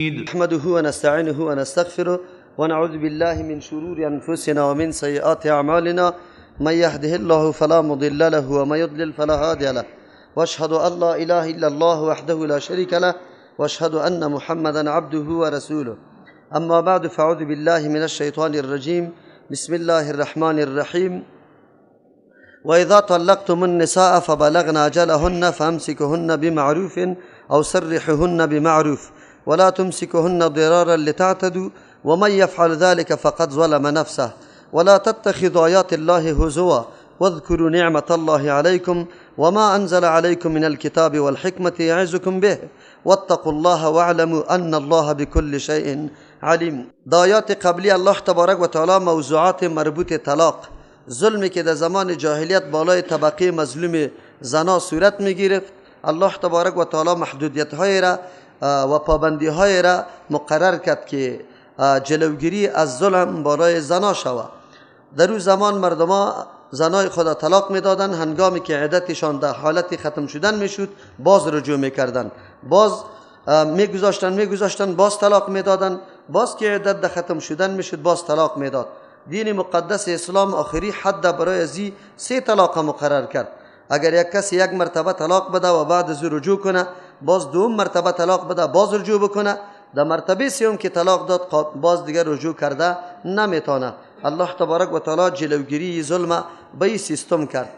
نحمده ونستعينه ونستغفره ونعوذ بالله من شرور أنفسنا ومن سيئات أعمالنا، من يهده الله فلا مضل له ومن يضلل فلا هادي له، واشهد أن لا إله إلا الله وحده لا شريك له، واشهد أن محمدا عبده ورسوله. أما بعد، فأعوذ بالله من الشيطان الرجيم. بسم الله الرحمن الرحيم. وإذا طلقتم النساء فبلغن أجلهن فأمسكهن بمعروف أو سرحهن بمعروف ولا تمسكهن ضرارا لتعتدوا ومن يفعل ذلك فقد ظلم نفسه. ولا تتخذوا آيات الله هزوا واذكروا نعمة الله عليكم وما أنزل عليكم من الكتاب والحكمة يعظكم به واتقوا الله واعلموا أن الله بكل شيء عليم. د آیات قبلی الله تبارک و تعالی موضوعات مربوط طلاق، ظلمی که در زمان جاهلیت بالای طبقه مظلوم زنا صورت می گرفت، الله تبارک و تعالی محدودیت های را و پابندی های را مقرر کرد که جلوگیری از ظلم بالای زنا شود. در او زمان مردما زنای خدا طلاق میدادن، هنگامی که عدتشان در حالت ختم شدن میشد باز رجوع میکردن، باز میگذاشتن باز طلاق میدادن، باز که عدت در ختم شدن میشد باز طلاق میداد. دین مقدس اسلام آخری حد برای ازی 3 طلاق مقرر کرد. اگر یک کسی یک مرتبه طلاق بده و بعد از رجوع کنه، باز دوم مرتبه طلاق بده باز رجوع بکنه، در مرتبه سوم که طلاق داد باز دیگر رجوع کرده نمیتونه. الله تبارک و تعالی جلوگیری ظلم به این سیستم کرد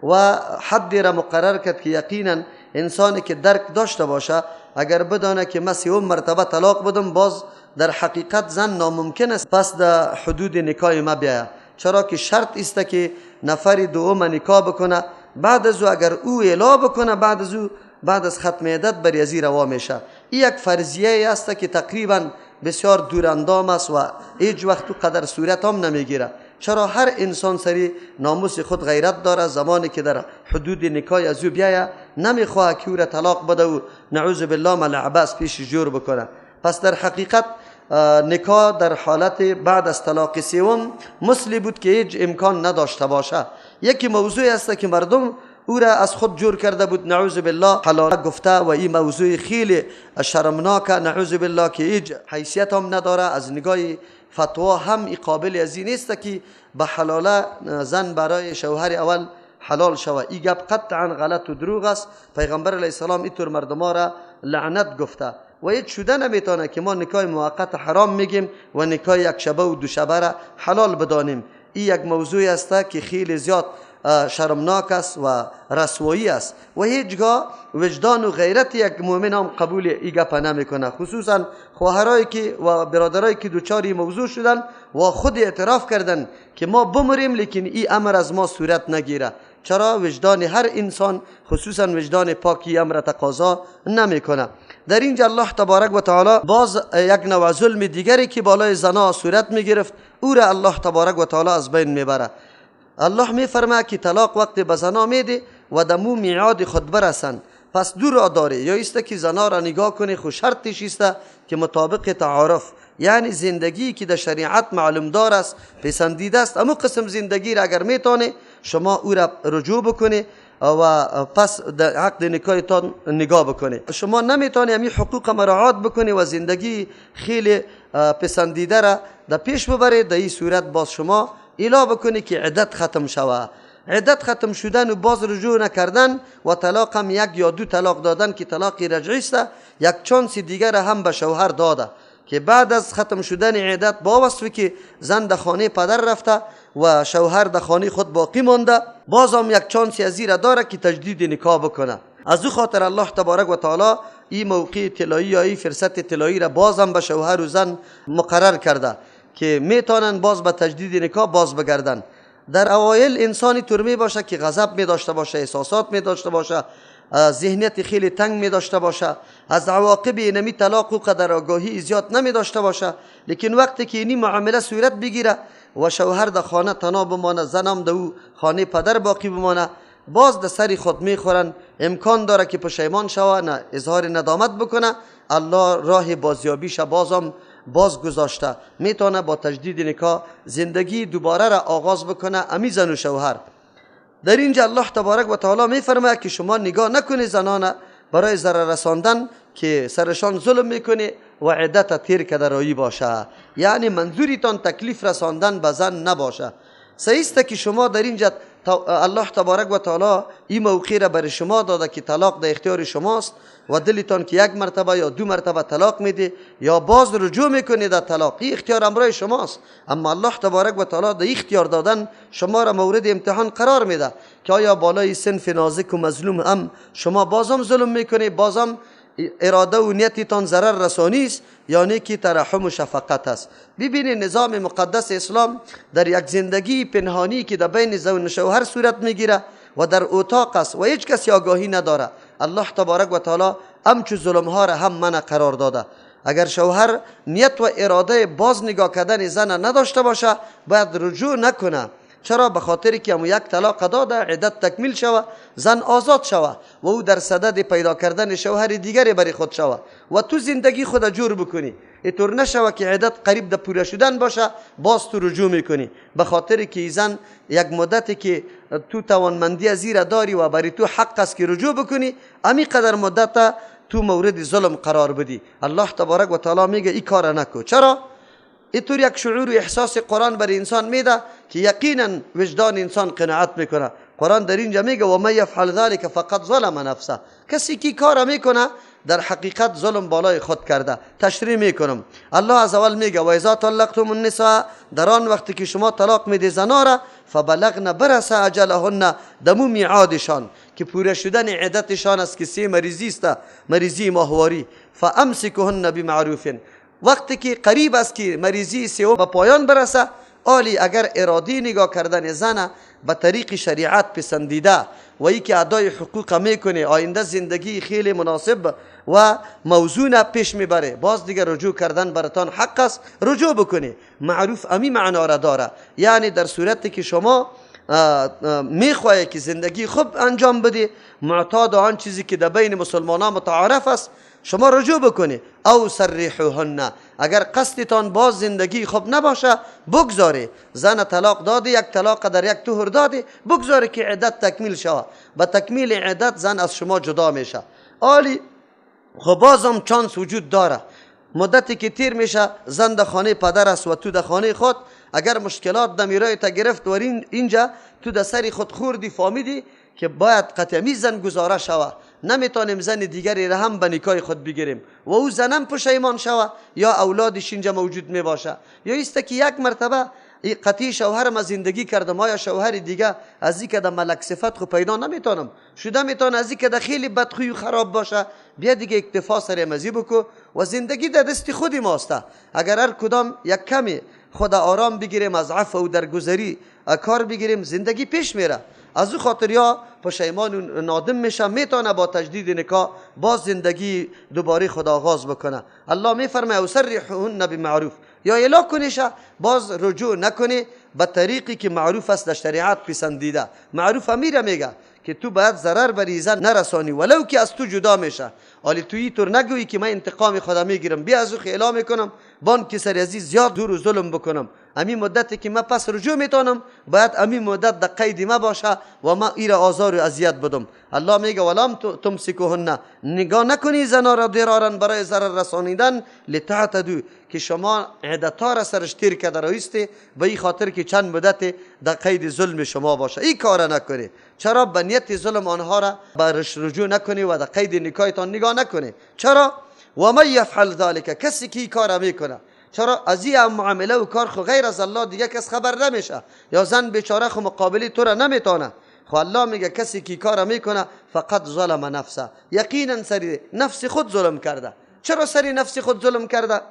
و حدی را مقرر کرد که یقینا انسانی که درک داشته باشه اگر بدانه که من سوم مرتبه طلاق بدم باز در حقیقت زن ناممکن است پس در حدود نکاح ما بیاید، چرا که شرط است که نفر دوم نکاح بکنه، بعد از او اگر او اعلا بکنه بعد از او بعد از ختم عدت بر ازی روا میشه. این یک فرضیه است که تقریبا بسیار دوراندام است و هیچ وقت قدر صورت هم نمیگیره، چرا هر انسان سری ناموس خود غیرت داره، زمانی که در حدود نکاح از او بیایه نمیخواه که او را طلاق بده و نعوذ بالله ملعبه از پیش جور بکنه. پس در حقیقت نکاح در حالت بعد از طلاق سوم مثلی بود که هیچ امکان نداشته باشه. یکی موضوع است که مردم او را از خود جور کرده بود، نعوذ بالله حلال گفته، و این موضوع خیلی شرمناک، نعوذ بالله، که هیچ حیثیت هم نداره، از نگاه فتوا هم ای قابل از این نیست که به حلاله زن برای شوهر اول حلال شوه. این گپ قطعا غلط و دروغ است. پیغمبر علیه السلام اینطور مردم را لعنت گفته و هیچ شده نمیتونه که ما نکاح موقت حرام میگیم و نکاح یک شبه و دو شبه را حلال بدانیم. این یک موضوع است که خیلی زیاد شرمناک است و رسوایی است و هیچگاه وجدان و غیرت یک مؤمن هم قبول این گپ نمیکنه، خصوصا خواهرایی که و برادرایی که دوچار این موضوع شدن و خود اعتراف کردن که ما بمریم لیکن این امر از ما صورت نگیره، چرا وجدان هر انسان خصوصا وجدان پاکی امر تقاضا نمیکنه. در اینجا الله تبارک و تعالی باز یک نوع ظلم دیگری که بالای زنا صورت میگرفت او را الله تبارک و تعالی از بین میبره. الله میفرماید که طلاق وقت به زنا میده و دمو میعاد خود برسن، پس دو راه داره، یا است که زنا را نگاه کنی، خو شرطش است که مطابق تعارف، یعنی زندگی که در شریعت معلوم دار است پسندیده است، امو قسم زندگی را اگر میتونه شما او را رجوع بکنی و پس در عقد نکاحتان نگاه بکنی. شما نمیتونی همین حقوق مراعات بکنی و زندگی خیلی پسندیده را در پیش ببری، در این صورت باز شما ایلا بکنی که عدت ختم شوه. عدت ختم شدن و باز رجوع نکردن و طلاق هم یک یا دو طلاق دادن که طلاق رجعی است، یک چانس دیگر هم به شوهر داده که بعد از ختم شدن عدت با وصفی که زن در خانه پدر رفته و شوهر در خانه خود باقی مانده، باز هم یک چانسی از را داره که تجدید نکاح بکنه. از او خاطر الله تبارک و تعالی این موقع طلایی یا این فرصت طلایی را باز هم به شوهر و زن مقرر کرده که میتونن باز به تجدید نکاح باز بگردن. در اوایل انسانی طور می باشه که غضب می داشته باشه، احساسات می داشته باشه، ذهنیت خیلی تنگ می داشته باشه، از عواقب اینمی طلاق و قدر آگاهی زیاد نمی داشته باشه، لیکن وقتی که اینی معامله صورت بگیره و شوهر در خانه تنها بمانه، زنم در او خانه پدر باقی بمانه، باز در سر خود میخورن، امکان داره که پشیمان شوه، نه اظهار ندامت بکنه، الله راه بازیابیش بازم باز گذاشته، میتونه با تجدید نکاح زندگی دوباره را آغاز بکنه امی زن و شوهر. در اینجا الله تبارک و تعالی میفرماید که شما نگاه نکنید زنان برای ضرر رساندن که سرشان ظلم میکنه و عدت تیر کده رایی باشه، یعنی منظوریتان تکلیف رساندن به زن نباشه. صحیح است که شما در اینجا الله تبارک و تعالی این موقع را برای شما داده که طلاق در اختیار شماست و دلتان که یک مرتبه یا دو مرتبه طلاق میده یا باز رجوع میکنید در طلاق، این اختیار امرای شماست. اما الله تبارک و تعالی در اختیار دادن شما را مورد امتحان قرار میده که آیا بالای صنف نازک و مظلوم هم شما بازم ظلم میکنید، بازم اراده و نیتتان ضرر رسانی است یا نه که ترحم و شفقت است. ببینید نظام مقدس اسلام در یک زندگی پنهانی که در بین زن و شوهر صورت میگیره و در اتاق است و هیچ کسی آگاهی نداره، الله تبارک و تعالی همچو ظلم ها را هم منع قرار داده. اگر شوهر نیت و اراده باز نگاه کردن زن نداشته باشه باید رجوع نکنه. چرا؟ به خاطر که یک طلاق داده، عدت تکمیل شوه، زن آزاد شوه و او در صدد پیدا کردن شوهر دیگری برای خود شوه و تو زندگی خود جور بکنی. اینطور نشوه که عدت قریب در پوره شدن باشه باز تو رجوع میکنی، به خاطر که زن یک مدتی که تو توانمندی از زیر داری و برای تو حق است که رجوع بکنی، امی قدر مدت تو مورد ظلم قرار بدی. الله تبارک و تعالی میگه این کار نکو. چرا؟ اینطور یک شعور و احساس قرآن برای انسان میده که یقینا وجدان انسان قناعت میکنه. قرآن در اینجا میگه و من یفعل ذلک فقد ظلم نفسه، کسی که کار میکنه در حقیقت ظلم بالای خود کرده. تشریح میکنم. الله از اول میگه و اذا طلقتم النساء، در آن وقتی که شما طلاق میدی زنا را، فبلغن برسه اجلهن، دمو میعادشان که پوره شدن عدتشان است که سه مریضی است، مریضی ماهواری، فامسکهن بمعروف، وقتی که قریب است که مریضی سیوم به پایان برسه، آلی اگر ارادی نگاه کردن زن به طریق شریعت پسندیده و ای که ادای حقوق میکنه، آینده زندگی خیلی مناسب و موزون پیش میبره، باز دیگه رجوع کردن براتان حق است، رجوع بکنه. معروف امی معنا را داره، یعنی در صورتی که شما میخواهی که زندگی خوب انجام بده، معتاد آن چیزی که در بین مسلمانان متعارف است، شما رجوع بکنی. او سرحوهن، اگر قصدتان باز زندگی خوب نباشه بگذاری، زن طلاق دادی، یک طلاق در یک طهر دادی، بگذاری که عدت تکمیل شود. با تکمیل عدت زن از شما جدا میشه. آلی خب بازم چانس وجود داره، مدتی که تیر میشه زن در خانه پدر است و تو در خانه خود، اگر مشکلات دمیرای تا گرفت و اینجا تو در سر خود خوردی، فهمیدی که باید قطعی زن گزاره شوه، نمیتونیم زن دیگری را هم به نکاح خود بگیریم و او زنم پشیمان شوه یا اولادش اینجا موجود می باشه، یا ایست که یک مرتبه قطعی شوهرم از زندگی کردم، آیا شوهر دیگه از این که در ملک صفت خو پیدا نمیتونم شده، میتونه از این که در خیلی بدخوی و خراب باشه، بیا دیگه اکتفا سر مزی بکو و زندگی در دست خودی ماسته. اگر هر کدام یک کمی خود آرام بگیریم، از عفو و درگذری کار بگیریم، زندگی پیش میره. از او خاطر یا پشیمان و نادم میشه، میتونه با تجدید نکاح باز زندگی دوباره خود آغاز بکنه. الله میفرماید او سرحهن بمعروف، یا اعلا کنیشه باز رجوع نکنی به طریقی که معروف است در شریعت پسندیده. معروف امیره میگه که تو باید ضرر بر زن نرسانی ولو که از تو جدا میشه. ولی تو اینطور نگویی که من انتقام خدا میگیرم، بیا از او اعلا میکنم، بانک سر عزیز زیاد دور و ظلم بکنم، امی مدتی که من پس رجوع میتونم باید امی مدت در قید ما باشه و ما ایره آزار و اذیت بدم. الله میگه ولام تمسکوهن، نگاه نکنی زنا را درارن برای ضرر رسانیدن، لتعتدو، که شما عدتا را سرش تیر کرده رایسته به این خاطر که چند مدت در قید ظلم شما باشه. این کار نکنی. چرا؟ به نیت ظلم آنها را برش رجوع نکنی و در قید نکاحتان نگاه نکنی. چرا؟ و من یفعل ذلک، کسی که این کار میکنه. چرا؟ از این معامله و کار خو غیر از الله دیگه کس خبر نمیشه، یا زن بیچاره خو مقابلی تو را نمیتونه. خو الله میگه کسی که کار میکنه فقط ظلم نفسه، یقینا سری نفس خود ظلم کرده. چرا سری نفس خود ظلم کرده؟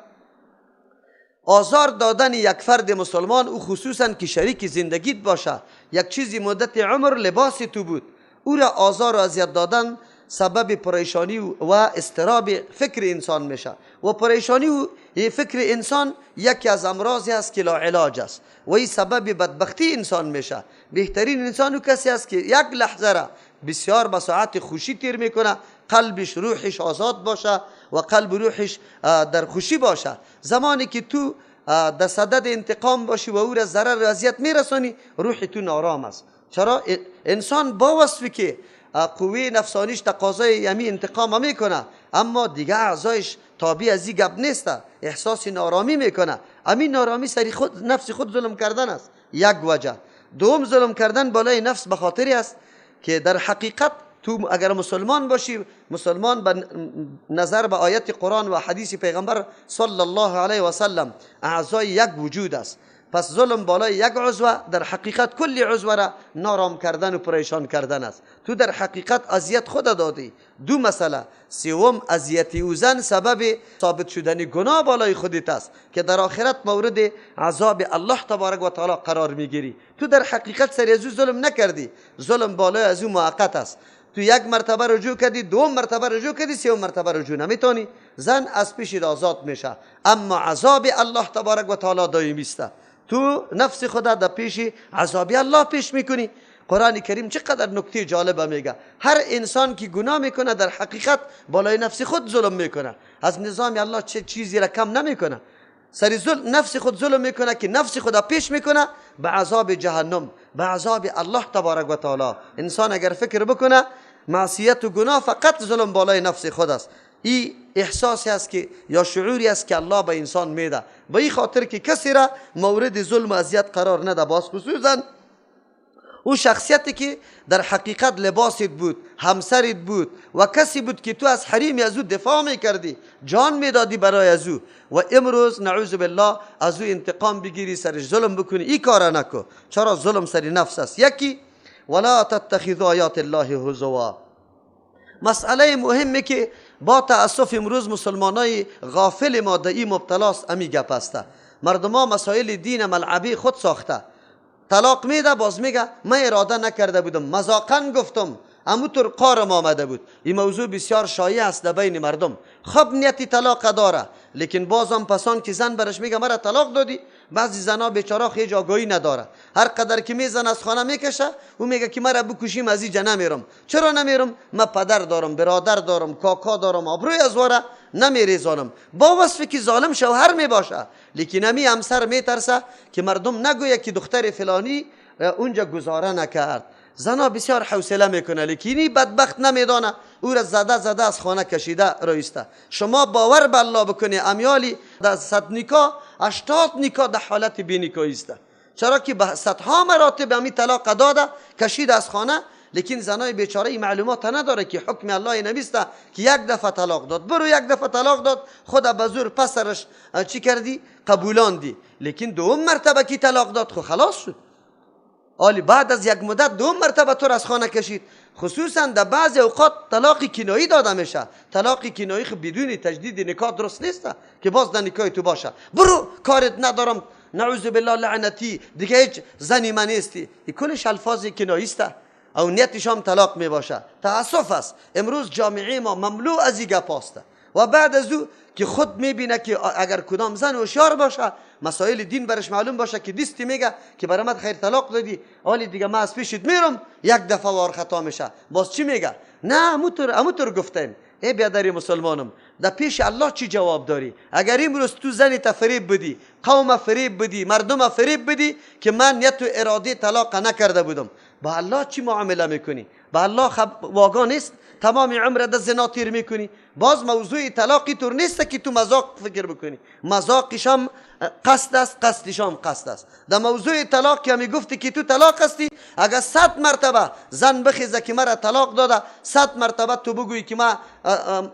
آزار دادن یک فرد مسلمان، او خصوصا که شریک زندگیت باشه، یک چیزی مدت عمر لباس تو بود، او را آزار و اذیت دادن سبب پریشانی و اضطراب فکر انسان میشه و پریشانی و فکر انسان یکی از امراضی است که لا علاج است و این سبب بدبختی انسان میشه. بهترین انسان او کسی است که یک لحظه را بسیار به ساعت خوشی تیر میکنه، قلبش روحش آزاد باشه و قلب روحش در خوشی باشه. زمانی که تو در صدد انتقام باشی و او را ضرر و اذیت میرسانی، روح تو نارام است. چرا؟ انسان با وصفی که قوه نفسانیش تقاضای یمی انتقام میکنه، اما دیگه اعضایش تابع از این گپ نیست، احساس نارامی میکنه. امین نارامی سری خود نفس خود ظلم کردن است، یک وجه. دوم ظلم کردن بالای نفس به خاطری است که در حقیقت تو اگر مسلمان باشی، مسلمان به نظر به آیت قرآن و حدیث پیغمبر صلی الله علیه و سلم اعضای یک وجود است. پس ظلم بالای یک عضو در حقیقت کل عضو را نارام کردن و پریشان کردن است. تو در حقیقت اذیت خود دادی. دو مسئله. سوم، اذیت او زن سبب ثابت شدن گناه بالای خودت است که در آخرت مورد عذاب الله تبارک و تعالی قرار میگیری. تو در حقیقت سر از او ظلم نکردی، ظلم بالای از او موقت است. تو یک مرتبه رجوع کردی، دوم مرتبه رجوع کردی، سوم مرتبه رجوع نمیتونی، زن از پیش آزاد میشه، اما عذاب الله تبارک و تعالی دائمی است. تو نفس خدا در پیش عذاب الله پیش میکنی. قرآن کریم چقدر نکته جالب میگه. هر انسان که گناه میکنه در حقیقت بالای نفس خود ظلم میکنه، از نظام الله چه چیزی را کم نمیکنه. سری ظلم نفس خود ظلم میکنه که نفس خدا پیش میکنه به عذاب جهنم، به عذاب الله تبارک و تعالی. انسان اگر فکر بکنه معصیت و گناه فقط ظلم بالای نفس خود است، این احساسی است که یا شعوری است که الله به انسان میده، به این خاطر که کسی را مورد ظلم و اذیت قرار نده. باز خصوصا او شخصیتی که در حقیقت لباست بود، همسرت بود و کسی بود که تو از حریم از او دفاع میکردی، جان میدادی برای از او، و امروز نعوذ بالله از او انتقام بگیری، سرش ظلم بکنی، این کارا نکو. چرا؟ ظلم سر نفس است. یکی، ولا تتخذوا آیات الله هزوا. مسئله مهمه که با تاسف امروز مسلمانای غافل ما در این مبتلاست، امی گپ است. مردما مسائل دین ملعبی خود ساخته. طلاق میده، باز میگه من اراده نکرده بودم، مذاقا گفتم، اموطور قارم آمده بود. این موضوع بسیار شایع است در بین مردم. خب نیتی طلاق داره، لیکن بازم پسان که زن برش میگه مرا طلاق دادی، بعضی زنا بیچاره هیچ آگاهی نداره، هر قدر که میزن از خانه میکشه، او میگه که مرا بکشیم از اینجا نمیرم. چرا نمیرم؟ من پدر دارم، برادر دارم، کاکا دارم، آبروی از واره نمیریزانم. با وصفی که ظالم شوهر میباشه، لیکن امی همسر میترسه که مردم نگویه که دختر فلانی اونجا گزاره نکرد. زنا بسیار حوصله میکنه، لیکن بدبخت نمیدانه، او را زده زده از خانه کشیده رایسته. شما باور به الله بکنی امیالی در 100 نکاح 80 نکاح در حالت بی است. چرا که به صدها مراتب امی طلاق داده کشید از خانه، لیکن زنای بیچاره این معلومات نداره که حکم الله نمیسته که یک دفعه طلاق داد، برو یک دفعه طلاق داد، خدا به زور پسرش چی کردی؟ قبولاندی. لیکن دوم مرتبه کی طلاق داد، خو خلاص شد. آلی بعد از یک مدت دوم مرتبه تو از خانه کشید. خصوصا در بعضی اوقات طلاق کنایی داده میشه. طلاق کنایی خب بدون تجدید نکاح درست نیست که باز در نکاح تو باشه. برو کارت ندارم، نعوذ بالله لعنتی، دیگه هیچ زنی من نیستی. این کلش الفاظ کنایی است او نیتش هم طلاق می باشه. تاسف است امروز جامعه ما مملو از این گپ است. و بعد از او که خود میبینه که اگر کدام زن هوشیار باشه، مسائل دین برش معلوم باشه، که دیستی میگه که برای من خیر طلاق دادی، حالی دیگه من از پیشت میرم، یک دفعه وار خطا میشه. باز چی میگه؟ نه اموتور گفتیم. ای بیادری مسلمانم، در پیش الله چی جواب داری؟ اگر امروز تو زنی فریب بدی، قوم فریب بدی، مردم فریب بدی که من نیت و اراده طلاق نکرده بودم، با الله چی معامله میکنی؟ با الله واقعا نیست، تمام عمر در زنا تیر میکنی. باز موضوع طلاقی طور نیست که تو مذاق فکر بکنی، مذاقش هم قصد است، قصدش هم قصد است. در موضوع طلاق که میگفتی که تو طلاق هستی، اگر 100 مرتبه زن بخیزه که مرا طلاق داده، 100 مرتبه تو بگویی که من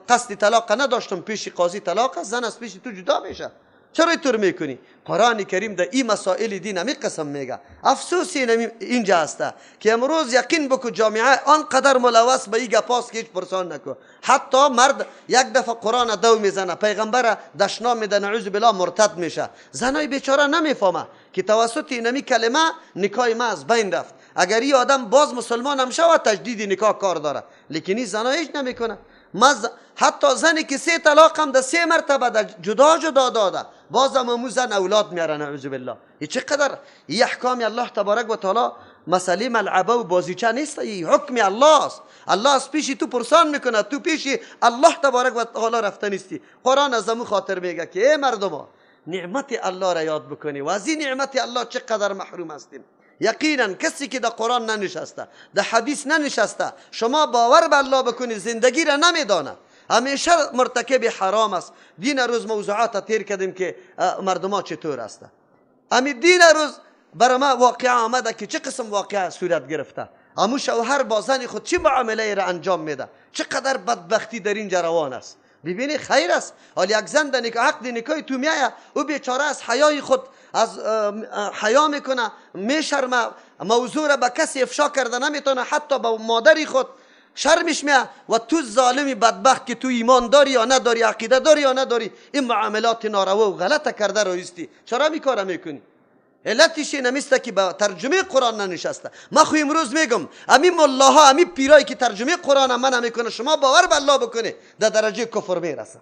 قصد طلاق نداشتم، پیش قاضی طلاق است، زن از پیش تو جدا میشه. چرا اینطور میکنی؟ قرآن کریم در این مسائل دین همی قسم میگه. افسوس اینجا هسته که امروز یقین بکو جامعه آنقدر ملوث به این گپاست که هیچ پرسان نکو. حتی مرد یک دفعه قرآن دو میزنه، پیغمبر دشنام میده، نعوذ بالله مرتد میشه. زنای بیچاره نمیفهمه که توسط اینمی کلمه نکاح ما از بین رفت. اگر این آدم باز مسلمان هم شود تجدید نکاح کار داره، لیکن این زنای هیچ نمیکنه. حتی زنی که 3 طلاق هم در 3 مرتبه در جدا جدا داده، بازم امو زن اولاد میاره، نعوذ بالله. این چقدر این احکام الله تبارک و تعالی مسئله ملعبه و بازیچه نیست، این حکم الله است. الله از پیش تو پرسان میکنه، تو پیش الله تبارک و تعالی رفته نیستی. قرآن از امو خاطر میگه که ای مردما نعمت الله را یاد بکنی و از این نعمت الله چقدر محروم هستیم. یقینا کسی که در قرآن ننشسته، در حدیث ننشسته، شما باور به الله بکنی زندگی را نمیدانه، همیشه مرتکب حرام است. دین روز موضوعات تیر کردیم که مردم چطور است. امی دین روز برای ما واقعه آمده که چه قسم واقعه صورت گرفته، امو شوهر با زن خود چه معامله را انجام میده، چقدر بدبختی در اینجا روان است. ببینی خیر است. حالا یک زن در عقد نکاح تو میایه، او بیچاره از حیای خود از حیا میکنه، میشرمه، موضوع را به کسی افشا کرده نمیتونه، حتی به مادری خود شرمش میه. و تو ظالمی بدبخت که تو ایمان داری یا نداری، عقیده داری یا نداری، این معاملات ناروا و غلط کرده رایستی، چرا می کار میکنی؟ علتش این است که با ترجمه قرآن ننشسته. ما خو امروز میگم امی ملاها، امی پیرایی که ترجمه قرآن من میکنه، شما باور به الله بکنه در درجه کفر میرسه،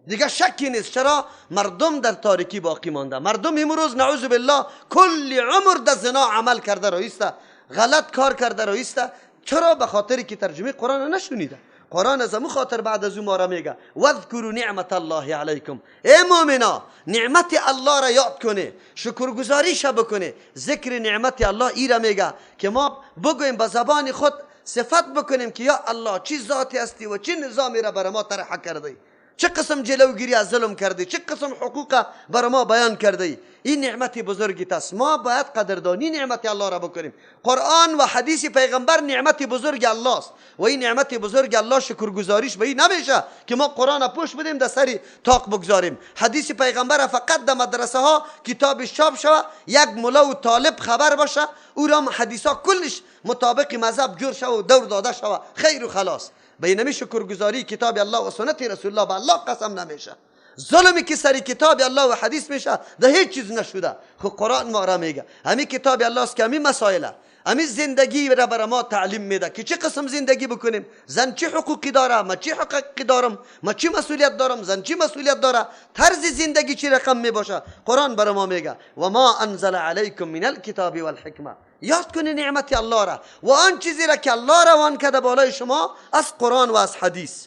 دیگه شکی نیست. چرا؟ مردم در تاریکی باقی مانده. مردم امروز نعوذ بالله کل عمر در زنا عمل کرده رایسته، غلط کار کرده رایسته. چرا؟ به خاطر که ترجمه قرآن نشنیده. قرآن از امو خاطر بعد از او ما را میگه واذکروا نعمت الله علیکم، ای مؤمنا نعمت الله را یاد کنه، شکرگزاریش بکنه. ذکر نعمت الله ای را میگه که ما بگوییم به زبان خود، صفت بکنیم که یا الله چی ذاتی هستی و چی نظامی را بر ما طرح کرده، چه قسم جلوگیری از ظلم کرده، چه قسم حقوق بر ما بیان کرده. این نعمت بزرگی است. ما باید قدردانی نعمت الله را بکنیم. قرآن و حدیث پیغمبر نعمت بزرگ الله است و این نعمت بزرگ الله شکرگزاریش به این نمیشه که ما قرآن پوش بدیم در سری طاق بگذاریم. حدیث پیغمبر فقط در مدرسه ها کتابش چاپ شوه، یک ملا و طالب خبر باشه، او را حدیث ها کلش مطابق مذهب جور شوه و دور داده شوه، خیر و خلاص. به این شکرگزاری کتاب الله و سنت رسول الله به الله قسم نمیشه. ظلمی که سری کتاب الله و حدیث میشه ده هیچ چیز نشده. خب قرآن ما را میگه همین کتاب الله است که همین مسائله، همین زندگی را بر ما تعلیم میده که چه قسم زندگی بکنیم، زن چه حقوقی داره، ما چه حقوقی دارم، ما چه مسئولیت دارم، زن چه مسئولیت داره، طرز زندگی چه رقم میباشه. قرآن بر ما میگه و ما انزل علیکم من الکتاب والحکمه. یاد کنی نعمت الله را و آن چیزی را که الله روان کرده بالای شما از قرآن و از حدیث.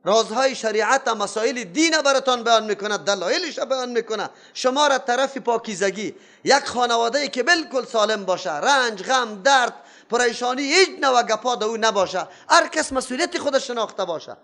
رازهای شریعت و مسائل دین براتان بیان میکنه، دلایلش بیان میکنه، شما را طرف پاکیزگی، یک خانواده که بالکل سالم باشه، رنج، غم، درد، پریشانی هیچ نوع گپا در او نباشه، هر کس مسئولیت خودش شناخته باشه.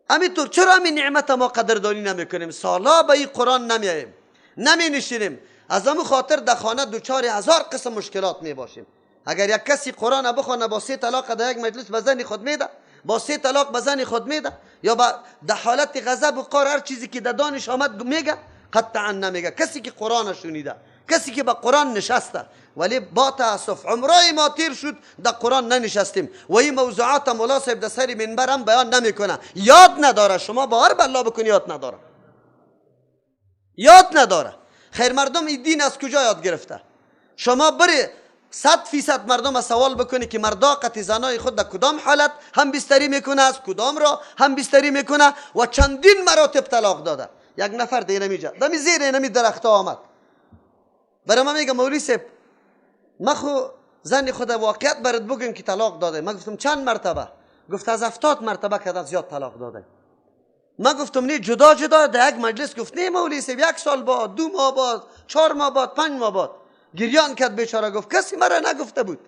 همینطور چرا همین نعمت ما قدردانی نمیکنیم؟ سالا به این قرآن نمیاییم، نمی نشینیم. از همون خاطر در خانه دوچار هزار قسم مشکلات می باشیم. اگر یک کسی قرآن بخوانه با 3 طلاق در یک مجلس به زن خود میده، با 3 طلاق به زن خود میده، یا با در حالت غضب و قهر هر چیزی که در دانش آمد میگه، قطعا نمیگه. کسی که قرآن شنیده، کسی که به قرآن نشسته، ولی با تاسف عمرای ما تیر شد در قرآن ننشستیم و این موضوعات مولا صاحب در سر منبر هم بیان نمیکنه، یاد نداره. شما باور به الله بکنی یاد نداره، یاد نداره. خیر مردم این دین از کجا یاد گرفته؟ شما بری 100% مردم از سوال بکنی که مردا قطع زنای خود در کدام حالت هم بستری میکنه، از کدام را هم بستری میکنه و چندین مراتب طلاق داده. یک نفر دیگه نمیجا دمی زیر نمی درخت آمد برای من میگه مولوی صاحب من خو زن خود واقعیت برات بگم که طلاق داده. من گفتم چند مرتبه؟ گفت از 70 مرتبه که زیاد طلاق داده. من گفتم نه جدا جدا در یک مجلس. گفت نه مولوی صاحب 1 سال بعد، 2 ماه بعد، 4 ماه بعد، 5 ماه بعد. گریان کرد بیچاره، گفت کسی مرا نگفته بود،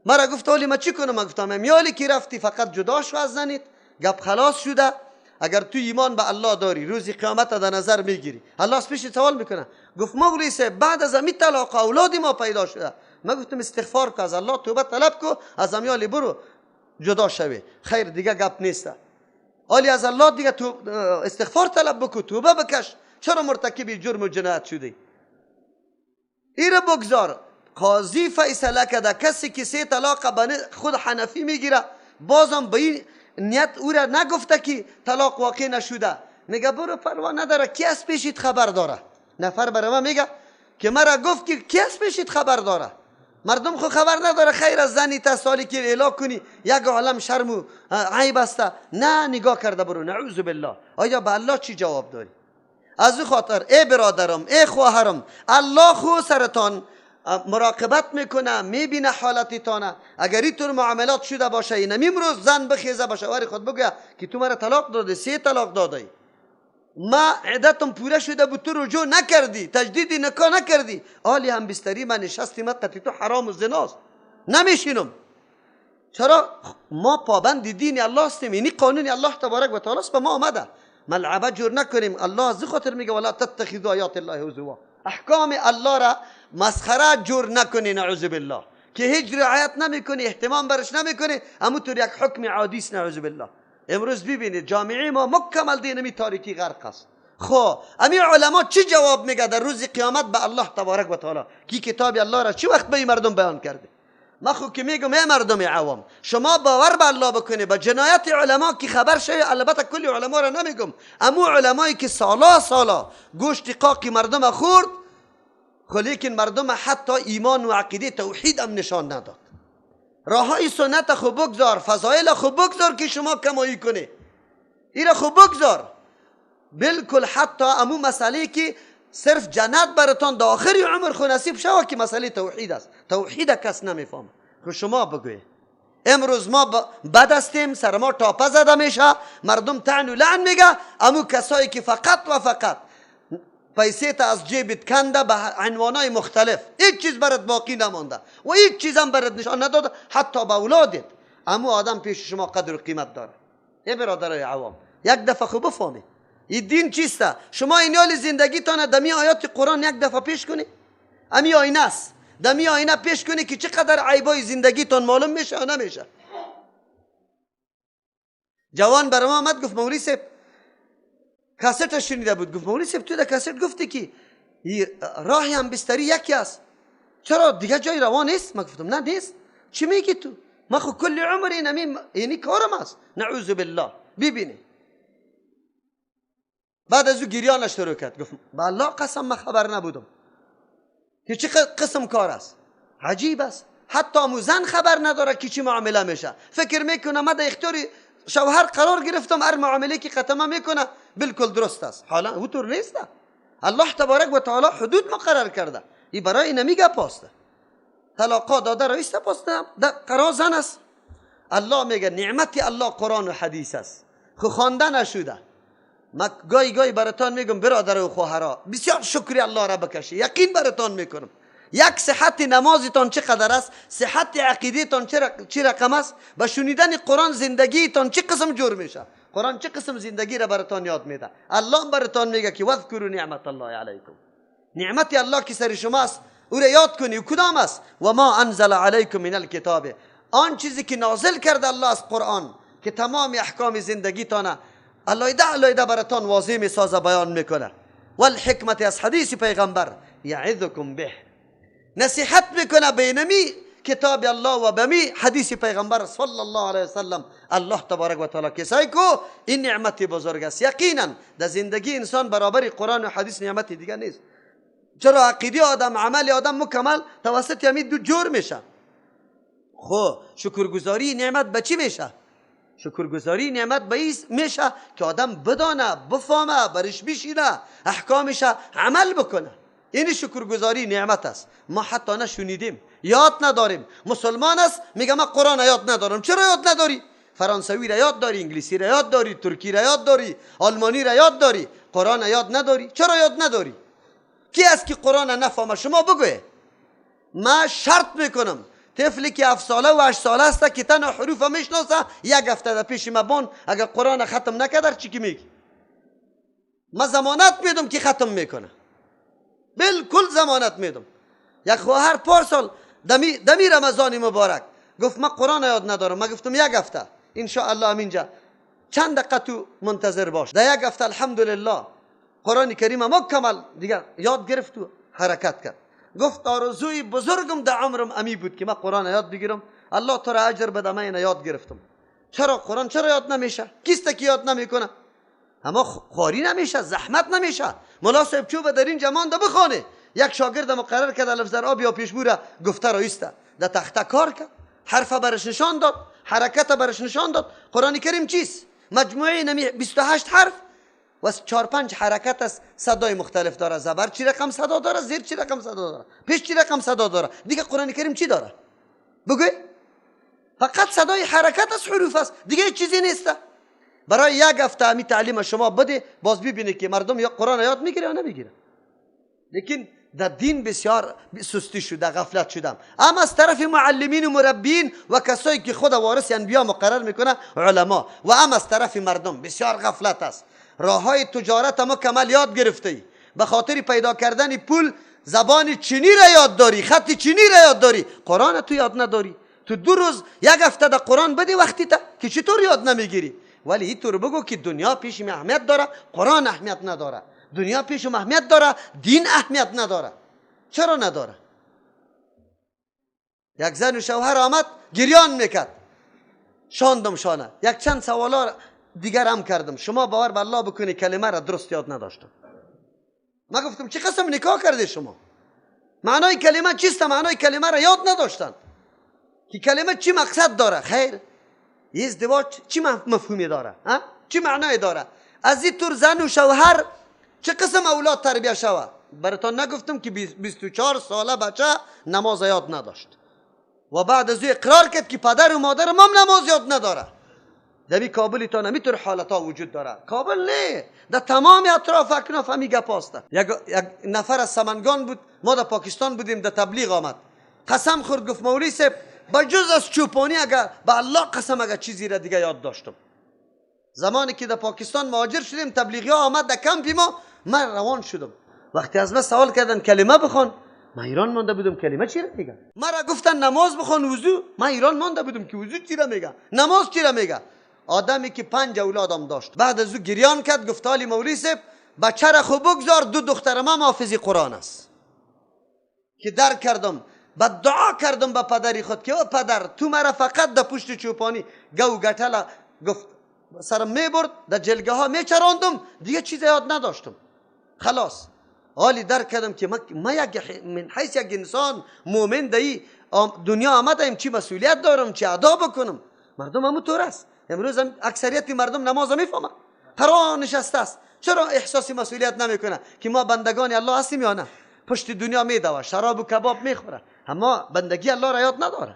مرا گفت ولی من چی کنم؟ من گفتم میالی که رفتی فقط جدا شو از زنیت، گپ خلاص شده. اگر تو ایمان به الله داری روز قیامت در نظر میگیری. الله از پیش سوال میکنه. گفت مولوی صاحب بعد از امی طلاق اولاد ما پیدا شده. من گفتم استغفار کو، از الله توبه طلب کو، از امیالی برو جدا شوی، خیر دیگه گپ نیست. آلی از الله دیگه تو استغفار طلب بکو، توبه بکش، چرا مرتکب جرم و جنایت شدی؟ ایره بگذار. قاضی فیصله کرده کسی که 3 طلاق بنه خود حنفی میگیره، بازم به این نیت او را نگفته که طلاق واقع نشده، میگه برو پروا نداره، کی از پیشیت خبر داره؟ نفر برای من میگه که مرا گفت که کی از پیشیت خبر داره؟ مردم خو خبر نداره. خیر از زنی تا سالی که اعلا کنی یک عالم شرم و عیب است. نه نگاه کرده برو، نعوذ بالله. آیا به الله چی جواب داری؟ از او خاطر ای برادرم، ای خواهرم، الله خو سرتان مراقبت میکنه، میبینه حالتتانه. اگر اینطور معاملات شده باشه، این امروز زن بخیزه به شوهر خود بگه که تو مرا طلاق دادی، 3 طلاق دادی، ما عدتم پوره شده بود، تو رجوع نکردی، تجدید نکاح نکردی، آلی هم بستری من نشستی من قطعی تو حرام و زناست، نمیشینم. چرا؟ ما پابند دین الله هستیم، اینی قانون الله تبارک و تعالی است به ما آمده. ملعبه جور نکنیم. الله از خاطر میگه ولا تتخذوا آیات الله هزوا، احکام الله را مسخره جور نکنی، نعوذ بالله، که هیچ رعایت نمیکنی، اهتمام برش نمیکنی، اما طور یک حکم عادی است، نعوذ بالله. امروز ببینید جامعه ما مکمل دینمی تاریکی غرق است. خب امی علما چی جواب میگه در روز قیامت به الله تبارک و تعالی کی کتاب الله را چی وقت به مردم بیان کرده؟ ما خو که میگم ای مردم عوام، شما باور به الله بکنی، به جنایت علما که خبر شوی، البته کل علما را نمیگم، اما علمایی که سالا سالا گوشت قاقی مردم خورد، خو لیکن مردم حتی ایمان و عقیده توحید هم نشان نداد. راههای سنت خو بگذار، فضایل خو بگذار که شما کمایی کنی، ایره خو بگذار بالکل. حتی امو مسئله که صرف جنت براتان در آخر عمر خو نصیب شوه که مسئله توحید است، توحید کس نمیفهمه. خو شما بگوی امروز ما بد هستیم، سر ما تاپه زده میشه، مردم طعن و لعن میگه، امو کسایی که فقط و فقط پیسه تا از جیبت کنده به عنوانای مختلف، هیچ چیز برات باقی نمانده و هیچ چیز هم برات نشان نداده، حتی به اولادت، امو آدم پیش شما قدر و قیمت داره. ای برادرای عوام، یک دفعه خوب بفهمید این دین چیسته. شما این حال زندگیتان دمی آیات قرآن یک دفعه پیش کنی، امی آینه است، دمی آینه پیش کنی که چقدر عیبای زندگیتان معلوم میشه یا نمیشه. جوان برام آمد گفت مولوی صاحب کاست شنیده بود، گفت مولوی صاحب تو در کاست گفتی که راه هم بستری یکی است، چرا دیگه جای روان نیست؟ من گفتم نه نیست. چی میگی تو؟ من خو کل عمر این اینی کارم است، نعوذ بالله. ببینی بعد از او گریانش شروع کرد، گفت به الله قسم من خبر نبودم که چه قسم کار است. عجیب است، حتی موزن خبر نداره که چی معامله میشه، فکر میکنه من در اختیار شوهر قرار گرفتم، هر معامله که ختمه میکنه بالکل درست است. حالا او طور نیست. الله تبارک و تعالی حدود مقرر کرده، این برای نمیگه پاسته طلاقا داده رئیس پاسته قرار زن است. الله میگه نعمت الله قرآن و حدیث است، خو خوانده نشده. ما گاهی گاهی براتان میگم برادر و خواهرا، بسیار شکری الله را بکشی، یقین براتان میکنم یک صحت نمازتان چقدر است، صحت عقیدهتان چه رقم است، با شنیدن قرآن زندگیتان چه قسم جور میشه، قرآن چه قسم زندگی را براتان یاد میده. الله براتان میگه که واذکروا نعمت الله علیکم، نعمت الله که سر شماست او را یاد کنی. و کدام است؟ و ما انزل علیکم من الکتاب، آن چیزی که نازل کرده الله از قرآن که تمام احکام زندگیتان علایده علایده براتان واضح میسازه، بیان میکنه. والحکمت از حدیث پیغمبر یعظکم به، نصیحت میکنه بینمی کتاب الله و بمی حدیث پیغمبر صلی الله علیه وسلم. الله تبارک و تعالی کسایی کو این نعمت بزرگ است. یقینا در زندگی انسان برابر قرآن و حدیث نعمت دیگه نیست. چرا عقیده آدم، عمل آدم مکمل توسط همین دو جور میشه. خب شکرگزاری نعمت به چی میشه؟ شکرگزاری نعمت به این میشه که آدم بدانه، بفهمه، برش بشینه، احکامش عمل بکنه. این شکرگزاری نعمت است. ما حتی نشنیدیم، یاد نداریم. مسلمان است میگه من قرآن یاد ندارم. چرا یاد نداری؟ فرانسوی را یاد داری، انگلیسی را یاد داری، ترکی را یاد داری، آلمانی را یاد داری، قرآن یاد نداری. چرا یاد نداری؟ کی است که قرآن نفهمه؟ شما بگوی. ما شرط میکنم طفلی که 7 ساله و 8 ساله است که تنها حروف میشناسه، یک هفته در پیش ما اگر قرآن ختم نکرد چی که میگی؟ ما ضمانت میدم که ختم میکنه، بالکل ضمانت میدم. یک خواهر پارسال دمی رمضان مبارک گفت من قرآن یاد ندارم. ما گفتم یک هفته ان شاء الله همینجا چند دقیقه تو منتظر باش. در یک هفته الحمدلله قرآن کریم مکمل دیگه یاد گرفت و حرکت کرد. گفت آرزوی بزرگم در عمرم امی بود که من قرآن یاد بگیرم، الله تو را اجر بده، من اینو یاد گرفتم. چرا قرآن چرا یاد نمیشه؟ کیست که یاد نمیکنه؟ اما خواری نمیشه، زحمت نمیشه. ملا صاحب چوب در این جمان ده بخونه. یک شاگرد مقرر کرد الف زر آب یا پیشبوره گفته رایسته در تخته کار کرد، حرف برش نشان داد، حرکت برش نشان داد. قرآن کریم چیست؟ مجموعه نمی 28 حرف و 4-5 حرکت است، صدای مختلف داره. زبر چی رقم صدا داره، زیر چی رقم صدا داره، پیش چی رقم صدا داره. دیگه قرآن کریم چی داره؟ بگوی فقط صدای حرکت از حروف است، دیگه چیزی نیست. برای یک هفته همی تعلیم شما بده، باز ببینید که مردم یا قرآن یاد میگیره یا نمیگیره. لیکن در دین بسیار سستی شده، غفلت شدم. اما از طرف معلمین و مربین و کسایی که خود وارث انبیا مقرر میکنه علما، و اما از طرف مردم بسیار غفلت است. راه های تجارت مکمل یاد گرفته ای، به خاطر پیدا کردن پول زبان چینی را یاد داری، خط چینی را یاد داری، قرآن تو یاد نداری. تو 2 روز یک هفته در قرآن بدی وقتی تا که چطور یاد نمیگیری؟ ولی اینطور بگو که دنیا پیش می اهمیت داره، قرآن اهمیت نداره. دنیا پیش اهمیت داره، دین اهمیت نداره. چرا نداره؟ یک زن و شوهر آمد گریان میکرد، شاندم شانه، یک چند سوالا دیگر هم کردم. شما باور به الله بکنی کلمه را درست یاد نداشتم. ما گفتم چه قسم نکاح کرده شما؟ معنای کلمه چیست؟ معنای کلمه را یاد نداشتن که کلمه چی مقصد داره. خیر، ازدواج چی مفهومی داره؟ چی معنای داره؟ از این طور زن و شوهر چه قسم اولاد تربیه شوه؟ براتان نگفتم که 24 ساله بچه نماز یاد نداشت و بعد از او اقرار کرد که پدر و مادر مام نماز یاد نداره. در کابل تا نمیتور حالت ها وجود داره. کابل نه، در تمام اطراف اکناف همی گپ هست. یک نفر از سمنگان بود، ما در پاکستان بودیم، در تبلیغ آمد، قسم خورد گفت مولوی صاحب بجز از چوپانی اگر به الله قسم اگر چیزی را دیگه یاد داشتم. زمانی که در پاکستان مهاجر شدیم، تبلیغی ها آمد در کمپ ما، من روان شدم. وقتی از من سوال کردن کلمه بخوان، من ایران مانده بودم کلمه چی را میگه؟ مرا گفتن نماز بخوان وضو، من ایران مانده بودم که وضو چی را میگه، نماز چی را میگه. آدمی که 5 اولادم داشت، بعد از او گریان کرد گفت علی مولوی صاحب بچه را خوب بگذار، 2 دختر ما حافظ قرآن است. که در کردم، بعد دعا کردم به پدری خود که او پدر تو مرا فقط در پشت چوپانی گو گتل گفت سرم میبرد، در جلگه ها میچراندم، دیگه چیز یاد نداشتم. خلاص حالی در کردم که ما یک من حیث یک انسان مؤمن دایی دنیا آمدیم، چی مسئولیت دارم، چی ادا بکنم. مردم همون طور است. امروز هم اکثریت مردم نماز میفهمه، قرآن نشسته است. چرا احساس مسئولیت نمیکنه که ما بندگان الله هستیم یا نه؟ پشت دنیا میدوه، شراب و کباب میخوره، اما بندگی الله را یاد نداره.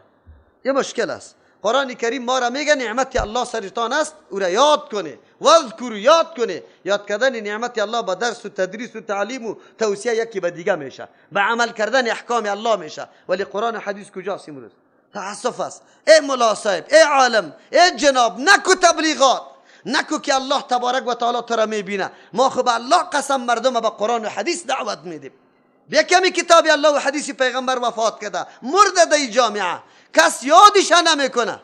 یه مشکل است. قرآن کریم ما را میگه نعمت الله سرتان است، او را یاد کنه، واذکر، یاد کنه. یاد کردن نعمت الله با درس و تدریس و تعلیم و توصیه یکی به دیگه میشه، به عمل کردن احکام الله میشه. ولی قرآن و حدیث کجاست امروز؟ تاسف است. ای ملا صاحب، ای عالم، ای جناب، نکو تبلیغات، نکو که الله تبارک و تعالی تو را میبینه. ما خب الله قسم مردم به قرآن و حدیث دعوت میدیم. بیا کمی کتاب الله و حدیث پیغمبر وفات کرده، مرده در جامعه، کس یادش نمیکنه.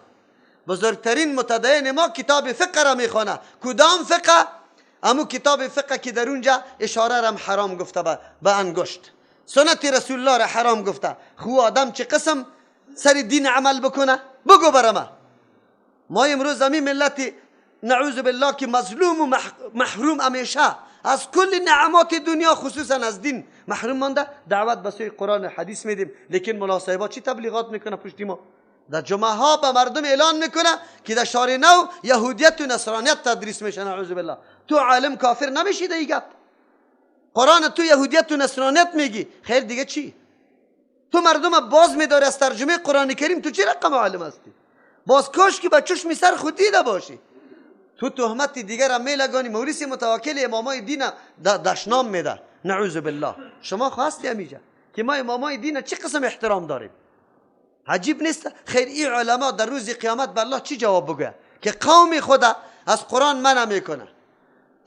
بزرگترین متدین ما کتاب فقه را میخوانه. کدام فقه؟ امو کتاب فقه که در اونجا اشاره را حرام گفته به انگشت، سنت رسول الله را حرام گفته. خو آدم چه قسم سر دین عمل بکنه؟ بگو برما. ما امروز همین ملت نعوذ بالله که مظلوم و محروم همیشه از کل نعمات دنیا خصوصا از دین محروم مانده، دعوت به سوی قرآن و حدیث میدیم. لیکن ملا صاحبا چی تبلیغات میکنه پشتی ما؟ در جمعه ها به مردم اعلان میکنه که در شهر نو یهودیت و نصرانیت تدریس میشه. نعوذ بالله. تو عالم کافر نمیشی در این گپ. قرآن تو یهودیت و نصرانیت میگی، خیر دیگه چی؟ تو مردم باز میداری از ترجمه قرآن کریم، تو چی رقم عالم هستی؟ باز کاش که به چشم سر خود دیده باشی. تو تهمت دیگر هم میلگانی، موریس متوکل امامای دین دشنام میده. نعوذ بالله. شما خواستی همیجا که ما امامای دین چه قسم احترام داریم؟ عجیب نیست؟ خیر این علما در روز قیامت به الله چی جواب بگه؟ که قوم خدا از قرآن منع میکنه،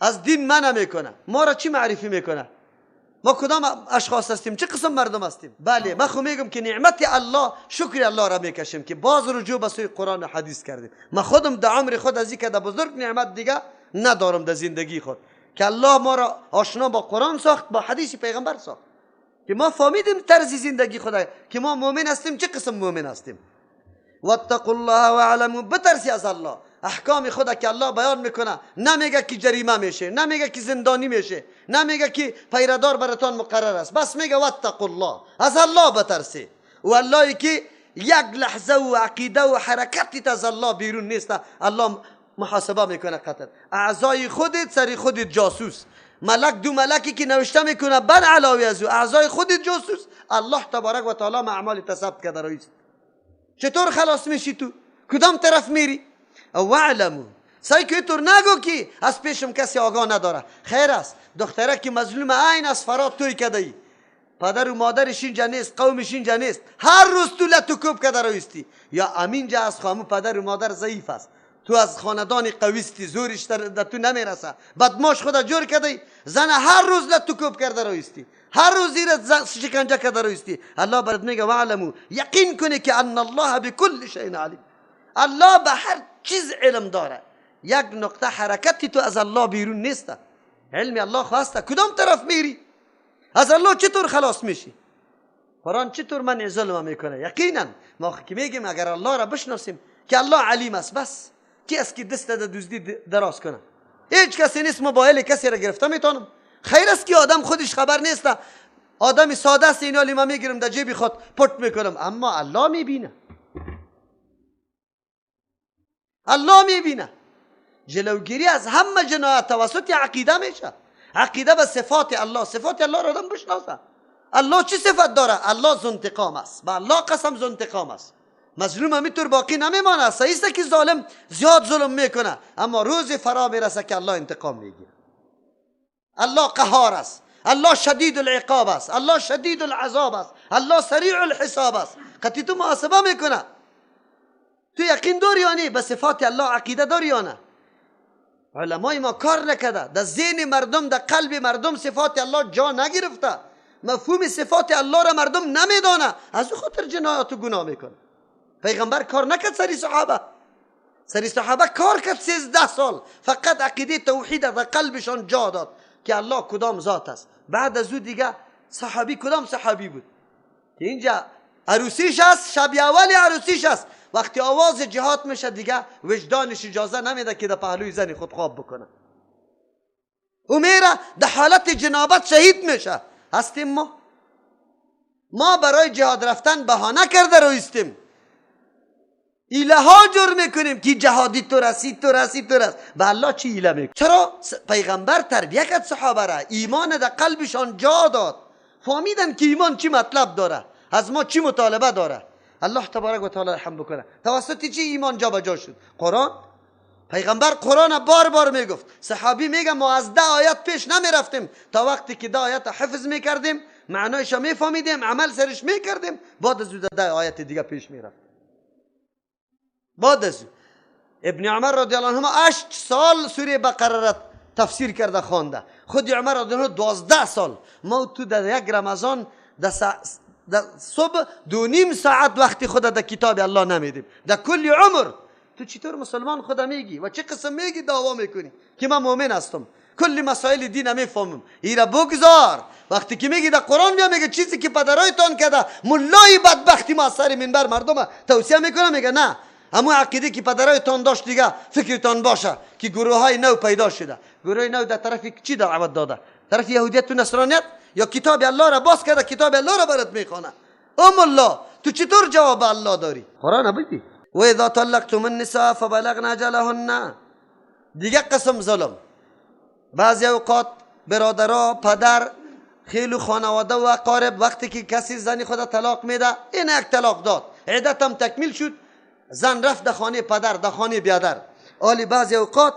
از دین منع میکنه، ما را چی معرفی میکنه؟ ما کدام اشخاص هستیم؟ چه قسم مردم هستیم؟ بله، من خو میگم که نعمت الله، شکر الله را میکشیم که باز رجوع به سوی قرآن و حدیث کردیم. من خودم در عمر خود از این که بزرگ نعمت دیگه ندارم در زندگی خود، که الله ما را آشنا با قرآن ساخت، با حدیث پیغمبر ساخت، که ما فهمیدیم طرز زندگی خدا، که ما مؤمن هستیم، چه قسم مؤمن هستیم. واتقوا الله واعلموا، بترسی از الله. احکام خدا که الله بیان میکنه، نمیگه که جریمه میشه، نمیگه که زندانی میشه، نمیگه که پیردار براتان مقرر است، بس میگه واتقوا الله، از الله بترسی. و اللهی که یک لحظه و عقیده و حرکتی از الله بیرون نیست، الله محاسبه میکنه. قطر اعضای خودت سر خودت جاسوس، ملک دو ملکی که نوشته میکنه بر علاوه از او اعضای خودت جاسوس، الله تبارک و تعالی اعمال ثبت کرده رئیس. چطور خلاص میشی؟ تو کدام طرف میری؟ واعلموا، سعی که طور نگو که از پیشم کسی آگاه نداره. خیر است، دختره که مظلوم عین از فرات توی کده ای، پدر و مادرش اینجا نیست، قومش اینجا نیست، هر روز تو لتو کوب کده رویستی. یا امینجا از خامو پدر و مادر ضعیف است، تو از خاندان قویستی، زورش در تو نمیرسه، بدماش خدا جور کده، زن هر روز لتو کوب کرده رویستی، هر روز زیر شکنجه کرده رویستی. الله برات میگه واعلموا، یقین کنی که ان الله بكل شیء علیم، الله به هر چیز علم داره. یک نقطه حرکتی تو از الله بیرون نیست، علم الله خواسته. کدام طرف میری؟ از الله چطور خلاص میشی؟ قرآن چطور منع ظلم میکنه؟ یقینا ما که میگیم اگر الله را بشناسیم که الله علیم است، بس کی است که دست در دزدی دراز کنه؟ هیچ کسی نیست موبایل کسی را گرفته میتونم. خیر است که آدم خودش خبر نیست، آدم ساده است، اینا ما میگیرم در جیب خود پت میکنم، اما الله میبینه، الله میبینه. جلوگیری از همه جنایت توسط عقیده میشه. عقیده به صفات الله، صفات الله را آدم بشناسه. الله چه صفت داره؟ الله ذو انتقام است، به الله قسم ذو انتقام است. مظلوم همینطور باقی نمیمانه. صحیح است که ظالم زیاد ظلم میکنه، اما روز فرا میرسه که الله انتقام میگیره. الله قهار است، الله شدید العقاب است، الله شدید العذاب است، الله سریع الحساب است. قطعی تو محاسبه میکنه. تو یقین داری یا نه؟ به صفات الله عقیده داری یا نه؟ علمای ما کار نکرده، در ذهن مردم، در قلب مردم صفات الله جا نگرفته، مفهوم صفات الله را مردم نمیدانه، از او خاطر جنایات و گناه میکنه. پیغمبر کار نکرد سری صحابه، سری صحابه کار کرد 13 سال، فقط عقیده توحید در قلبشان جا داد که الله کدام ذات است. بعد از او دیگه صحابی کدام صحابی بود که اینجا عروسیش است، شب اول عروسیش است، وقتی آواز جهاد میشه دیگه وجدانش اجازه نمیده که در پهلوی زن خود خواب بکنه. او میره در حالت جنابت شهید میشه. هستیم ما برای جهاد رفتن بهانه کرده رویستیم، ایله ها جور میکنیم که جهادی تو رسید تو رسید تو رسید. به الله چی ایله میکنیم؟ چرا پیغمبر تربیه کرد صحابه را، ایمان در قلبشان جا داد، فهمیدن که ایمان چی مطلب داره، از ما چی مطالبه داره. الله تبارک و تعالی رحم بکنه. توسط چی ایمان جا به جا شد؟ قرآن. پیغمبر قرآن بار بار میگفت. صحابی میگه ما از 10 آیت پیش نمیرفتیم تا وقتی که 10 آیت حفظ میکردیم، معنایش میفهمیدیم، عمل سرش میکردیم، بعد از 10 آیت دیگه پیش میرفت. بعد از ابن عمر رضی الله عنهما 8 سال سوره بقره را تفسیر کرده خوانده. خود عمر رضی الله عنه 12 سال. ما تو در یک رمضان در صبح 2.5 ساعت وقتی خود در کتاب الله نمیدیم در کل عمر. تو چطور مسلمان خود میگی و چه قسم میگی دعوا میکنی که من مؤمن هستم، کل مسائل دین میفهمم؟ ایرا بگذار. وقتی که میگی در قرآن بیا میگه چیزی که پدرایتان کرده، ملای بدبختی ما سر منبر مردم توصیه میکنه، میگه نه همون عقیده که پدرایتان داشت دیگه فکرتان باشه که گروه های نو پیدا شده. گروه نو در طرف چی دعوت داده؟ طرف یهودیت و نصرانیت؟ یا کتاب الله را باز کرده، کتاب الله را برات میخوانه. ام الله تو چطور جواب الله داری؟ قرآن بدی. و اذا طلقتم النساء فبلغن اجلهن. دیگه قسم ظلم. بعضی اوقات برادرها، پدر، خیلی خانواده و اقارب وقتی که کسی زنی خود طلاق میده، این یک طلاق داد، عدت هم تکمیل شد، زن رفت در خانه پدر، در خانه بیادر. آلی بعضی اوقات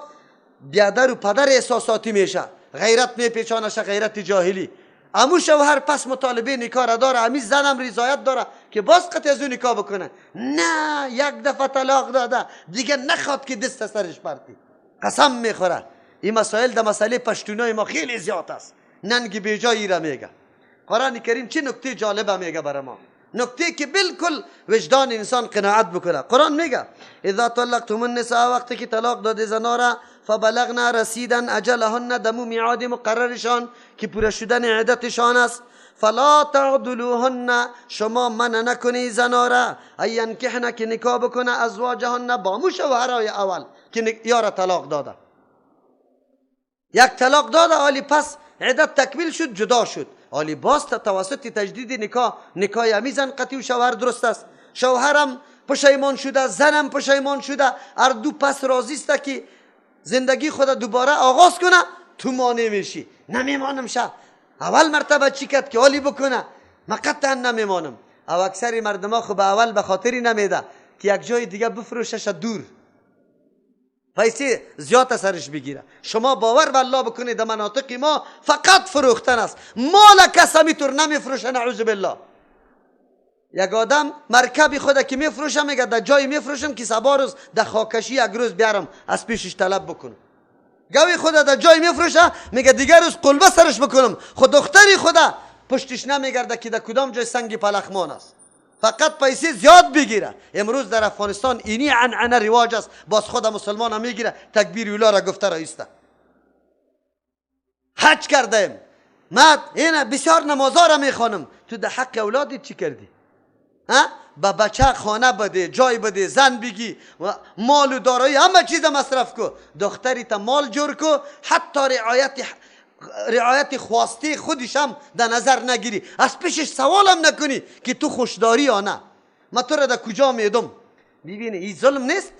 بیادر و پدر احساساتی میشه، غیرت میپیچانشه، غیرت جاهلی. امو شوهر پس مطالبه نکاح را داره، امی زنم رضایت داره که باز قطع از او نکاح بکنه. نه، یک دفعه طلاق داده دیگه نخواد که دست سرش پرتی، قسم میخوره. این مسائل در مسئله پشتونای ما خیلی زیاد است. ننگ بیجایی را میگه. قرآن کریم چه نکته جالبه میگه برای ما، نکته که بالکل وجدان انسان قناعت بکنه. قرآن میگه اذا طلقتم النساء، وقتی که طلاق داده زنا را، فبلغنا رسیدن اجلهن، دمو میعاد مقررشان که پوره شدن عدتشان است، فلا تعدلوهن، شما منع نکنی زنا را، ان ینکحن، که نکاح بکنه، ازواجهن، با مو شوهرای اول که یارا طلاق داده. یک طلاق داده، آلی پس عدت تکمیل شد، جدا شد، آلی باز توسط تجدید نکاح، نکاح امی زن قطعی و شوهر درست است، شوهرم پشیمان شده، زنم پشیمان شده، هر دو پس راضی است که زندگی خود دوباره آغاز کنه، تو مانع میشی، نمیمانم شه. اول مرتبه چی کرد که آلی بکنه، ما قطعا نمیمانم. او اکثر مردم ها خب اول به خاطری نمیده که یک جای دیگه بفروشش دور. پیسه زیاد سرش بگیره. شما باور به الله بکنید در مناطق ما فقط فروختن است، مال کس همیطور نمیفروشه، نعوذ بالله. یک آدم مرکب خود که میفروشه میگه در جای میفروشم که سبا روز در خاکشی یک روز بیارم از پیشش طلب بکنم. گوی خود در جای میفروشه میگه دیگر روز قلبه سرش بکنم، خود دختری خدا پشتش نمیگرده که در کدام جای سنگ پلخمان است، فقط پیسه زیاد بگیره. امروز در افغانستان اینی عنعنه رواج است، باز خود مسلمان هم میگیره تکبیر اولا را گفته رایسته. حج کردیم ما اینا بسیار نمازا را میخوانم، تو در حق اولادت چی کردی؟ ها؟ به بچه خانه بده، جای بده، زن بگی، مال و دارایی همه چیز مصرف کو، دختری تا مال جور کو، حتی رعایت خواسته خودش هم در نظر نگیری، از پیشش سوالم نکنی که تو خوشداری یا نه، ما تو را در کجا میدم. ببینی این ظلم نیست؟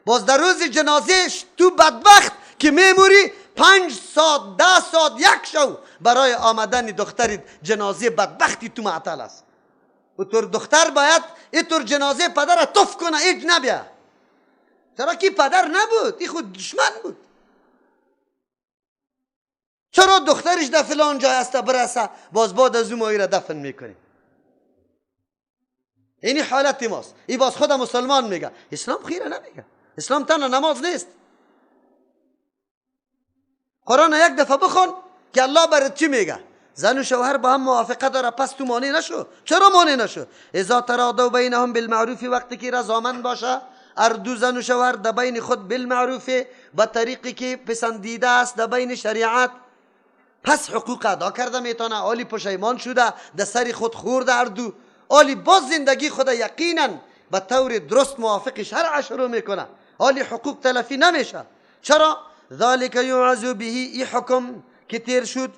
باز در روز جنازهش تو بدبخت که میموری 5 ساعت 10 ساعت یک شو برای آمدن دختری جنازه بدبختی تو معطل است. و طور دختر باید اینطور جنازه پدر را تف کنه، هیچ نبیا، چرا که پدر نبود، این خود دشمن بود. چرا دخترش در فلان جای است برسه، باز بعد از اون ما را دفن میکنیم. اینی حالت ماست. این باز خود مسلمان میگه، اسلام خیره نمیگه. اسلام تنها نماز نیست. قرآن یک دفعه بخون که الله برات چی میگه. زن و شوهر با هم موافقه داره، پس تو مانع نشو. چرا مانع نشو؟ اذا تراضوا بینهم بالمعروف، وقتی که رضامند باشه هر دو زن و شوهر در بین خود بالمعروف، به طریقی که پسندیده است در بین شریعت، پس حقوق ادا کرده میتونه. آلی پشیمان شده، در سر خود خورده هر دو، آلی باز زندگی خود یقینا به طور درست موافق شرع شروع میکنه، آلی حقوق تلفی نمیشه. چرا؟ ذالک یوعظ به، ای حکم که تیر شد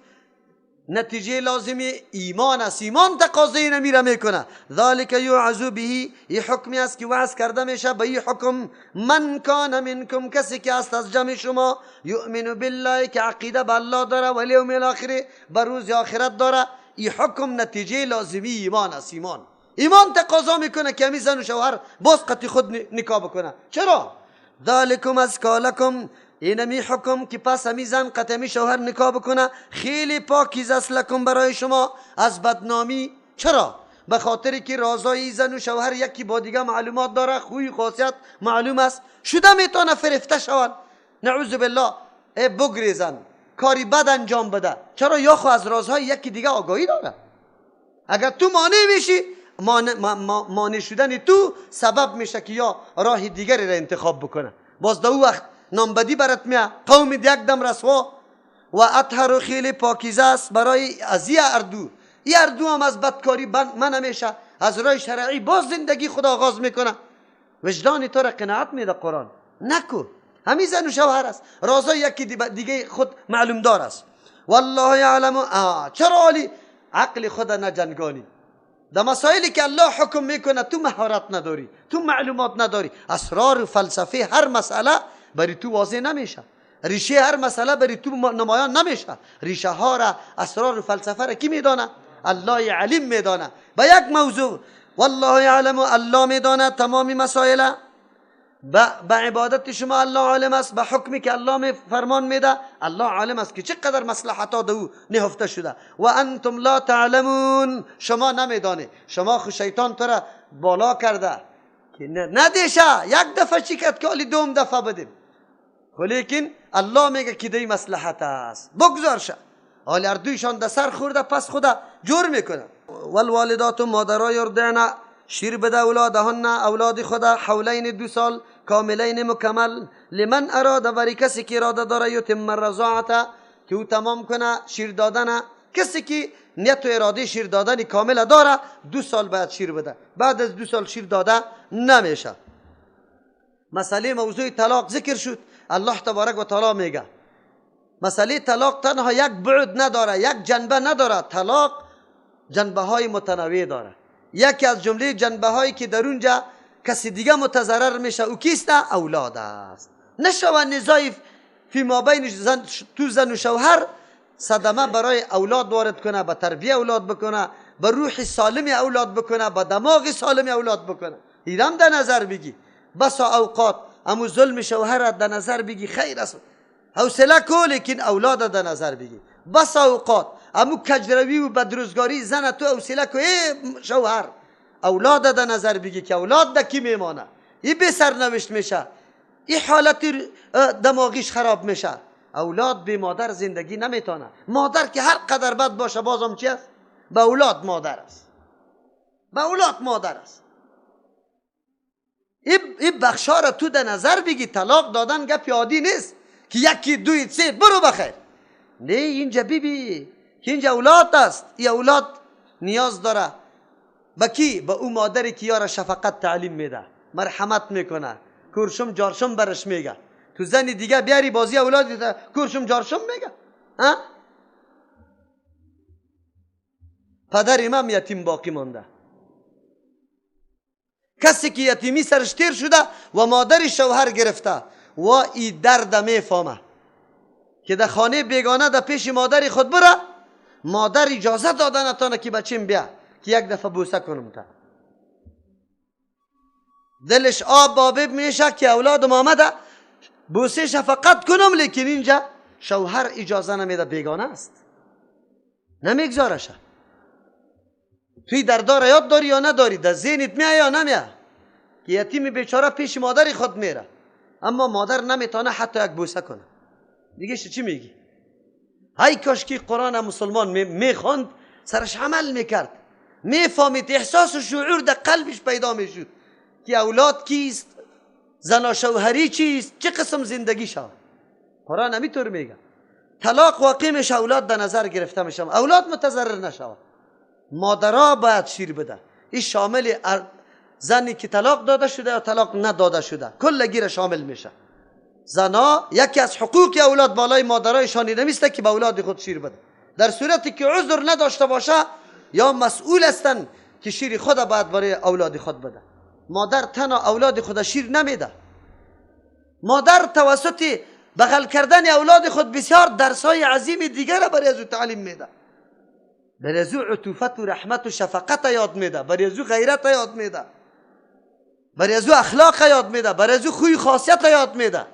نتیجه لازمی ایمان است، ایمان تقاضای نمیره میکنه. ذالک یوعظ به، ای حکمی است که وعظ کرده میشه به این حکم من کان منکم، کسی که است از جمع شما، یؤمن بالله، که عقیده به الله داره، و الیوم الاخر، به روز آخرت داره. این حکم نتیجه لازمی ایمان است. ایمان تقاضا میکنه که همی زن و شوهر باز قطع خود نکاح بکنه. چرا؟ ذالکم ازکی لکم، اینمی حکم که پس همی زن قطع شوهر نکاح بکنه خیلی پاکیز است لکم، برای شما از بدنامی. چرا؟ به خاطر که رازای زن و شوهر یکی با دیگه معلومات داره، خوی خاصیت معلوم است، شده میتونه فرفته شوند، نعوذ بالله، ای بگریزن، کاری بد انجام بده. چرا؟ یا خو از رازهای یکی دیگه آگاهی داره. اگر تو مانع میشی، مانع شدن تو سبب میشه که یا راه دیگری را انتخاب بکنه. باز در او وقت نامبدی برات میاد، قوم یک دم رسوا. و اطهر، خیلی پاکیزه است برای از یه اردو، یه اردو هم از بدکاری من نمیشه، از راه شرعی باز زندگی خدا آغاز میکنه. وجدان تو را قناعت میده قرآن، نکو. همین زن و شوهر است، رازای یکی دیگه خود معلوم دار است. والله یعلم. چرا عالی عقل خود نجنگانی در مسائلی که الله حکم میکنه تو مهارت نداری، تو معلومات نداری، اسرار و فلسفه هر مسئله بری تو واضح نمیشه، ریشه هر مسئله بری تو نمایان نمیشه. ریشه ها را، اسرار و فلسفه را کی میدانه؟ الله علیم میدانه. با یک موضوع والله یعلم، الله میدانه تمام مسائل. به عبادت شما الله عالم است، به حکمی که الله فرمان میده الله عالم است که چقدر مصلحت ها او نهفته شده. و انتم لا تعلمون، شما نمیدانی. شما خو شیطان تو را بالا کرده که ندیشه یک دفعه چی کرد که دوم دفعه بدیم، ولیکن الله میگه که دی مصلحت است، بگذار شه. حال اردویشان در سر خورده، پس خدا جور میکنه. والوالدات، مادرای یرضعن، شیر بده اولادهن، اولاد خدا، حولین 2 سال، کاملین مکمل، لمن اراده، برای کسی که اراده داره، یتم الرضاعه، که او تمام کنه شیر دادن. کسی که نیت و اراده شیر دادن کامل داره 2 سال باید شیر بده، بعد از 2 سال شیر داده نمیشه. مسئله موضوع طلاق ذکر شد. الله تبارک و تعالی میگه مسئله طلاق تنها یک بعد نداره، یک جنبه نداره، طلاق جنبه های متنوع داره. یکی از جمله جنبه هایی که در اونجا کسی دیگه متضرر میشه او کیست؟ اولاد است. نشوه نزاع فی ما بین زن، تو زن و شوهر صدمه برای اولاد وارد کنه، به تربیه اولاد بکنه، به روح سالم اولاد بکنه، به دماغ سالم اولاد بکنه. ایرم در نظر بگی. بسا اوقات امو ظلم شوهر در نظر بگی خیر است، حوصله کو، لیکن اولاد در نظر بگی. بس اوقات امو کجروی و بدروزگاری زن تو حوصله کو ای شوهر، اولاد در نظر بگی که اولاد در کی میمانه، ای بی سرنوشت میشه، ای حالت دماغیش خراب میشه. اولاد بی مادر زندگی نمیتونه. مادر که هر قدر بد باشه بازم چی است؟ به اولاد مادر است، به اولاد مادر است. این بخشا را تو در نظر بگی. طلاق دادن گپ عادی نیست که یکی دوی سه برو بخیر. نه، اینجا ببی که اینجا اولاد است، این اولاد نیاز داره به کی؟ به او مادری که یارا شفقت تعلیم میده، مرحمت میکنه، کورشم جارشم برش میگه. تو زن دیگه بیاری بازی اولاد کورشم جارشم میگه. ها؟ پدر امام یتیم باقی مانده. کسی که یتیمی سرش تیر شده و مادر شوهر گرفته و ای درد میفهمه که در خانه بیگانه در پیش مادر خود بره، مادر اجازه داده نتانه که بچیم بیا که یک دفعه بوسه کنم تا دلش آب آب میشه که اولادم آمده بوسه شفقت کنم، لیکن اینجا شوهر اجازه نمیده، بیگانه است، نمیگذارشه. توی دردار یاد داری یا نداری؟ در ذهنت میایه یا نمیایه که یتیم بیچاره پیش مادر خود میره، اما مادر نمیتونه حتی یک بوسه کنه. دیگه چی میگی؟ های کاش که قرآن مسلمان میخوند، سرش عمل میکرد، میفهمید، احساس و شعور در قلبش پیدا میشد که اولاد کیست، زنا شوهری چیست، چه قسم زندگی شود. قرآن همینطور میگه. طلاق واقع میشه، اولاد در نظر گرفته میشه، اولاد متضرر نشود. مادرها باید شیر بده. این شامل زنی که طلاق داده شده یا طلاق نداده شده، کل گیر شامل میشه. زنا یکی از حقوق اولاد بالای مادرایشان نمیسته که به اولاد خود شیر بده. در صورتی که عذر نداشته باشه یا مسئول هستن که شیر خود باید برای اولاد خود بده. مادر تنها اولاد خود شیر نمیده. مادر توسط بغل کردن اولاد خود بسیار درسای عظیم دیگر را برای از او تعلیم میده. برای از او عطوفت و رحمت و شفقت یاد میده، برای از او غیرت یاد میده، برای از او اخلاق یاد میده، برای از او خوی خاصیت یاد میده.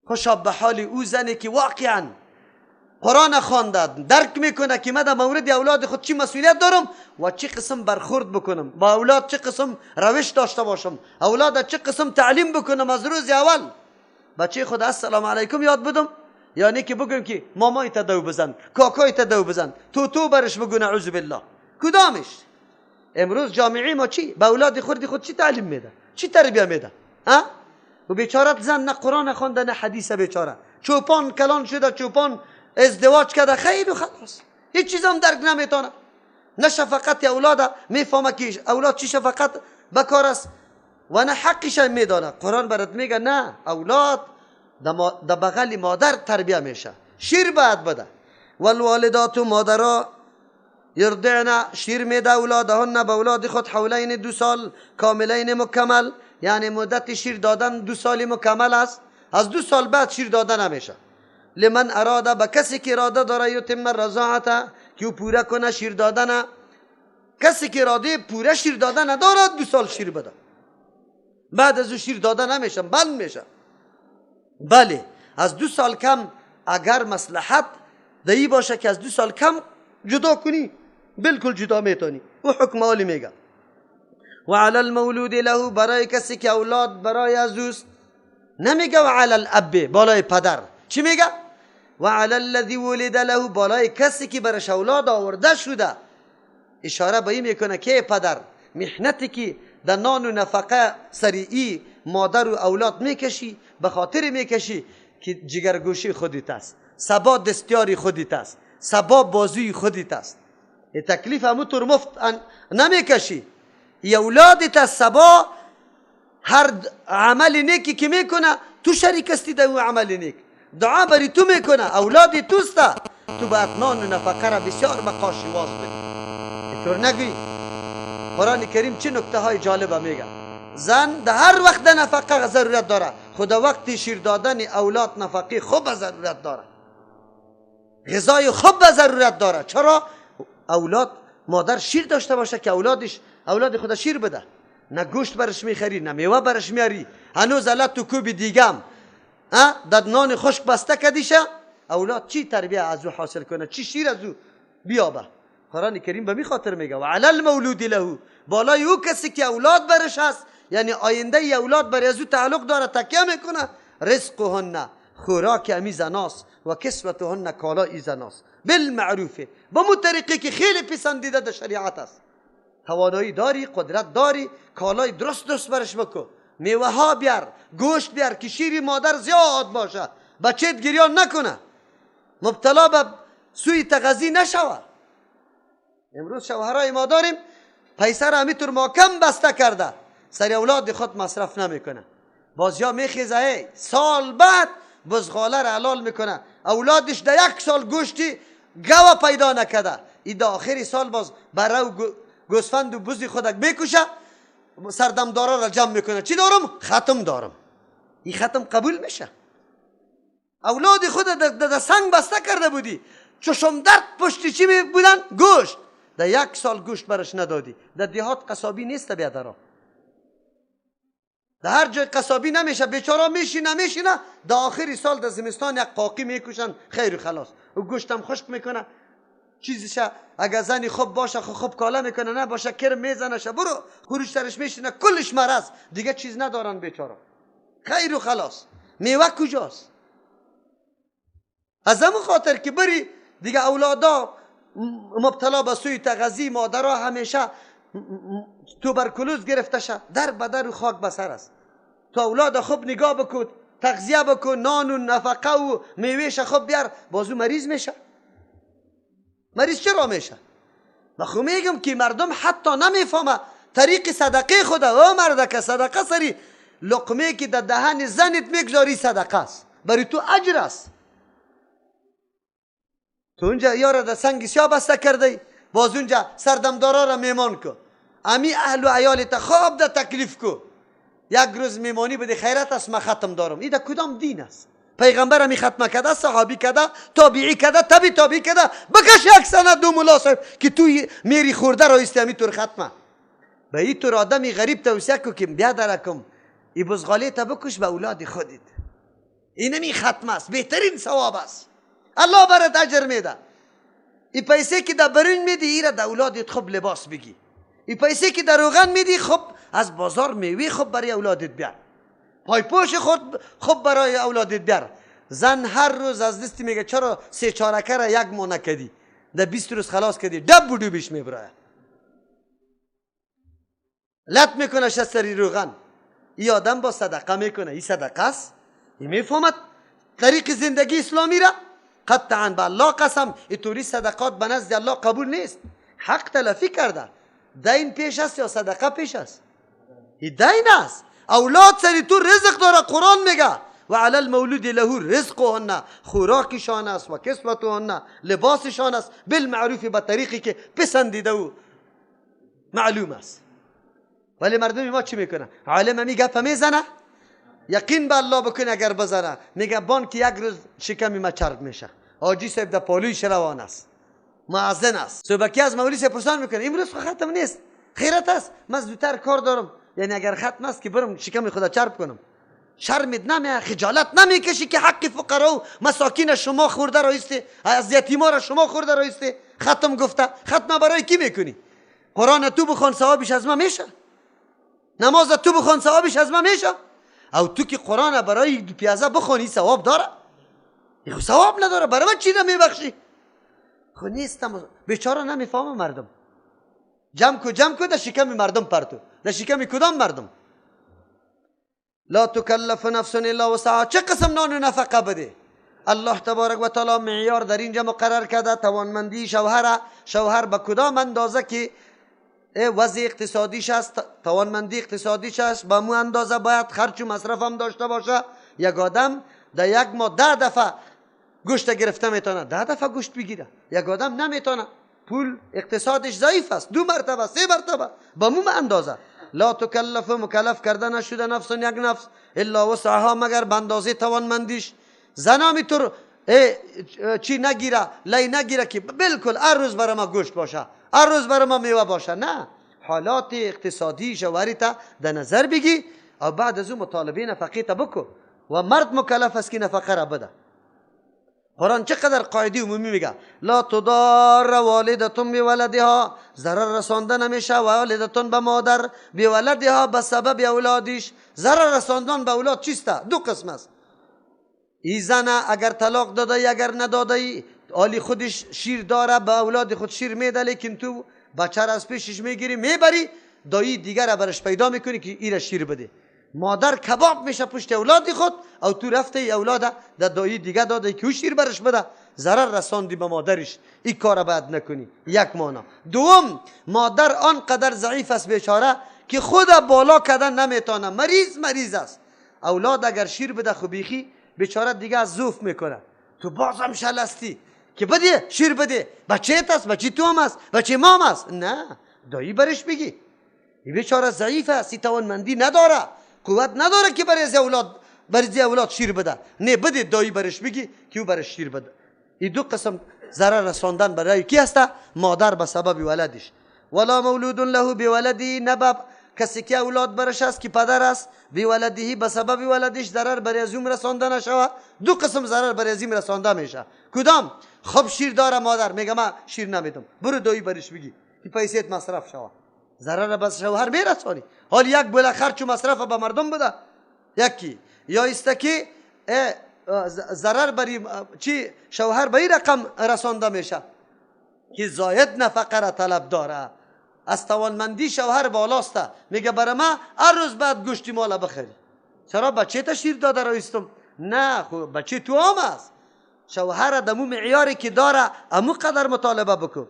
خوشا به حال او زنی که واقعا قرآن خوانده، درک میکنه که من در مورد اولاد خود چی مسئولیت دارم و چه قسم برخورد بکنم، با اولاد چه قسم روش داشته باشم، اولاد چه قسم تعلیم بکنم. از روز اول بچه خود السلام علیکم یاد بدم، یعنی که بگم که مامای تا دو بزن، کاکای تا دو بزن، تو تو برش بگو نعوذ بالله. کدامش؟ امروز جامعه ما چی؟ به اولاد خردی خود چی تعلیم میده؟ چی تربیه میده؟ ها؟ و بیچاره زن نه قرآن خوانده نه حدیث، بیچاره چوپان کلان شده، چوپان ازدواج کرده، خیر و خلاص، هیچ چیز هم درک نمیتونه. نه شفقت اولاد میفهمه که اولاد چی شفقت بکار است و نه حقش میدانه. قرآن برات میگه نه، اولاد در بغل مادر تربیه میشه، شیر باید بده. والوالدات مادرا یرضعن شیر میده اولادهن به اولاد خود حولین 2 سال کاملین مکمل، یعنی مدت شیر دادن 2 سال مکمل است، از 2 سال بعد شیر دادن نمیشه. لمن اراده به کسی که اراده داره یتم الرضاعه که پوره کنه شیر دادن، کسی که اراده پوره شیر دادن نداره 2 سال شیر بده، بعد از او شیر دادن نمیشه، بند میشه. بله از 2 سال کم اگر مصلحت دایی باشه که از 2 سال کم جدا کنی، بالکل جدا میتونی، او حکم عالی میگه. و علی المولود له برای کسی که اولاد برای از اوست، نمیگه و علی الاب بالای پدر، چی میگه؟ و علی الذی ولد له بالای کسی که برش اولاد آورده شده. اشاره به این میکنه که پدر محنتی که در نان و نفقه سریعی مادر و اولاد میکشی، به خاطر میکشی که جگرگوشی خودت است، سبا دستیاری خودت است، سبا بازوی خودت است. تکلیف همون طور مفت نمیکشی. ای اولادت است، سبا هر عمل نیکی که میکنه تو شریک هستی در اون عمل نیک، دعا بری تو میکنه، اولاد توست، تو باید نان و نفقه را بسیار به قاشی واز بدی. اینطور نگویی. قرآن کریم چه نکته های جالبه میگه. زن در هر وقت نفقه ضرورت داره، خدا وقتی شیر دادن اولاد نفقه خوب ضرورت داره، غذای خوب ضرورت داره. چرا؟ اولاد مادر شیر داشته باشه که اولادش اولاد خود شیر بده. نه گوشت برش میخری، نه میوه برش میاری، هنوز لت و کوب دیگم در نان خشک بسته کدیشه. اولاد چی تربیه از او حاصل کنه؟ چی شیر از او بیابه؟ قرآن کریم به می خاطر میگه و علی المولود له، بالای او کسی که اولاد برش هست، یعنی آینده ای اولاد بر از او تعلق داره، تکیه میکنه. رزقهن، خوراک امی زناست، و کسوتهن، کالا ای زناست، بالمعروف، با مو طریقی که خیلی پسندیده در شریعت است. توانایی داری، قدرت داری، کالای درست درست برش بکو، میوه ها بیار، گوشت بیار که شیر مادر زیاد باشه، بچهت گریان نکنه، مبتلا به سوی تغذی نشوه. امروز شوهرای ما داریم پیسه را همیطور محکم بسته کرده، سر اولاد خود مصرف نمیکنه. بازیا میخیزه سال بعد بزغاله را حلال میکنه، اولادش در یک سال گوشتی گوه پیدا نکرده، ای در آخر سال باز بره و گوسفند و بزی خودک میکشه، سردمدارا را جمع میکنه. چی دارم؟ ختم دارم. این ختم قبول میشه؟ اولاد خود در سنگ بسته کرده بودی، چشم درد پشتی چی می بودن؟ گوشت. در یک سال گوشت برش ندادی. در دیهات قصابی نیست بیادرا، در هر جای قصابی نمیشه، بیچارا میشینه میشینه، در آخر سال در زمستان یک قاقی میکشن، خیر و خلاص. و گوشتم خشک میکنه، چیزش اگه زنی خوب باشه خوب کاله میکنه، نه باشه کرم میزنه شه برو خروش سرش میشینه، کلش مرض، دیگه چیز ندارن بیچارا، خیر و خلاص. میوه کجاست؟ از همون خاطر که بری دیگه اولادا مبتلا به سوی تغذی، مادرها همیشه توبرکلوز گرفته شه، در بدر و خاک بسر است. تو اولاد خوب نگاه بکن، تغذیه بکن، نان و نفقه و میوهش خوب بیار، بازو مریض میشه. مریض چرا میشه؟ و خو میگم که مردم حتی نمیفهمه طریق صدقه خدا. او مرده که صدقه سری لقمه که در دهن زنت میگذاری صدقه است، برای تو اجر است. تو اونجا یارا در سنگ سیاه بسته کرده، باز اونجا سردمدارا را میمان کو، امی اهل و عیالت خواب در تکلیف کو، یک روز میمانی بده خیرت است، من ختم دارم. این در کدام دین است؟ پیغمبر همی ختمه کرده، صحابی کرده، تابعی کرده، تبی تابعی کرده، بکش یک سند دو ملا صاحب که توی میری خورده را ایستی همی طور ختمه. به این طور آدمی غریب توصیه کو که بیا درکم ای بزغاله تا بکش به اولاد خودت، اینمی ختمه است، بهترین ثواب است، الله برات اجر میده. ای پیسه که در برنج میدی ایره در اولادت خوب لباس بگی، ای پیسه که در روغن میدی خوب از بازار میوه خوب برای اولادت بیار، پایپوش خود خوب برای اولادت بیار. زن هر روز از دستی میگه چرا سه چارکه را یک ماه نکدی، در 20 روز خلاص کردی، دب بودو بیش میبرایه، لط میکنه سری روغن. ای آدم با صدقه میکنه، ای صدقه است، ای میفهمد طریق زندگی اسلامی را. قطعا به الله قسم اینطوری صدقات به نزد الله قبول نیست. حق تلفی کرده. دین پیش است یا صدقه پیش است؟ این دین است. اولاد سری تو رزق داره، قرآن میگه و علی المولود له رزقهن، خوراکشان است و کسوتهن، لباسشان است، بالمعروف، به طریقی که پسندیده و معلوم است. ولی مردم ما چی میکنه؟ عالم می گپ میزنه، یقین به الله بکنه اگر بزنه، میگه بانک یک روز شکمی ما چرب میشه، حاجی صاحب در پالویش روان است، معزن است. صبحکی از مولوی صاحب پرسان میکنه امروز ختم نیست، خیرت است، من زودتر کار دارم، یعنی اگر ختم است که برم شکم خدا چرب کنم. شرمت نمی، خجالت نمیکشی که حق فقرا و مساکین شما خورده رایستی، از یتیما را شما خورده رایستی، ختم گفته. ختم برای کی میکنی؟ قرآن تو بخوان ثوابش از ما میشه، نماز تو بخوان ثوابش از ما میشه، او تو که قرآن برای پیازه بخوانی ثواب داره؟ خو ثواب نداره، برای من چی نمیبخشی؟ خو نیستم بیچاره، نمیفهمم مردم. جمع کو جمع کو در شکم مردم پرتو، در شکم کدام مردم؟ لا تکلف نفس الا وسعها. چه قسم نان و نفقه بده؟ الله تبارک و تعالی معیار در اینجا مقرر کرده، توانمندی شوهر، شوهر به کدام اندازه که وضع اقتصادیش است، توانمندی اقتصادیش است، به مو اندازه باید خرچ و مصرف هم داشته باشه. یک آدم در یک ماه 10 دفعه گوشت گرفته میتونه، 10 دفعه گوشت بگیره. یک آدم نمیتونه، پول اقتصادش ضعیف است، 2 مرتبه 3 مرتبه به مو اندازه. لا تکلف، مکلف کرده نشده نفس یک نفس الا وسعها، مگر به اندازه توانمندیش. زنا میتور چی نگیره، لی نگیره که بالکل هر روز برای ما گوشت باشه، هر روز برای ما میوه باشه. نه، حالات اقتصادی شوهری تا در نظر بگی او بعد از او مطالبه نفقه تا بکو. و مرد مکلف است که نفقه را بده. قرآن چقدر قاعده عمومی میگه لا تضار والدتون بولدها، ضرر رسانده نمیشه والدتون به مادر، بولدها به سبب اولادش. ضرر رساندن به اولاد چیست؟ دو قسم است. ای زن اگر طلاق داده اگر نداده، آلی خودش شیر داره، به اولاد خود شیر میده، لیکن تو بچه را از پیشش میگیری میبری، دایی دیگر را برش پیدا میکنی که ایره شیر بده. مادر کباب میشه پشت اولاد خود، او تو رفته ای اولاد در دایی دیگه داده که او شیر برش بده، ضرر رساندی به مادرش. این کار باید نکنی. یک معنا. دوم، مادر آنقدر ضعیف است بیچاره که خود بالا کردن نمیتونه، مریض است. اولاد اگر شیر بده خو بیخی بیچاره دیگه از ضعف میکنه. تو بازم شلستی که بده شیر بده، بچه است، بچه تو هم است، بچه ما هم است. نه، دایی برش بگی این بیچاره ضعیف است، این توانمندی نداره، قوت نداره که برای اولاد شیر بده. نه، بده دایی برش بگی که او برش شیر بده. این دو قسم ضرر رساندن برای کی هست؟ مادر به سبب ولدش. ولا مولود له بولده، نباب کسی که اولاد برش است که پدر است، بولده به سبب ولدش ضرر برای ازم رسانده نشوه. دو قسم ضرر برای ازم رسانده میشه. کدام؟ خب شیر داره مادر، میگه من شیر نمیدم، برو دایی برش بگی که پیسیت مصرف شوه. ضرر بس شوهر میرسانی. حال یک بله خرچ و مصرف به مردم بده یکی، یا است که ضرر بری چی شوهر به این رقم رسانده میشه که زاید نفقه را طلب داره، از توانمندی شوهر بالاست، میگه برای ما هر روز بعد گوشتی مال بخری. چرا بچه تا شیر داده رایستم؟ نه، خب بچه تو هم است. شوهر دمو معیاری که داره امو قدر مطالبه بکن.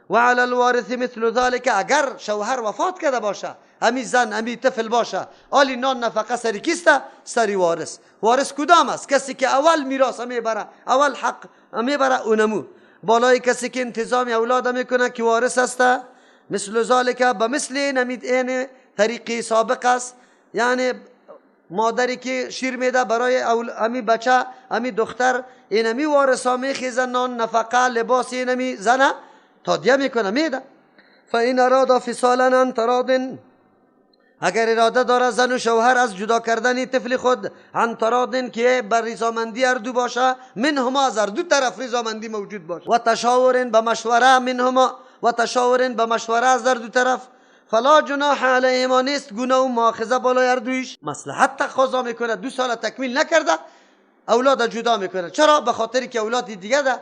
و علی الوارث مثل ذلك، اگر شوهر وفات کرده باشه، همی زن همی طفل باشه، آلی نان نفقه سری کیسته؟ سری وارث. وارث کدام است؟ کسی که اول میراث میبره، اول حق میبره، اونمو. بالای کسی که انتظام اولاد میکنه که وارث است، مثل ذلك به مثل نمید این طریقی سابق است. یعنی مادری که شیر میده برای امی بچه، امی دختر، این امی وارث ها میخیزن نان نفقه لباس این امی زنه تادیه میکنه میده. فإن اراد فصالا عن تراض، اگر اراده داره زن و شوهر از جدا کردن طفل خود، عن تراض که بر رضامندی هر دو باشه، منهما از هر دو طرف رضامندی موجود باشه، و تشاور به مشوره منهما، و تشاور به مشوره از هر دو طرف، فلا جناح علیهما، نیست گناه و مؤاخذه بالای هر دویش. مصلحت تقاضا میکنه، 2 سال تکمیل نکرده اولاد جدا میکنه. چرا؟ به خاطر که اولاد دیگه ده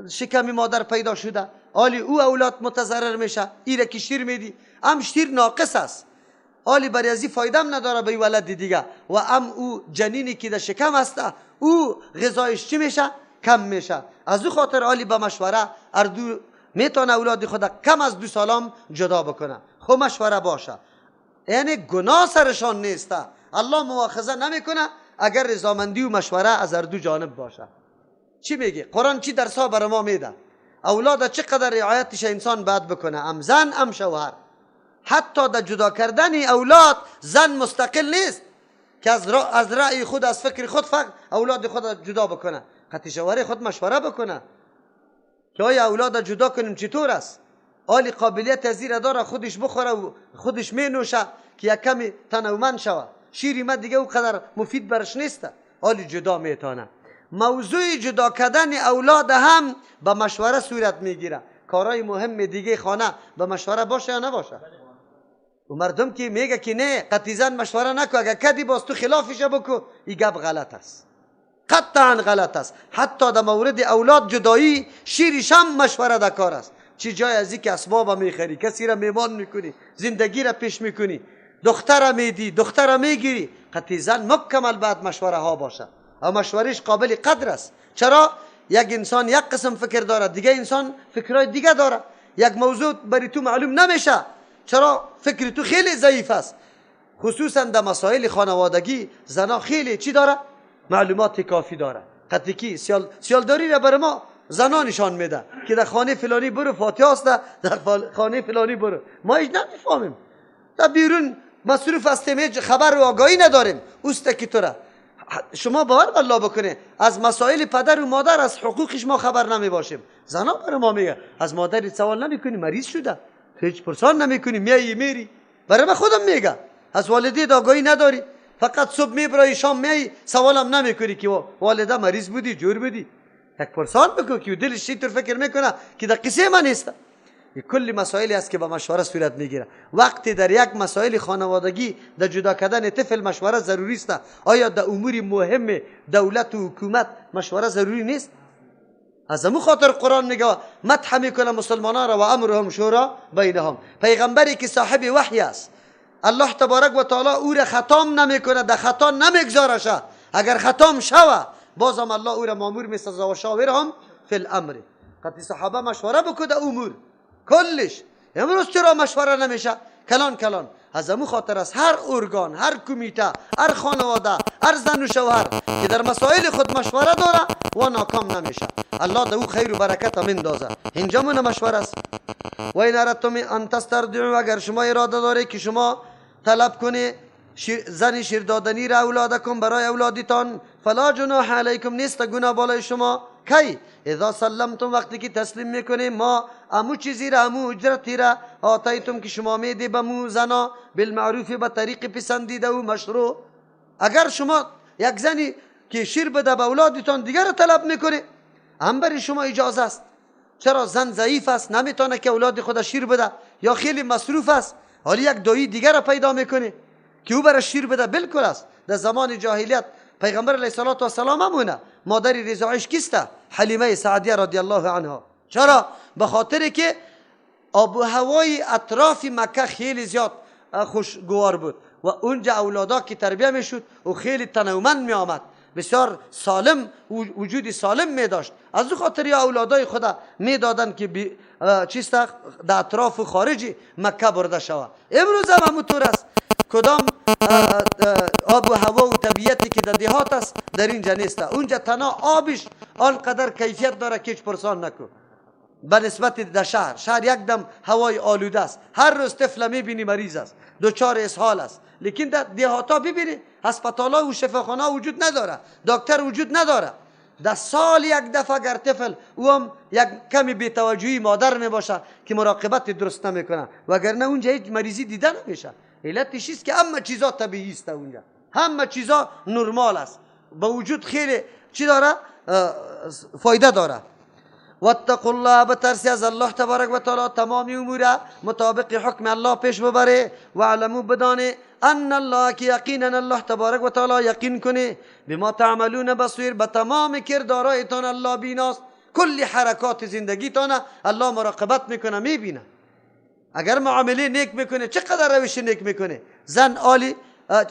شکم مادر پیدا شده، آلی او اولاد متضرر میشه. ایره که شیر میدی ام شیر ناقص است، آلی برای ازی فایده هم نداره به ولد دیگه، و ام او جنینی که در شکم است او غذایش چی میشه؟ کم میشه. از او خاطر آلی به مشوره اردو میتونه اولاد خود کم از 2 سالام جدا بکنه. خب مشوره باشه، یعنی گناه سرشان نیست، الله مؤاخذه نمیکنه اگر رضامندی و مشوره از هر دو جانب باشه. چی میگه قرآن؟ چی درس ها برای ما میده؟ اولاد چقدر رعایتش انسان باید بکنه، ام زن ام شوهر. حتی در جدا کردن اولاد زن مستقل نیست که از رأی خود، از فکر خود فقط اولاد خود جدا بکنه. قطعی شوهر خود مشوره بکنه که آیا اولاد جدا کنیم چطور است؟ آلی قابلیت از زیر داره خودش بخوره و خودش می نوشه که یک کمی تنومند شوه، شیری ما دیگه او قدر مفید برش نیست، آلی جدا میتونه. موضوع جدا کردن اولاد هم به مشوره صورت میگیره. کارهای مهم دیگه خانه به مشوره باشه یا نباشه؟ و مردم که میگه که نه قطعی زن مشوره نکو، اگر کدی باز تو خلافش بکو، این گپ غلط است، قطعا غلط است. حتی در مورد اولاد جدایی شیرش هم مشوره در کار است. چی جای از که اسباب میخری، کسی را میمان میکنی، زندگی را پیش میکنی، دختر میدی، دختر میگیری، قطعی زن مکمل بعد مشوره ها باشه و مشورش قابل قدر است. چرا؟ یک انسان یک قسم فکر داره، دیگه انسان فکرهای دیگه داره. یک موضوع برای تو معلوم نمیشه، چرا؟ فکر تو خیلی ضعیف است. خصوصا در مسائل خانوادگی زنا خیلی چی داره؟ معلومات کافی داره. قطعی کی سیالداری را برای ما زنا نشان میده که در خانه فلانی برو فاتحه است، در خانه فلانی برو. ما هیچ نمیفهمیم، در بیرون مصروف هستیم، هیچ خبر و آگاهی نداریم. اوست که تو را شما باور بالله بکنه از مسائل پدر و مادر، از حقوقش ما خبر نمی باشیم. زنا برای ما میگه از مادر سوال نمیکنی مریض شده، تو هیچ پرسان نمیکنی، میایی میری. برای من خودم میگه از والده آگاهی نداری، فقط صبح میبرای شام میایی، سوالم نمیکنی که والده مریض بودی جور بودی. یک پرسان بکن که دلش اینطور فکر میکنه که در قصه من نیست. کل مسائلی است که با مشوره صورت میگیره. وقتی در یک مسائل خانوادگی در جدا کردن طفل مشوره ضروری است، آیا در امور مهم دولت و حکومت مشوره ضروری نیست؟ از امو خاطر قرآن میگه مدح میکنه مسلمانان را و امرهم شورا بینهم. پیغمبری که صاحب وحی است، الله تبارک و تعالی او را ختام نمیکنه، در خطا نمیگذارشه. اگر ختام شوه بازم الله او را مامور میسازه و شاورهم فی الامر. قطعی صحابه مشوره بکو در امور کلش. امروز چرا مشوره نمیشه؟ کلان کلان. از امو خاطر است هر ارگان، هر کمیته، هر خانواده، هر زن و شوهر که در مسائل خود مشوره داره و ناکام نمیشه، الله در او خیر و برکت میندازه. اینجا مون مشوره است. و این اردتم ان تسترضعوا، اگر شما اراده داره که شما طلب کنی زن شیردادنی را اولادکم برای اولادتان، فلا جناح علیکم، نیست گناه بالای شما. کی اذا سلمتم، وقتی که تسلیم میکنیم ما امو چیزی را، امو اجرتی را آتیتم که شما میدی به مو زنا بالمعروف، به طریق پسندیده و مشروع. اگر شما یک زنی که شیر بده به اولادتان دیگر را طلب میکنی، هم برای شما اجازه است. چرا؟ زن ضعیف است، نمیتونه که اولاد خود شیر بده یا خیلی مصروف است، حالی یک دایی دیگر را پیدا میکنه که او برای شیر بده. بالکل است. در زمان جاهلیت پیغمبر علیه الصلاة والسلام همونه مادر رضاعش کیسته؟ حلیمه سعدیه رضی الله عنها. چرا؟ به خاطر که آب و هوای اطراف مکه خیلی زیاد خوشگوار بود و اونجا اولادا که تربیه میشد و خیلی تنومند می آمد، بسیار سالم، وجودی سالم می داشت. از او خاطر یا اولادای خدا می دادن که چیست در اطراف خارج مکه برده شود. امروز هم همونطور است. کدام آب و هوا و طبیعتی که در دیهات است در اینجا نیست. اونجا تنها آبش آنقدر کیفیت داره که هیچ پرسان نکن به نسبت در شهر. شهر یک دم هوای آلوده است، هر روز طفل میبینی مریض است، دچار اسهال است. لیکن در دیهاتا ببینی هسپتالا و شفاخانه وجود نداره، دکتر وجود نداره. در سال یک دفعه اگر طفل او هم یک کمی بی‌توجهی مادر میباشه که مراقبت درست نمیکنه، وگرنه اونجا هیچ مریضی دیده نمیشه. علتش است که همه چیزا طبیعی است اونجا، همه چیزا نرمال است، با وجود خیلی چی داره؟ فایده داره. واتقوا الله، بترسی از الله تبارک و تعالی، تمام امور مطابق حکم الله پیش ببره. و علموا، بدانه ان الله، که یقینا الله تبارک و تعالی یقین کنه بما تعملون بصیر، به تمام کردارایتان الله بیناست. کل حرکات زندگیتان الله مراقبت میکنه، میبینه. اگر معامله نیک میکنه، چقدر روش نیک میکنه. زن عالی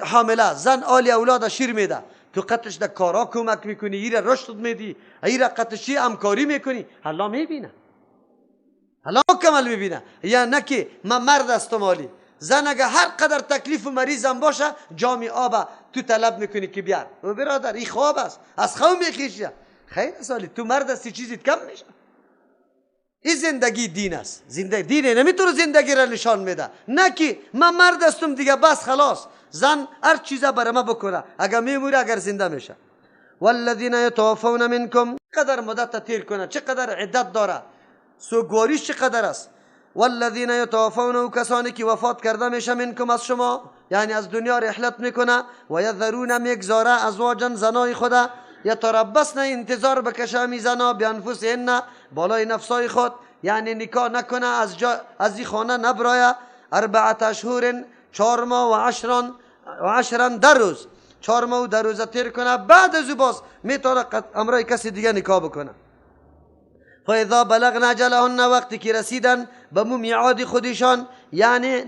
حامله، زن عالی اولاد شیر میده، تو قطش در کارا کمک میکنی، ایره رشد میدی، ایره قطشی همکاری میکنی، الله میبینه، الله مکمل میبینه. یا نه که من مرد هستم عالی، زن اگه هر قدر تکلیف و مریضم باشه جامی آب تو طلب میکنی که بیار. و برادر این خواب است، از خواب میخیشه. خیر است، تو مرد هستی چیزیت کم میشه. این زندگی دین است. زندگی دین نمیتونه زندگی را نشان میده، نه که من مرد هستم دیگه بس خلاص، زن هر چیزا برای ما بکنه، اگر میموره اگر زنده میشه. والذین یتوفون منکم، چقدر مدت تیر کنه، چقدر عدت داره، سوگواریش چقدر است. والذین یتوفون، و کسانی که وفات کرده میشه، منکم از شما، یعنی از دنیا رحلت میکنه، و یذرون، میگذاره، ازواجا، زنای خدا، یتربصن، انتظار بکشه میزنا، بانفسهن، بالای نفسای خود، یعنی نکاح نکنه، از جا از این خانه نبرایه، اربعة اشهر، 4 ماه و عشرن، 10 روز، 4 ماه و 10 روزه تیر کنه، بعد از او باز میتونه امرای کسی دیگه نکاح بکنه. فاذا بلغن اجلهن، وقتی که رسیدن به مو میعاد خودشان، یعنی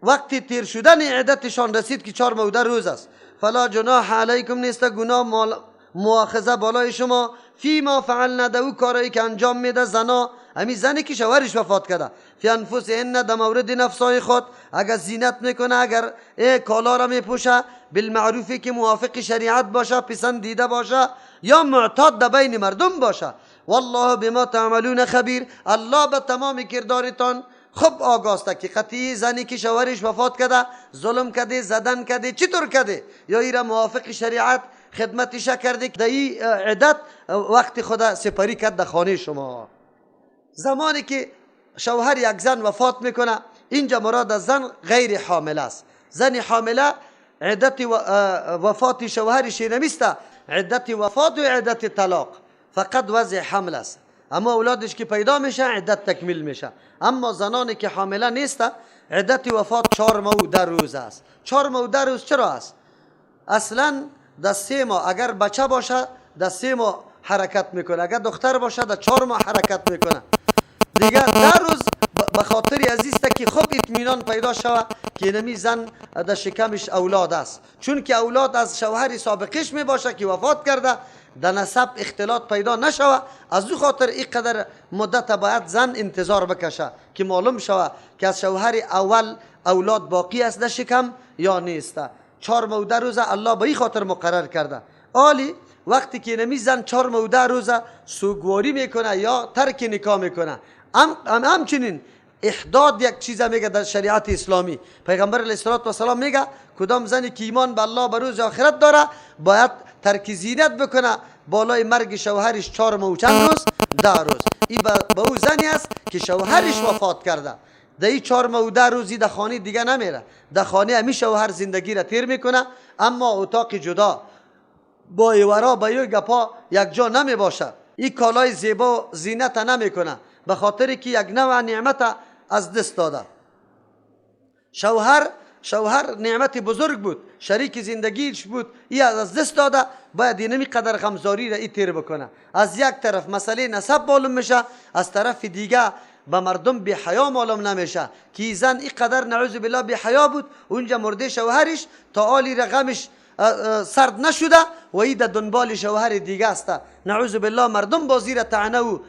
وقتی تیر شدن عدتشان رسید که 4 ماه و 10 روز است، فلا جناح علیکم، نیست گناه مؤاخذه بالای شما، فیما فعلنا، در او کارایی که انجام میده زنا، همین زنی که شوهرش وفات کرده، فی انفسهن، در مورد نفسای خود، اگر زینت میکنه، اگر کالا را میپوشه، بالمعروفی که موافق شریعت باشه، پسندیده باشه، یا معتاد در بین مردم باشه. والله بما تعملون خبیر، الله به تمام کردارتان خوب آگاسته که قطعی زنی که شوهرش وفات کرده ظلم کرده، زدن کرده، چطور کرده، یا ایرا موافق شریعت خدمتش کرده، در این عدت وقت خدا سپری کرد در خانه شما. زمانی که شوهر یک زن وفات میکنه، اینجا مراد از زن غیر حامله است. زن حامله عدت وفات شوهرش نمیسته، عدت وفات و عدت طلاق فقط وضع حمل است. اما اولادش که پیدا میشه عدت تکمیل میشه. اما زنانی که حامله نیست، عدت وفات 4 ماه و 10 روز است. 4 ماه و 10 روز چرا است؟ اصلا در 3 ماه اگر بچه باشه در 3 ماه حرکت میکنه، اگر دختر باشه در 4 ماه حرکت میکنه. دیگه 10 روز به خاطر عزیز که خوب اطمینان پیدا شوه که نمی زن در شکمش اولاد است، چون که اولاد از شوهر سابقش می باشه که وفات کرده، در نسب اختلاط پیدا نشوه. از او خاطر اینقدر مدت باید زن انتظار بکشه که معلوم شوه که از شوهر اول اولاد باقی است در شکم یا نیست. 4 ماه و 10 روز الله به این خاطر مقرر کرده. آلی وقتی که نمی زن 4 ماه و 10 روز سوگواری میکنه یا ترک نکاح میکنه، همچنین احداد یک چیز میگه در شریعت اسلامی. پیغمبر علیه الصلاة والسلام میگه کدام زنی که ایمان به الله به روز آخرت داره باید ترک زینت بکنه بالای مرگ شوهرش 4 ماه و چند روز؟ 10 روز. این به او زنی است که شوهرش وفات کرده. در این 4 ماه و 10 روزی در خانه دیگه نمیره، در خانه همی شوهر زندگی را تیر میکنه، اما اتاق جدا با ایورا با یو گپا یک جا نمی باشه. این کالای زیبا زینت نمیکنه به خاطر که یک نوع نعمت از دست داده. شوهر نعمت بزرگ بود، شریک زندگیش بود، ای از دست داده، باید اینمی قدر غمزاری را ای تیر بکنه. از یک طرف مسئله نسب معلوم میشه، از طرف دیگه به مردم بی حیا معلوم نمیشه که زن ای قدر نعوذ بالله بی حیا بود، اونجا مرده شوهرش تا آلی را غمش سرد نشده و ای در دنبال شوهر دیگه است. نعوذ بالله مردم بازی را طعنه و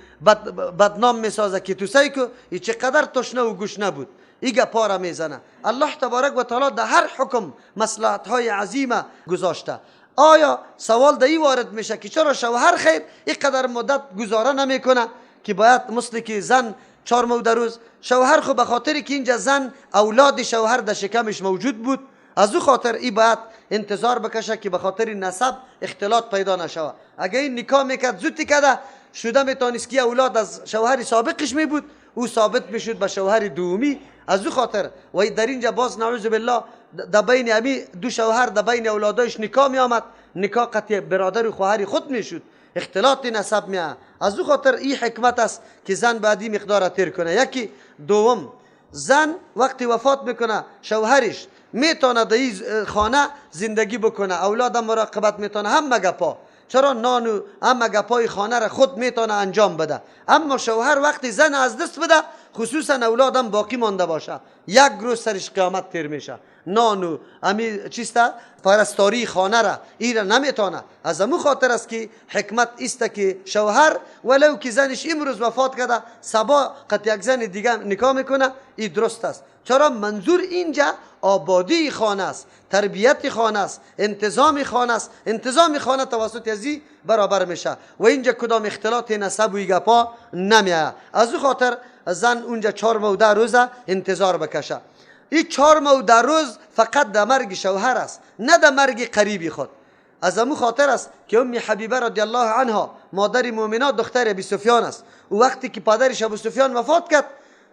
بدنام میسازه که تو سعی کو ای چقدر تشنه و گوش نبود، ای گپا را میزنه. الله تبارک و تعالی در هر حکم مصلحت های عظیم گذاشته. آیا سوال در ای وارد میشه که چرا شوهر خیر اینقدر مدت گزاره نمیکنه که باید مثل که زن 4 ماه و 10 روز؟ شوهر خو به خاطر که اینجا زن اولاد شوهر در شکمش موجود بود، از او خاطر ای باید انتظار بکشه که به خاطر نسب اختلاط پیدا نشوه. اگه این نکاح میکرد زودی کده شده میتونست که اولاد از شوهر سابقش می بود، او ثابت میشد به شوهر دومی. از او خاطر و در اینجا باز نعوذ بالله در بین امی دو شوهر در بین اولادایش نکاح می آمد، نکاح قطع برادر و خواهر خود میشد، اختلاط نسب می. از او خاطر این حکمت است که زن بعدی مقدار تیر کنه. یکی دوم، زن وقتی وفات میکنه شوهرش میتونه در این خانه زندگی بکنه، اولاد مراقبت میتونه، هم گپا چرا نان و هم گپای خانه را خود میتونه انجام بده. اما شوهر وقتی زن از دست بده، خصوصا اولادم باقی مانده باشه، یک روز سرش قیامت تیر میشه، نان و امی چیسته پرستاری خانه را ای را نمیتونه. از امو خاطر است که حکمت است که شوهر ولو که زنش امروز وفات کرده صبا قد یک زن دیگه نکاح میکنه، ای درست است. چرا منظور اینجا آبادی خانه است، تربیت خانه است، انتظام خانه است. انتظام خانه توسط ازی برابر میشه و اینجا کدام اختلاط نسب و گپا نمیه. از او خاطر زن اونجا 4 ماه و 10 روز انتظار بکشه. این 4 ماه و 10 روز فقط در مرگ شوهر است، نه در مرگ قریبی خود. از امو خاطر است که ام حبیبه رضی الله عنها مادر مؤمنات دختر ابی سفیان است. و وقتی که پدرش ابو سفیان وفات کرد،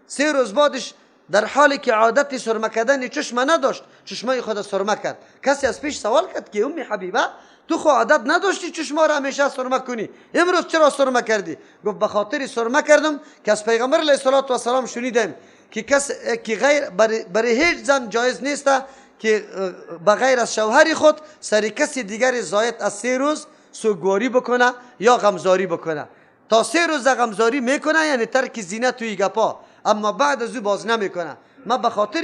3 روز بعدش در حالی که عادت سرمه کردن چشم نداشت، چشمای خود سرمه کرد. کسی از پیش سوال کرد که ام حبیبه تو خو عادت نداشتی چشما را همیشه سرمه کنی، امروز چرا سرمه کردی؟ گفت به خاطر سرمه کردم که از پیغمبر علیه الصلاة والسلام شنیدم که کس که غیر برای هیچ زن جایز نیست که بغیر از شوهر خود سر کسی دیگر زاید از 3 روز سوگواری بکنه یا غمزاری بکنه. تا 3 روز غمزاری میکنه، یعنی ترک زینت توی گپا، اما بعد از او باز نمیکنه. من به خاطر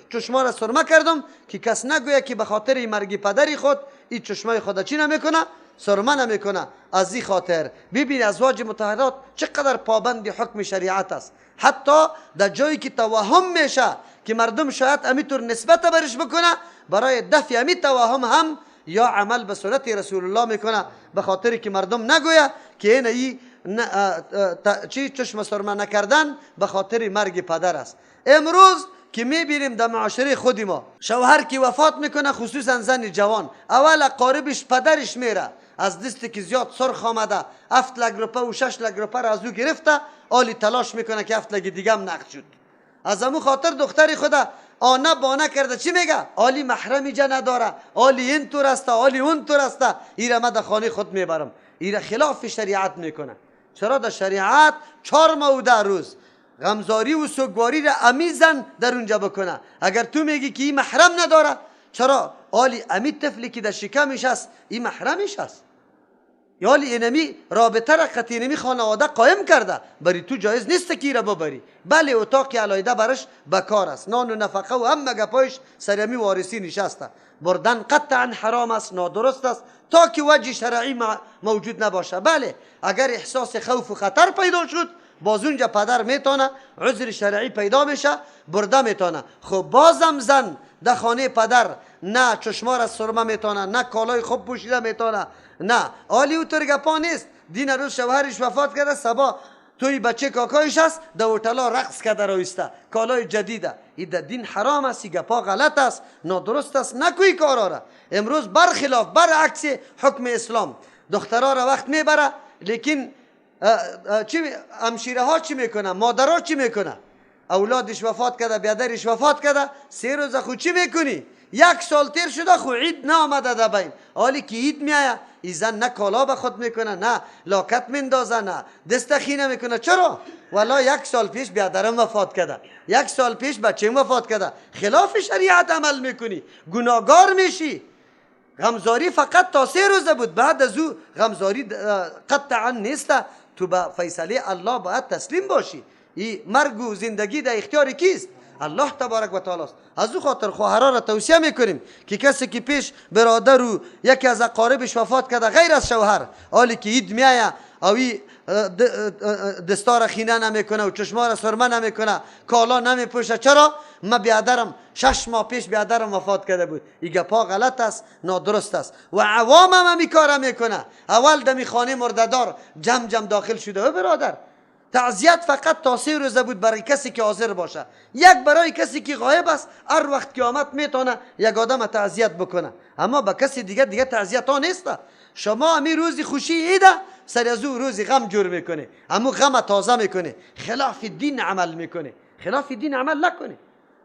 چشما را سرمه کردم که کس نگویه که به خاطر مرگ پدری خود این چشمای خود چی نمیکنه، سرمه نمیکنه. از این خاطر ببین ازواج مطهرات چقدر پابند حکم شریعت است. حتی در جایی که توهم میشه که مردم شاید امیطور نسبت برش بکنه، برای دفع امی توهم هم یا عمل به سنت رسول الله میکنه، به خاطر که مردم نگویه که این ای چی چشم سرمه نکردن به خاطر مرگ پدر است. امروز که میبینیم در معاشره خودی ما، شوهر که وفات میکنه، خصوصا زن جوان، اول قاربش پدرش میره، از دستی که زیاد سرخ آمده 7 لک روپه و 6 لک روپه را از او گرفته، آلی تلاش میکنه که 7 لک دیگه هم نقد شد. از امو خاطر دختر خدا آنه بانه کرده. چی میگه؟ آلی محرم اینجا نداره، آلی این طور است، آلی اون طور است، ایره من در خانه خود میبرم. ایره خلاف شریعت میکنه. چرا؟ در شریعت 4 ماه و 10 روز غمزاری و سوگواری را امیزن در اونجا بکنه. اگر تو میگی که این محرم نداره، چرا؟ آلی امی طفلی که در شکمش است این محرمش است، یالی اینمی رابطه را قطعی اینمی خانواده قایم کرده، بری تو جایز نیست که را ببری. بله اتاقی علایده برش بکار است، نان و نفقه و هم گپایش سر امی وارثی نشسته. بردن قطعا حرام است، نادرست است تا که وجه شرعی موجود نباشه. بله اگر احساس خوف و خطر پیدا شد، باز اونجا پدر میتونه عذر شرعی پیدا میشه، برده میتونه. خب بازم زن در خانه پدر نه چشما را سرمه میتونه، نه کالای خوب پوشیده میتونه، نه آلی او طور گپا نیست. دین روز شوهرش وفات کرده، صبا توی بچه کاکایش است در هتلا رقص کرده رویسته، کالای جدیده. این در دین حرام است، این گپا غلط است، نادرست است، نکوی کارا را. امروز برخلاف برعکس حکم اسلام دخترها را وقت میبره، لیکن چی همشیره ها چی میکنه، مادرها چی میکنه؟ اولادش وفات کرده، بیادرش وفات کرده، 3 روز خو چی میکنی؟ 1 سال تیر شده خو عید نامده در بین. حالی که عید میایه ای زن نه کالا به خود میکنه، نه لاکت میندازه، نه دست خینه میکنه. چرا؟ والا 1 سال پیش بیادرم وفات کرده، 1 سال پیش بچه‌م وفات کرده. خلاف شریعت عمل میکنی، گناهگار میشی. غمزاری فقط تا 3 روزه بود، بعد از او غمزاری قطعا نیست. تو به فیصله الله باید تسلیم باشی. ای مرگ و زندگی در اختیار کیست؟ الله تبارک و تعالی است. از او خاطر خواهرها را توصیه میکنیم که کسی که پیش برادر و یکی از اقاربش وفات کرده غیر از شوهر، حالی که عید میایه او دستار خینه نمیکنه و چشما را سرمه نمیکنه، کالا نمیپوشه. چرا؟ ما بیادرم 6 ماه پیش بیادرم وفات کرده بود. این گپا غلط است، نادرست است. و عوام هم همی کار میکنه. اول دمی خانه مرده‌دار جمع جمع داخل شده. و برادر تعزیت فقط تا 3 روزه بود برای کسی که حاضر باشه، یک برای کسی که غایب است هر وقت که آمد میتونه یک آدم تعزیت بکنه، اما با کسی دیگه تعزیت ها نیست. شما امی روز خوشی ایده سر از او روز غم جور میکنه، اما غم تازه میکنه، خلاف دین عمل میکنه. خلاف دین عمل نکنه.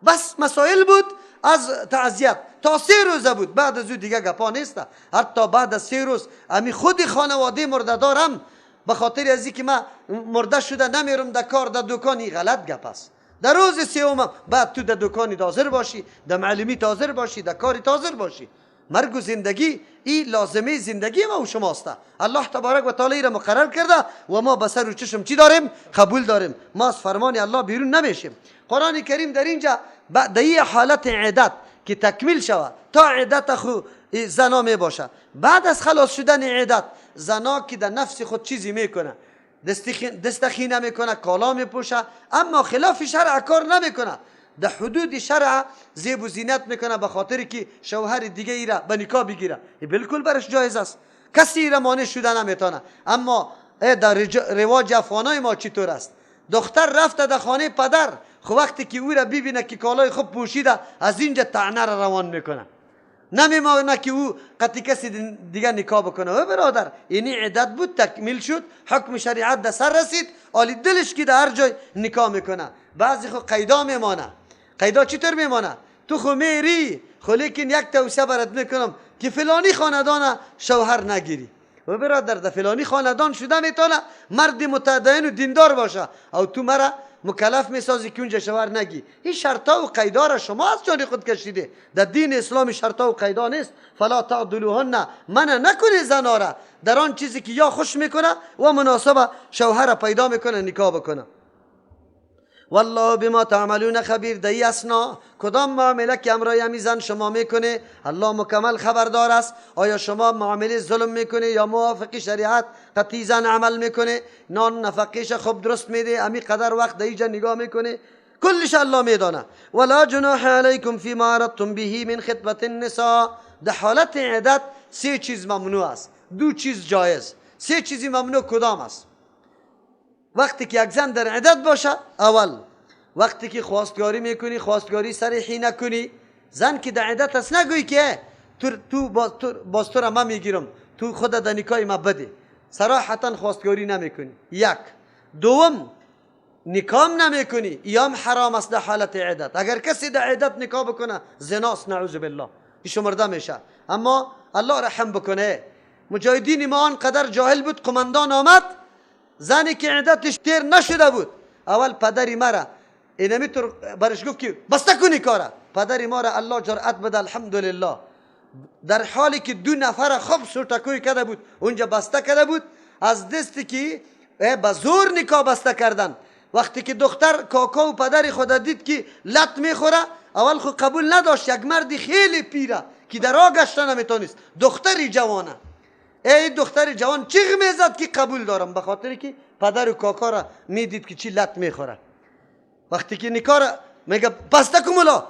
بس مسائل بود از تعزیت تا 3 روزه بود، بعد از او دیگه گپا نیست. حتی بعد از 3 روز امی خود خانواده مرده دارم به خاطر از اینکه من مرده شده نمیرم در کار در دکان، این غلط گپ است. در روز سوم بعد تو در دکانی حاضر باشی، در معلمی حاضر باشی، در کاری حاضر باشی. مرگ و زندگی این لازمه زندگی ما و شماست. الله تبارک و تعالی را مقرر کرده و ما به سر و چشم چی داریم؟ قبول داریم. ما از فرمان الله بیرون نمیشیم. قرآن کریم در اینجا بعد این حالت عدت که تکمیل شود تا عدت خو زنا می باشه، بعد از خلاص شدن عدت زنا که در نفس خود چیزی میکنه، دست خینه میکنه، کالا میپوشه، اما خلاف شرع کار نمیکنه، در حدود شرع زیب و زینت میکنه به خاطر که شوهر دیگه ای را به نکاح بگیره، بالکل برش جایز است، کسی را مانع شده نمیتونه. اما در رواج افغانای ما چطور است؟ دختر رفته در خانه پدر، خب وقتی که او را ببینه که کالای خوب پوشیده از اینجا طعنه را روان میکنه، نمیمانه که او قطعی کسی دیگه نکاح بکنه. او برادر اینی عدت بود، تکمیل شد، حکم شریعت در سر رسید، آلی دلش که در هر جای نکاح میکنه. بعضی خو قیدا میمانه. قیدا چطور میمانه؟ تو خو میری، خو لیکن یک توصیه برات میکنم که فلانی خاندان شوهر نگیری. و برادر در فلانی خاندان شده میتونه مرد متدین و دیندار باشه، او تو مرا مکلف میسازی که اونجا شوهر نگی. این شرطا و قیدا را شما از جان خود کشیده. در دین اسلام شرطا و قیدا نیست. فلا تعدلوهن، منع نکنی زنا را در آن چیزی که یا خوش میکنه و مناسب شوهر پیدا میکنه نکاح بکنه. والله بما تعملون خبیر. در این اثنا کدام معامله که امرای همی زن شما میکنه الله مکمل خبردار است. آیا شما معامله ظلم میکنه یا موافق شریعت قطعی زن عمل میکنه؟ نان نفقیش خوب درست میده، امی قدر وقت در اینجا نگاه میکنه، کلش الله میدانه. ولا جناح علیکم فیما عرضتم به من خطبة النساء. در حالت عدت 3 چیز ممنوع است، 2 چیز جایز. 3 چیزی ممنوع کدام است؟ وقتی که یک زن در عدت باشه، اول وقتی که خواستگاری میکنی خواستگاری صریحی نکنی. زن که در عدت است نگویی که تو باز تو را من میگیرم، تو خود در نکاح ما بده، صراحتا خواستگاری نمیکنی. یک. دوم، نکام نمیکنی، ایام حرام است در حالت عدت. اگر کسی در عدت نکاح بکنه زناست، نعوذ بالله، شمرده میشه. اما الله رحم بکنه، مجاهدین ما آنقدر جاهل بود، قماندان آمد، زنی که عدتش تیر نشده بود، اول پدری مرا اینمی طور برش گفت که بسته کنی کاره. پدری ما را الله جرأت بده، الحمدلله، در حالی که دو نفر خوب سوتکوی کرده بود اونجا بسته کرده بود، از دستی که به زور نکاح بسته کردن. وقتی که دختر کاکا و پدر خود دید که لط میخوره، اول خود قبول نداشت. یک مردی خیلی پیره که در راه گشته نمیتونست، دختری جوانه، ای دختر جوان چیغ میزد که قبول دارم، به خاطر که پدر و کاکا را میدید که چی لط میخوره. وقتی که نکاح را میگه بسته کن ملا،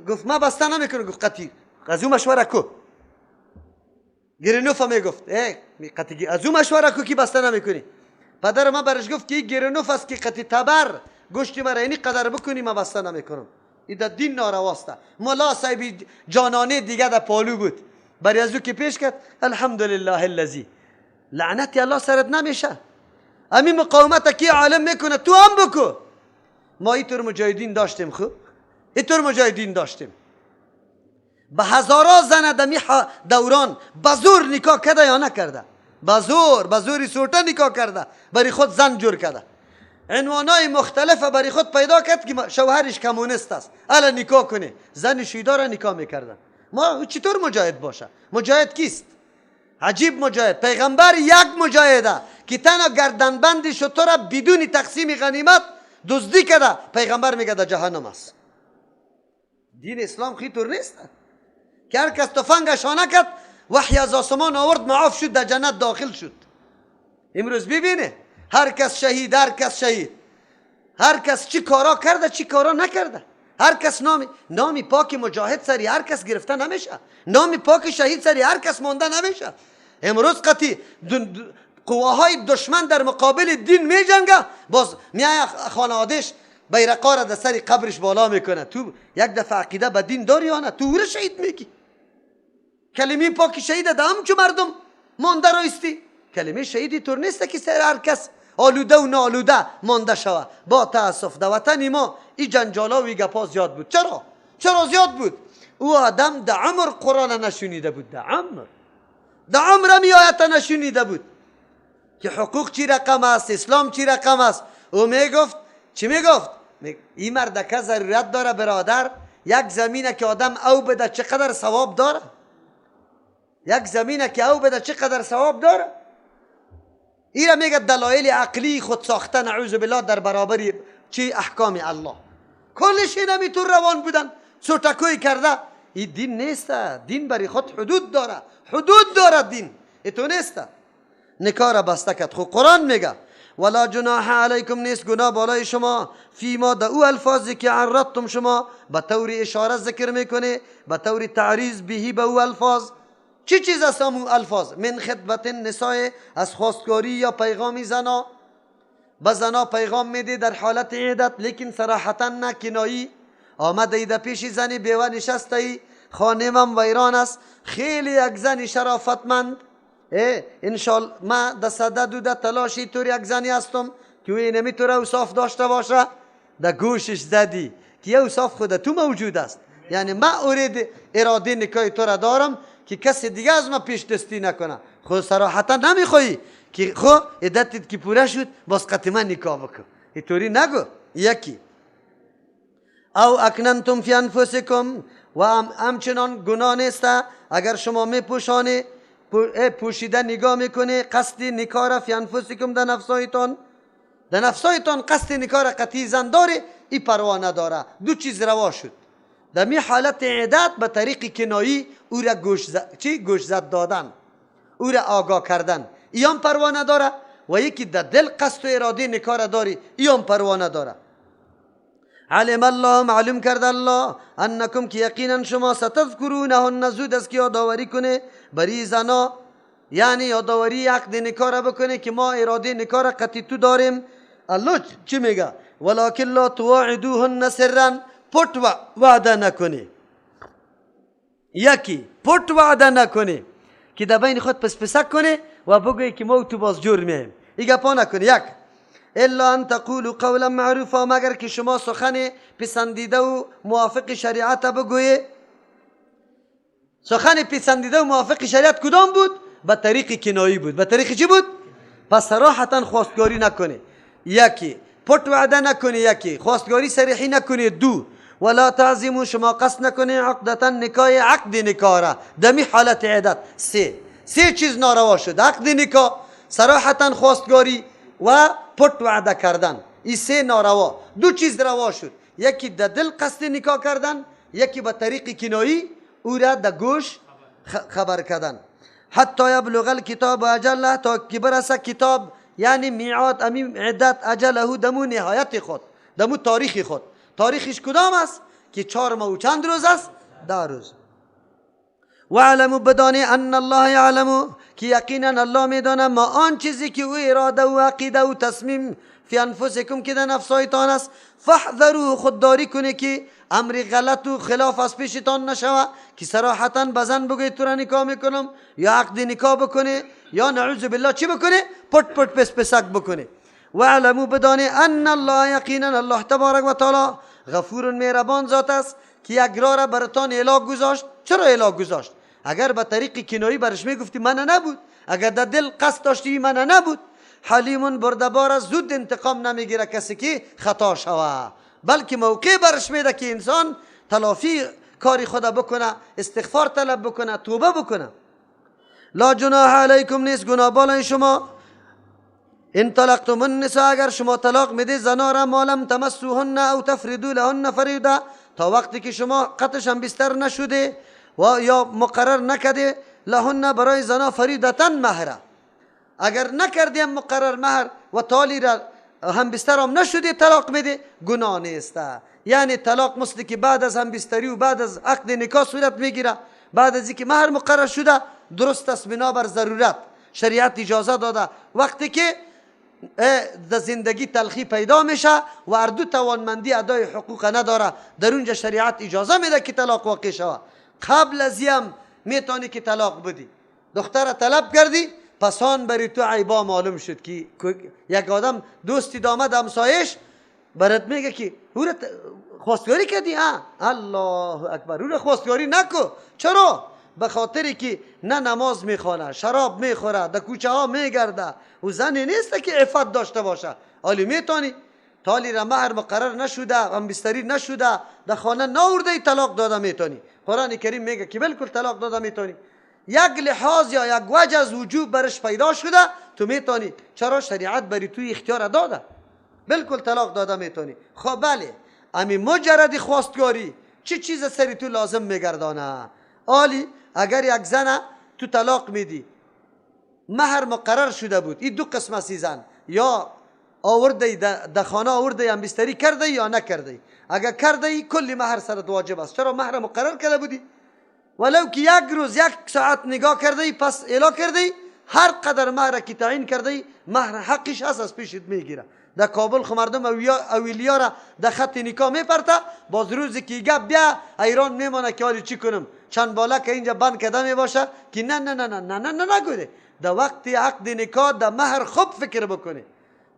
گفت ما بسته نمیکنم. گفت قطعی از او مشوره کو. گرینوفا میگفت ای قطعی از او مشوره کو که بسته نمیکنی. پدر ما برش گفت که این گرینوف است که قطعی تبر گوشت مرا اینی قدر بکنی ما بسته نمیکنم. این در دین نارواست. ملا صاحب جانانه دیگه در پالو بود، برای از او که پیش کرد الحمدلله الذی، لعنت الله سرت نمیشه. امی مقاومت که عالم میکنه تو هم بکو. ما اینطور مجاهدین داشتیم، خب اینطور مجاهدین داشتیم، به هزارا زن دمی دوران بزور نکاح کرده یا نکرده، بزور بزوری سوته نکاح کرده، برای خود زن جور کرده، عنوانای مختلف برای خود پیدا کرد که شوهرش کمونیست است، الا نکاح کنه، زن شیدا را نکاح میکردن. ما چطور مجاهد باشه؟ مجاهد کیست؟ عجیب مجاهد. پیغمبر یک مجاهده که تنها گردنبند شتر بدون تقسیم غنیمت دزدی کرده، پیغمبر میگه در جهنم است. دین اسلام خیلی طور نیست که هر کس تفنگ شانه کرد وحی از آسمان آورد معاف شد، در جنت داخل شد. امروز ببینه هر کس شهید، هر کس شهید، هر کس چی کارا کرده چی کارا نکرده، هر کس نامی پاک مجاهد سری هر کس گرفته نمیشه، نامی پاک شهید سری هر کس مانده نمیشه. امروز قطعی قواهای دشمن در مقابل دین میجنگه، باز میای خانوادش بیرقا را در سر قبرش بالا میکنه. تو یک دفعه عقیده به دین داری یا نه؟ تو او را شهید میگی. کلمه پاک شهید ده همچو مردم مانده رایستی. کلمه شهیدی طور نیست که سر هر کس آلوده و نالوده مانده شوه. با تاسف در وطن ما این جنجالا و گپا زیاد بود. چرا؟ چرا زیاد بود؟ او آدم در عمر قرآن نشنیده بود، در عمر، در عمر می آیت نشنیده بود که حقوق چی رقم است، اسلام چی رقم است. او میگفت چی میگفت؟ این مردکه ضرورت داره برادر، یک زمینه که آدم او بده چقدر ثواب داره، یک زمینه که او بده چقدر ثواب داره. ایره میگه دلایل عقلی خود ساخته، نعوذ بالله، در برابر چی؟ احکام الله. کلش اینمی طور روان بودن، سوتکوی کرده. این دین نیست. دین برای خود حدود داره، حدود داره دین، ایتو نیست. نکاح را بسته کرد. خب قرآن میگه ولا جناح علیکم، نیست گناه بالای شما، فیما در او الفاظی که عرضتم شما به طور اشاره ذکر میکنه، به طور تعریض بهی به او الفاظ. چی چیز است امو الفاظ؟ من خطبت النساء، از خواستگاری یا پیغام زنا. به زنا پیغام میده در حالت عدت، لیکن صراحتا نه، کنایی. آمده ای در پیش زنی بیوه نشسته ای، خانمم ویران است، خیلی یک زن شرافتمند، انشالله ما در صدد و در تلاشی طور یک زنی هستم که او نمیتونه اوصاف داشته باشه. در گوشش زدی که یه اوصاف خود تو موجود است، یعنی ما ارید اراده نکاح تو را دارم که کسی دیگه از ما پیش دستی نکنه. خود صراحتا نمیخوایی که خو عدتت که پوره شد باز قطعی من نکاح بکن، اینطوری نگو. یکی او اکننتم فی انفسکم، و همچنان گناه نیست اگر شما میپوشانی، پوشیده نگاه میکنی، قصد نکاح را فی انفسکم، در نفسایتان، در نفسایتان قصد نکاح را قطعی زن داره، ای پروا نداره. دو چیز روا شد در می حالت عدت، به طریق کنایی او را گوش زد دادن، او را آگاه کردن، ایام پروا نداره. و یکی در دل قصد و اراده نکاح را داری، ایام پروا نداره. علم الله، معلوم کرد الله، انکم که یقینا شما ستذکرونهن، زود است که یادآوری کنه بری زنا، یعنی یادآوری عقد نکاح را بکنه که ما اراده نکاح را قطعی تو داریم. الله چی میگه؟ ولکن لا تواعدوهن سرا، پټ وعده نکنی. یکی پت وعده نکنی که در بین خود پس پسک کنی و بگویی که ما تو باز جور میم، این گپا نکنی. یک، الا ان تقولوا قولا معروفا، مگر که شما سخن پسندیده و موافق شریعت بگویی. سخن پسندیده و موافق شریعت کدام بود؟ به طریق کنایی بود. به طریق چی بود؟ پس صراحتا خواستگاری نکنی. یکی پت وعده نکنی، یکی خواستگاری صریحی نکنی. دو، ولا تعزموا، شما قصد نکنی عقدة نکاح، عقد نکاح را دمی حالت عدت. سه چیز ناروا شد: عقد نکاح، صراحتا خواستگاری و پت وعده کردن. این سه ناروا. دو چیز روا شد: یکی در دل قصد نکاح کردن، یکی به طریق کنایی او را در گوش خبر کردن. حتی یبلغ الکتاب اجله، تا که برسه کتاب یعنی میعاد امیم عدت اجله، دمو نهایت خود، دمو تاریخ خود. تاریخش کدام است؟ که 4 ماه و چند روز است؟ 10 روز. وعلموا، بدانی ان الله یعلم، که یقینا الله میدانه ما آن چیزی که او اراده و عقیده و تصمیم فی انفسکم که در نفسایتان است. فاحذروا، خودداری کنه که امر غلط و خلاف از پیشتان نشوه، که صراحتا بزن بگوی تو را نکاح میکنم، یا عقد نکاح بکنه، یا نعوذ بالله چی بکنه؟ پت پت پس پسک بکنه. وعلموا، بدانه ان الله، یقینا الله تبارک و تعالی غفور مهربان ذات است که یک راه را براتان اعلا گذاشت. چرا اعلا گذاشت؟ اگر به طریق کنایی برش میگفتی من نبود، اگر در دل قصد داشتی من نبود. حلیم بردبار است، زود انتقام نمیگیره کسی که خطا شوه، بلکه موقع برش میده که انسان تلافی کاری خود بکنه، استغفار طلب بکنه، توبه بکنه. لا جناح علیکم، نیست گناه بالای شما. ان طلقتم النساء، اگر شما طلاق میده زنا را، ما لم تمسوهن او تفردوا لهن فریضه، تا وقتی که شما قطش هم بستر نشده و یا مقرر نکرده لهن برای زنا فریضه مهره. اگر نکردیم مقرر مهر و تالی را هم بستر هم نشده طلاق میده، گناه نیست. یعنی طلاق مثل که بعد از هم بستری و بعد از عقد نکاح صورت میگیره، بعد از اینکه مهر مقرر شده درست است، بنابر ضرورت شریعت اجازه داده. وقتی که در زندگی تلخی پیدا میشه و هر دو توانمندی ادای حقوق نداره، در اونجا شریعت اجازه میده که طلاق واقع شود. قبل از یم میتونی که طلاق بدی، دختر طلب کردی، پسان بری تو عیبا معلوم شد که یک آدم دوستی دامد همسایش برات میگه که او را خواستگاری کردی، الله اکبر، او را خواستگاری نکو. چرا؟ به خاطری که نه نماز میخوانه، شراب میخوره، در کوچه ها میگرده، او زنی نیست که عفت داشته باشه. حالی میتونی تالی را مهر مقرر نشده، هم بستری نشده، در خانه ناورده، طلاق داده میتونی. قرآن کریم میگه که بالکل طلاق داده میتونی. یک لحاظ یا یک وجه از وجوب برش پیدا شده تو میتونی. چرا؟ شریعت بری توی اختیار داده، بالکل طلاق داده میتونی. خب بله، امی مجرد خواستگاری چه چیز سری تو لازم میگردانه؟ آلی اگر یک زن تو طلاق میدی، مهر مقرر شده بود، این دو قسم است زن، یا آورده در خانه آورده هم بستری کرده یا نکرده. اگر کرده کلی مهر سرت واجب است. چرا؟ مهر مقرر کرده بودی. ولو که یک روز یک ساعت نگاه کرده پس اعلا کرده، هر قدر مهر که تعیین کرده مهر حقش هست از پیشت میگیره. در کابل خو مردم اولیا را در خط نکاح میپرته، باز روزی که گپ بیا ایران میمانه که حالی چی کنم، چند بالا که اینجا بند کده میباشه که نه نه نه نه نه نه نه نگوده. در وقت عقد نکاح در مهر خوب فکر بکنه،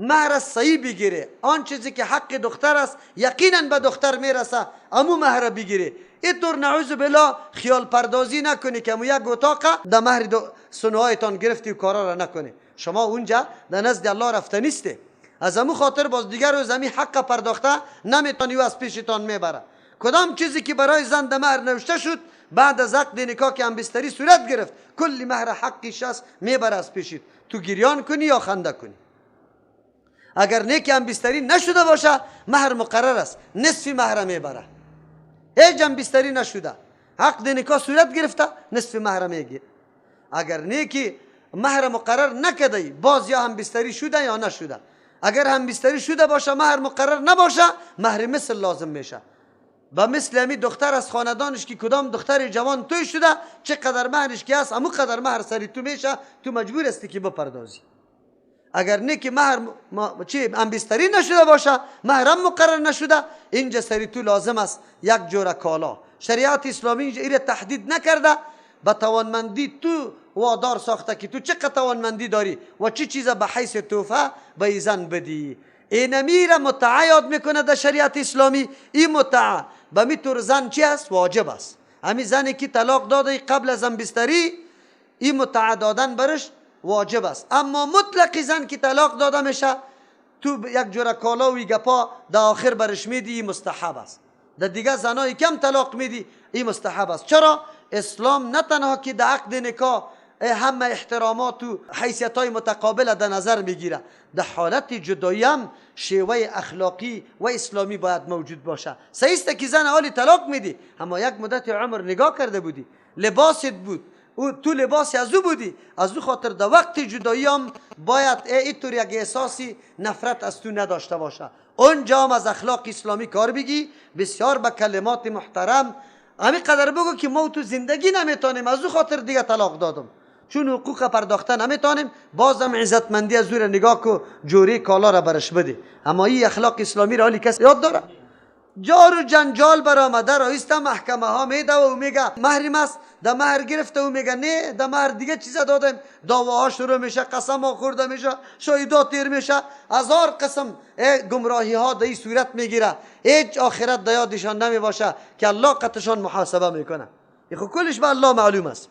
مهر صحیح بگیره، آن چیزی که حق دختر است یقینا به دختر میرسه امو مهر بگیره. اینطور نعوذ بالله خیال پردازی نکنی که امو یک اتاق در مهر سنوهایتان گرفتی و کارا را نکنی. شما اونجا در نزد الله رفته نیسته، از امو خاطر باز دیگر روز امی حق پرداخته نمیتونی و از پیشتان میبره. کدام چیزی که برای زن در مهر نوشته شد بعد از عقد نکاح که هم بستری صورت گرفت کلی مهر حقش است میبره از پیشت، تو گریان کنی یا خنده کنی. اگر نیک هم بستری نشده باشه مهر مقرر است، نصف مهر میبره. هیچ هم بستری نشده، عقد نکاح صورت گرفته، نصف مهر میگیره. اگر نیکی مهر مقرر نکده باز یا هم بستری شده یا نشده. اگر هم بستری شده باشه مهر مقرر نباشه مهر مثل لازم میشه. با مثل همی دختر از خاندانش که کدام دختر جوان توی شده چقدر مهرش که هست امو قدر مهر سری تو میشه، تو مجبور هستی که بپردازی. اگر نه که مهر چی هم بستری نشده باشه مهرم مقرر نشده، اینجا سری تو لازم است یک جوره کالا. شریعت اسلامی ایره تحدید نکرده، به توانمندی تو وادار ساخته که تو چقدر توانمندی داری و چی چیز به حیث تحفه به زن بدی. اینمی را متعه یاد میکنه در شریعت اسلامی. این متعه به میتور زن چی است؟ واجب است. همین زنی که طلاق داده قبل از همبستری، این متعه دادن برش واجب است. اما مطلق زن که طلاق داده میشه، تو یک جوره کالا و گپا در آخر برش میدی، این مستحب است. در دیگه زنای کم طلاق میدی، این مستحب است. چرا؟ اسلام نه تنها که در عقد نکاح همه احترامات و حیثیت های متقابل در نظر میگیره، در حالت جدایی هم شیوه اخلاقی و اسلامی باید موجود باشه. صحیح است که زن حالی طلاق میدی، اما یک مدت عمر نگاه کرده بودی، لباست بود، او تو لباس از او بودی، از او خاطر در وقت جدایی هم باید اینطور یک احساسی نفرت از تو نداشته باشه. اونجا هم از اخلاق اسلامی کار بگی، بسیار به کلمات محترم همین قدر بگو که ما تو زندگی نمیتونیم، از او خاطر دیگه طلاق دادم، چون حقوق پرداخته نمیتونیم، بازم عزتمندی از او را نگاه کو، جوری کالا را برش بده. اما این اخلاق اسلامی را حالی کس یاد داره؟ جار و جنجال برآمده، رئیس محکمه ها میده و میگه مهریم است، در مهر گرفته و میگه نه در مهر دیگه چیزا دادیم، دعواها شروع میشه، قسم ها خورده میشه، شاهدا تیر میشه، هزار قسم گمراهی ها در این صورت میگیره. هیچ آخرت در یادشان نمیباشه که الله قطشان محاسبه میکنه. خب کلش به الله معلوم است.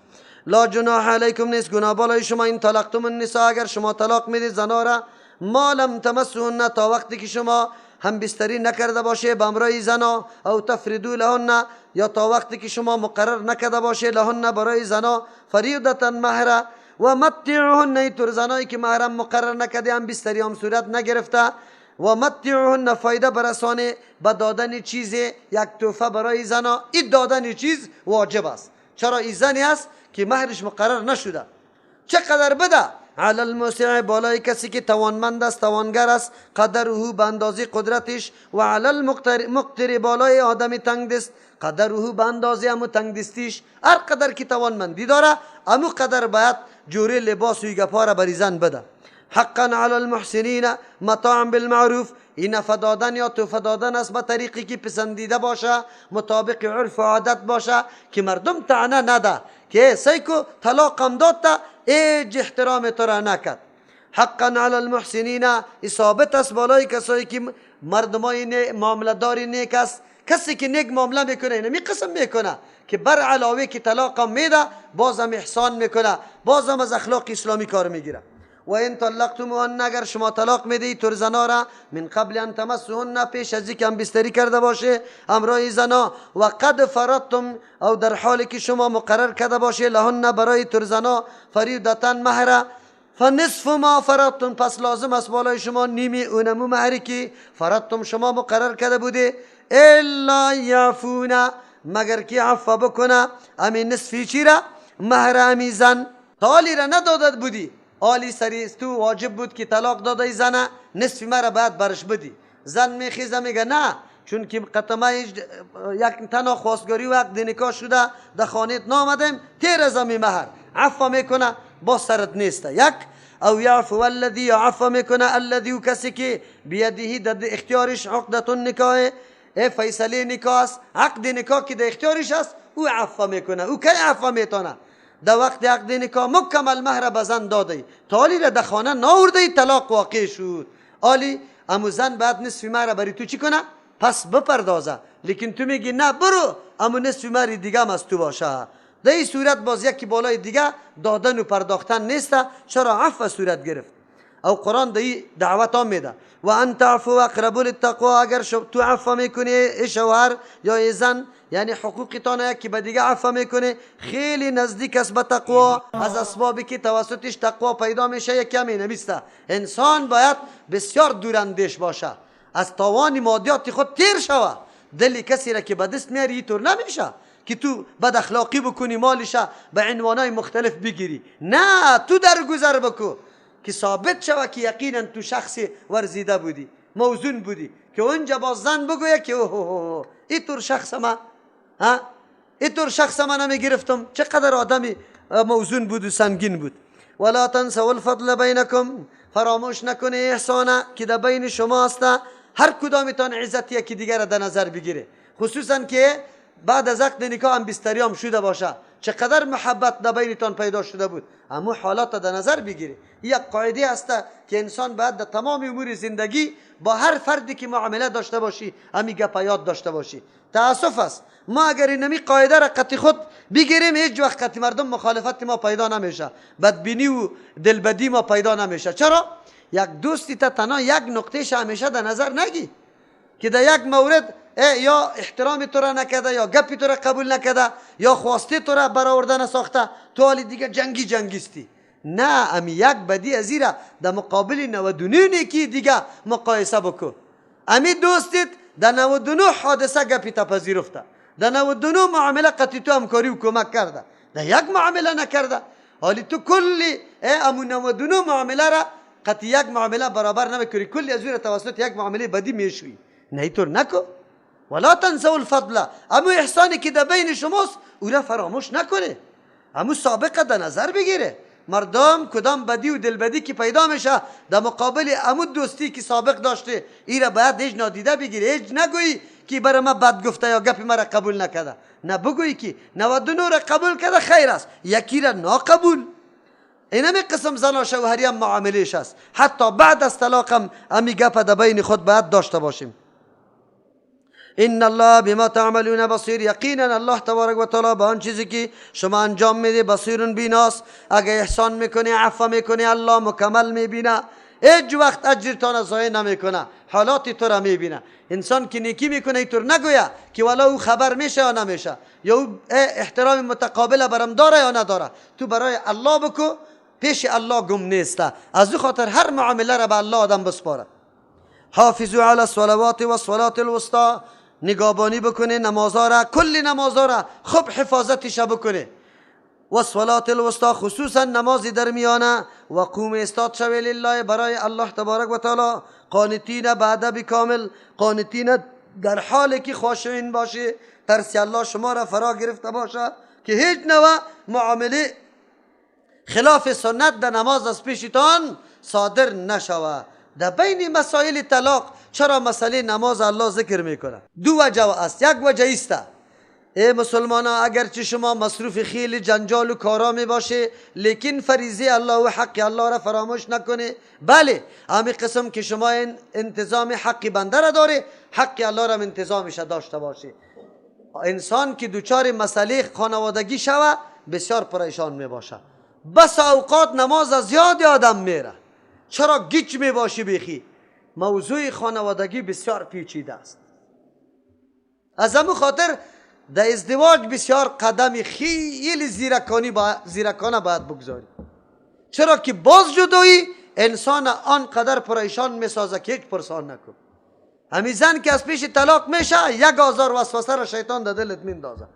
لا جناح علیکم، نیست گناه بالای شما، این طلقتم النساء، اگر شما طلاق میدید زنا را، ما لم تمسهن، تا وقتی که شما هم بستری نکرده باشه به امرای زنا، او تفردو لهن، یا تا وقتی که شما مقرر نکرده باشه لهن برای زنا فریضة مهر، و متعهن، اینطور زنایی که محرم مقرر نکرده، هم بستری هم صورت نگرفته، و متعهن، فایده برسانه به دادن چیز یک تحفه برای زنا. این دادن چیز واجب است. چرا؟ این زنی است که مهرش مقرر نشده، چقدر بده؟ علی الموسع، بالای کسی که توانمند است، توانگر است، قدره به اندازه قدرتش، و علی المقتر، بالای آدم تنگ دست، قدره به اندازه امو تنگ دستیش. هر قدر که توانمندی داره امو قدر باید جوری لباس و گپا را بری زن بده. حقا علی المحسنین متاع بالمعروف، این نفع دادن یا تحفه دادن است به طریقی که پسندیده باشه، مطابق عرف و عادت باشه، که مردم طعنه نده که سیکو طلاقم داد تا ایج احترام تو را نکرد. حقا علی المحسنین، ثابت است بالای کسایی که مردمای معامله داری نیک است. کسی که نیک معامله میکنه اینمی قسم میکنه که بر علاوه که طلاقم میده بازم احسان میکنه، بازم از اخلاق اسلامی کار میگیره. و ان طلقتموهن، اگر شما طلاق میدی تر زنا را، من قبل ان تمسوهن، پیش از اینکه هم بستری کرده باشه همراه زنا، و قد فرضتم، او در حالی که شما مقرر کرده باشه لهن برای تر زنا فریضة مهر، فنصف ما فرضتم، پس لازم است بالای شما نیمی اونمو مهری که فرضتم شما مقرر کرده بوده، الا یعفون، مگر که عفو بکنه امی نصفی چی را؟ مهر امی زن. تالی را نداده بودی، آلی سری تو واجب بود که طلاق داده زنه، نصف مرا باید برش بدی. زن میخیزه میگه نه، چون که قطمه یک تنها خواستگاری و عقد نکاح شده، در خانه نامدیم، تیر از امی مهر عفو میکنه، با سرت نیسته. یک او یعفو الذی، یا عفو میکنه الذی، و کسی که بیده در اختیارش عقدة النکاح، فیصله نکاح است، عقد نکاح که در اختیارش است، او عفو میکنه. او کی عفو میتونه؟ در وقت عقد نکاح مکمل مهر به زن داده، تا آلی را در خانه ناورده طلاق واقع شد، آلی امو زن بعد نصف مهر بری تو چی کنه؟ پس بپردازه. لیکن تو میگی نه برو امو نصف مهر دیگه هم از تو باشه. در این صورت باز یکی بالای دیگه دادن و پرداختن نیست. چرا؟ عفو صورت گرفت. او قرآن در این دعوت هم میده و ان تعفو اقرب للتقوا، اگر تو عفو میکنی ای شوهر یا ای زن، یعنی حقوقتان یکی به دیگه عفو میکنه، خیلی نزدیک است به تقوا. از اسبابی که توسطش تقوا پیدا میشه یکی هم اینمیسته. انسان باید بسیار دوراندیش باشه، از توان مادیات خود تیر شوه. دل کسی را که به دست میاری اینطور نمیشه که تو بد اخلاقی بکنی، مالش به عنوانای مختلف بگیری. نه، تو درگذر بکو که ثابت شوه که یقینا تو شخص ورزیده بودی، موزون بودی، که اونجا باز زن بگویه که اوه اینطور شخص ما، ها اینطور شخص ما نمیگرفتم، چقدر آدمی موزون بود و سنگین بود. ولا تنسوا الفضل بینکم، فراموش نکنه احسانه که در بین شما است. هر کدامتان عزت یکی دیگر را در نظر بگیره، خصوصا که بعد از عقد نکاح هم بستریام شده باشه، چقدر محبت در بینتان پیدا شده بود، امو حالات در نظر بگیری. یک قاعده است که انسان باید در تمام امور زندگی با هر فردی که معامله داشته باشی امی گپ یاد داشته باشی. تاسف است ما اگر اینمی قاعده را قطع خود بگیریم هیچ وقت قطع مردم مخالفت ما پیدا نمیشه، بدبینی و دلبدی ما پیدا نمیشه. چرا؟ یک دوستی تا تنها یک نقطهش همیشه در نظر نگی که در یک مورد یا احترام تو را نکرده، یا گپی تو را قبول نکرده، یا خواسته تو را برآورده نساخته، تو حالی دیگه جنگی جنگیستی. نه، امی یک بدی ازی را در مقابل 99 نیکی دیگه مقایسه بکو. امی دوستیت در 99 حادثه گپی تا پذیرفته، در 99 معامله قطعی تو همکاری و کمک کرده، در یک معامله نکرده. حالی تو کلی امو 99 معامله را قطعی یک معامله برابر نمیکنی، کلی از او را توسط یک معامله بدی میشوی. نه، اینطور نکو. ولا تنسوا الفضل، امو احسانی که در بین شماست او را فراموش نکنه، امو سابقه در نظر بگیره. مردم کدام بدی و دلبدی که پیدا میشه در مقابل امو دوستی که سابق داشته، ای را باید هیچ نادیده بگیره. هیچ نگویی که برای ما بد گفته یا گپی مرا قبول نکرده، نه، بگویی که 99 را قبول کرده خیر است، یکی را ناقبول. اینمی قسم زن و شوهری هم معاملهش است. حتی بعد از طلاق هم امی گپ در بین خود باید داشته باشیم. ان الله بما تعملون بصیر، یقینا الله تبارک و تعالی به آن چیزی که شما انجام میده بصیر بیناست. اگه احسان میکنی، عفو میکنی، الله مکمل میبینه، هیچ وقت اجرتان ضایع نمیکنه، حالات تو را میبینه. انسان که نیکی میکنه اینطور نگویه که والا او خبر میشه یا نمیشه، یا او احترام متقابل برم داره یا نداره. تو برای الله بکو، پیش الله گم نیسته. از او خاطر هر معامله را به الله آدم بسپاره. حافظوا علی الصلوات و الصلاة الوسطی، نگابانی بکنه نمازا را، کل نمازا را خوب حفاظتش بکنه. و الصلاة الوسطی، خصوصا نماز درمیانه. و قوم استاد شوی لله، برای الله تبارک و تعالی، قانتین بعد کامل، قانتین در حالی که خاشعین باشه، ترس الله شما را فرا گرفته باشه که هیچ نوع معامله خلاف سنت در نماز از پیشتان صادر نشوه. در بین مسائل طلاق چرا مسئله نماز الله ذکر میکنه؟ دو وجه است. یک وجه است ای مسلمان ها، اگرچه شما مصروف خیلی جنجال و کارا می باشه، لیکن فریضه الله و حق الله را فراموش نکنه. بله، همی قسم که شما انتظام حق بنده را داره، حق الله را انتظامش داشته باشه. انسان که دوچار مسئله خانوادگی شوه بسیار پریشان می باشه. بس اوقات نماز از یاد آدم میره. چرا گیج می باشی بیخی؟ موضوع خانوادگی بسیار پیچیده است. از همون خاطر در ازدواج بسیار قدم خیلی زیرکانه باید بگذاری. چرا که باز جدایی انسان آنقدر پریشان میسازه که هیچ پرسان نکن. همین زن که از پیش طلاق میشه 1000 وسوسه را شیطان در دلت میندازه.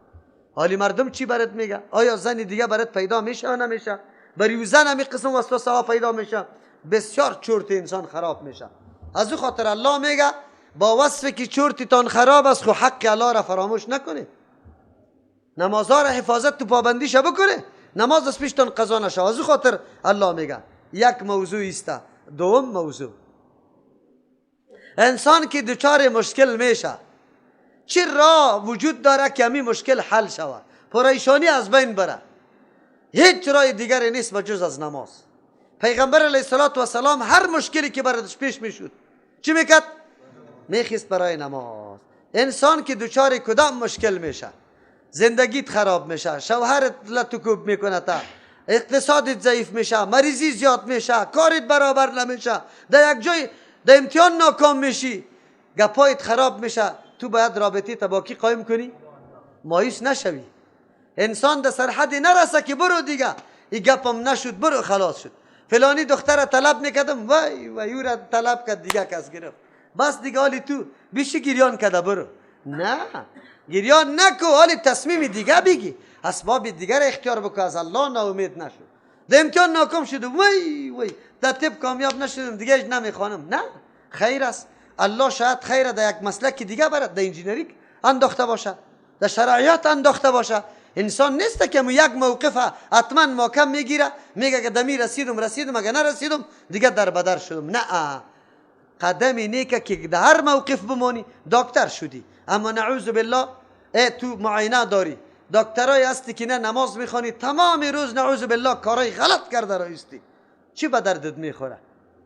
حالی مردم چی برات میگه؟ آیا زن دیگه برات پیدا میشه یا نمیشه؟ برای زن همین قسم وسوسه ها پیدا میشه، بسیار چرت انسان خراب میشه. از او خاطر الله میگه با وصف که چرتتان خراب است، خو حق الله را فراموش نکنه، نمازها را حفاظت تو پابندیش بکنه، نماز از پیشتان قضا نشه. از او خاطر الله میگه یک موضوع است. دوم موضوع، انسان که دچار مشکل میشه چه راه وجود داره که همین مشکل حل شود، پریشانی از بین بره؟ هیچ راه دیگری نیست به جز از نماز. پیغمبر علیه السلام هر مشکلی که برایش پیش میشد چی میکرد؟ میخیست برای نماز. انسان که دچار کدام مشکل میشه، زندگیت خراب میشه، شوهرت لطکوب میکنه، تا اقتصادت ضعیف میشه، مریضی زیاد میشه، کارت برابر نمیشه، در یک جای در امتحان ناکام میشی، گپایت خراب میشه، تو باید رابطه تا با کی قایم کنی؟ مایوس نشوی. انسان در سرحدی نرسه که برو دیگه این گپم نشد، برو خلاص شد. فلانی دختر طلب میکردم، وای وای او را طلب کرد دیگه کس گرفت، بس دیگه حالی تو بیشی گریان کرده برو. نه، گریان نکو، حالی تصمیم دیگه بگی، اسباب دیگر اختیار بکو، از الله ناامید نشو. در امتحان ناکام شدم، وای وای در طب کامیاب نشدم دیگه هیچ نمیخوانم. نه، خیر است. الله شاید خیر در یک مسلک دیگه برد، در انجینری انداخته باشه، در شرعیات انداخته باشه. انسان نیست که یک موقف حتما محکم میگیره، میگه که دمی رسیدم رسیدم، اگه نرسیدم دیگه در بدر شدم. نه، قدم نیکه که در هر موقف بمانی. دکتر شدی اما نعوذ بالله ای تو معاینه داری، دکترای هستی که نه نماز میخوانی، تمام روز نعوذ بالله کارای غلط کرده رایستی، چی به دردت میخوره؟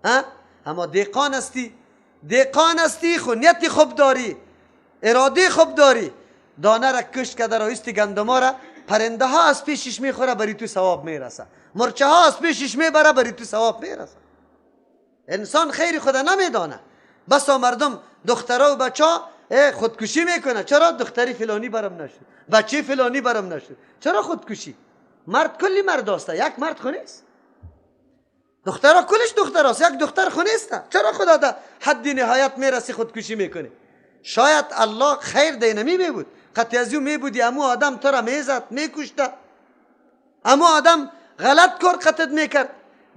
ها؟ اما دیقان هستی، دیقان هستی، خو نیت خوب داری، اراده خوب داری، دانه را کشت کرده رایستی، گندما را پرنده ها از پیشش میخوره، بری تو ثواب میرسه، مرچه ها از پیشش میبره، بری تو ثواب میرسه. انسان خیر خدا نمیدانه. بسا مردم دخترها و بچه ها خودکشی میکنه. چرا دختری فلانی برم نشد، بچه فلانی برم نشد؟ چرا خودکشی؟ مرد کلی مرد است، یک مرد خو نیست. دخترها کلش دختراست، یک دختر خو نیست. چرا خدا در حد نهایت میرسی خودکشی میکنه؟ شاید الله خیر دینمی میبود، قطعی از او میبودی امو آدم تو را میزد میکشته، امو آدم غلط کار قطعت میکرد.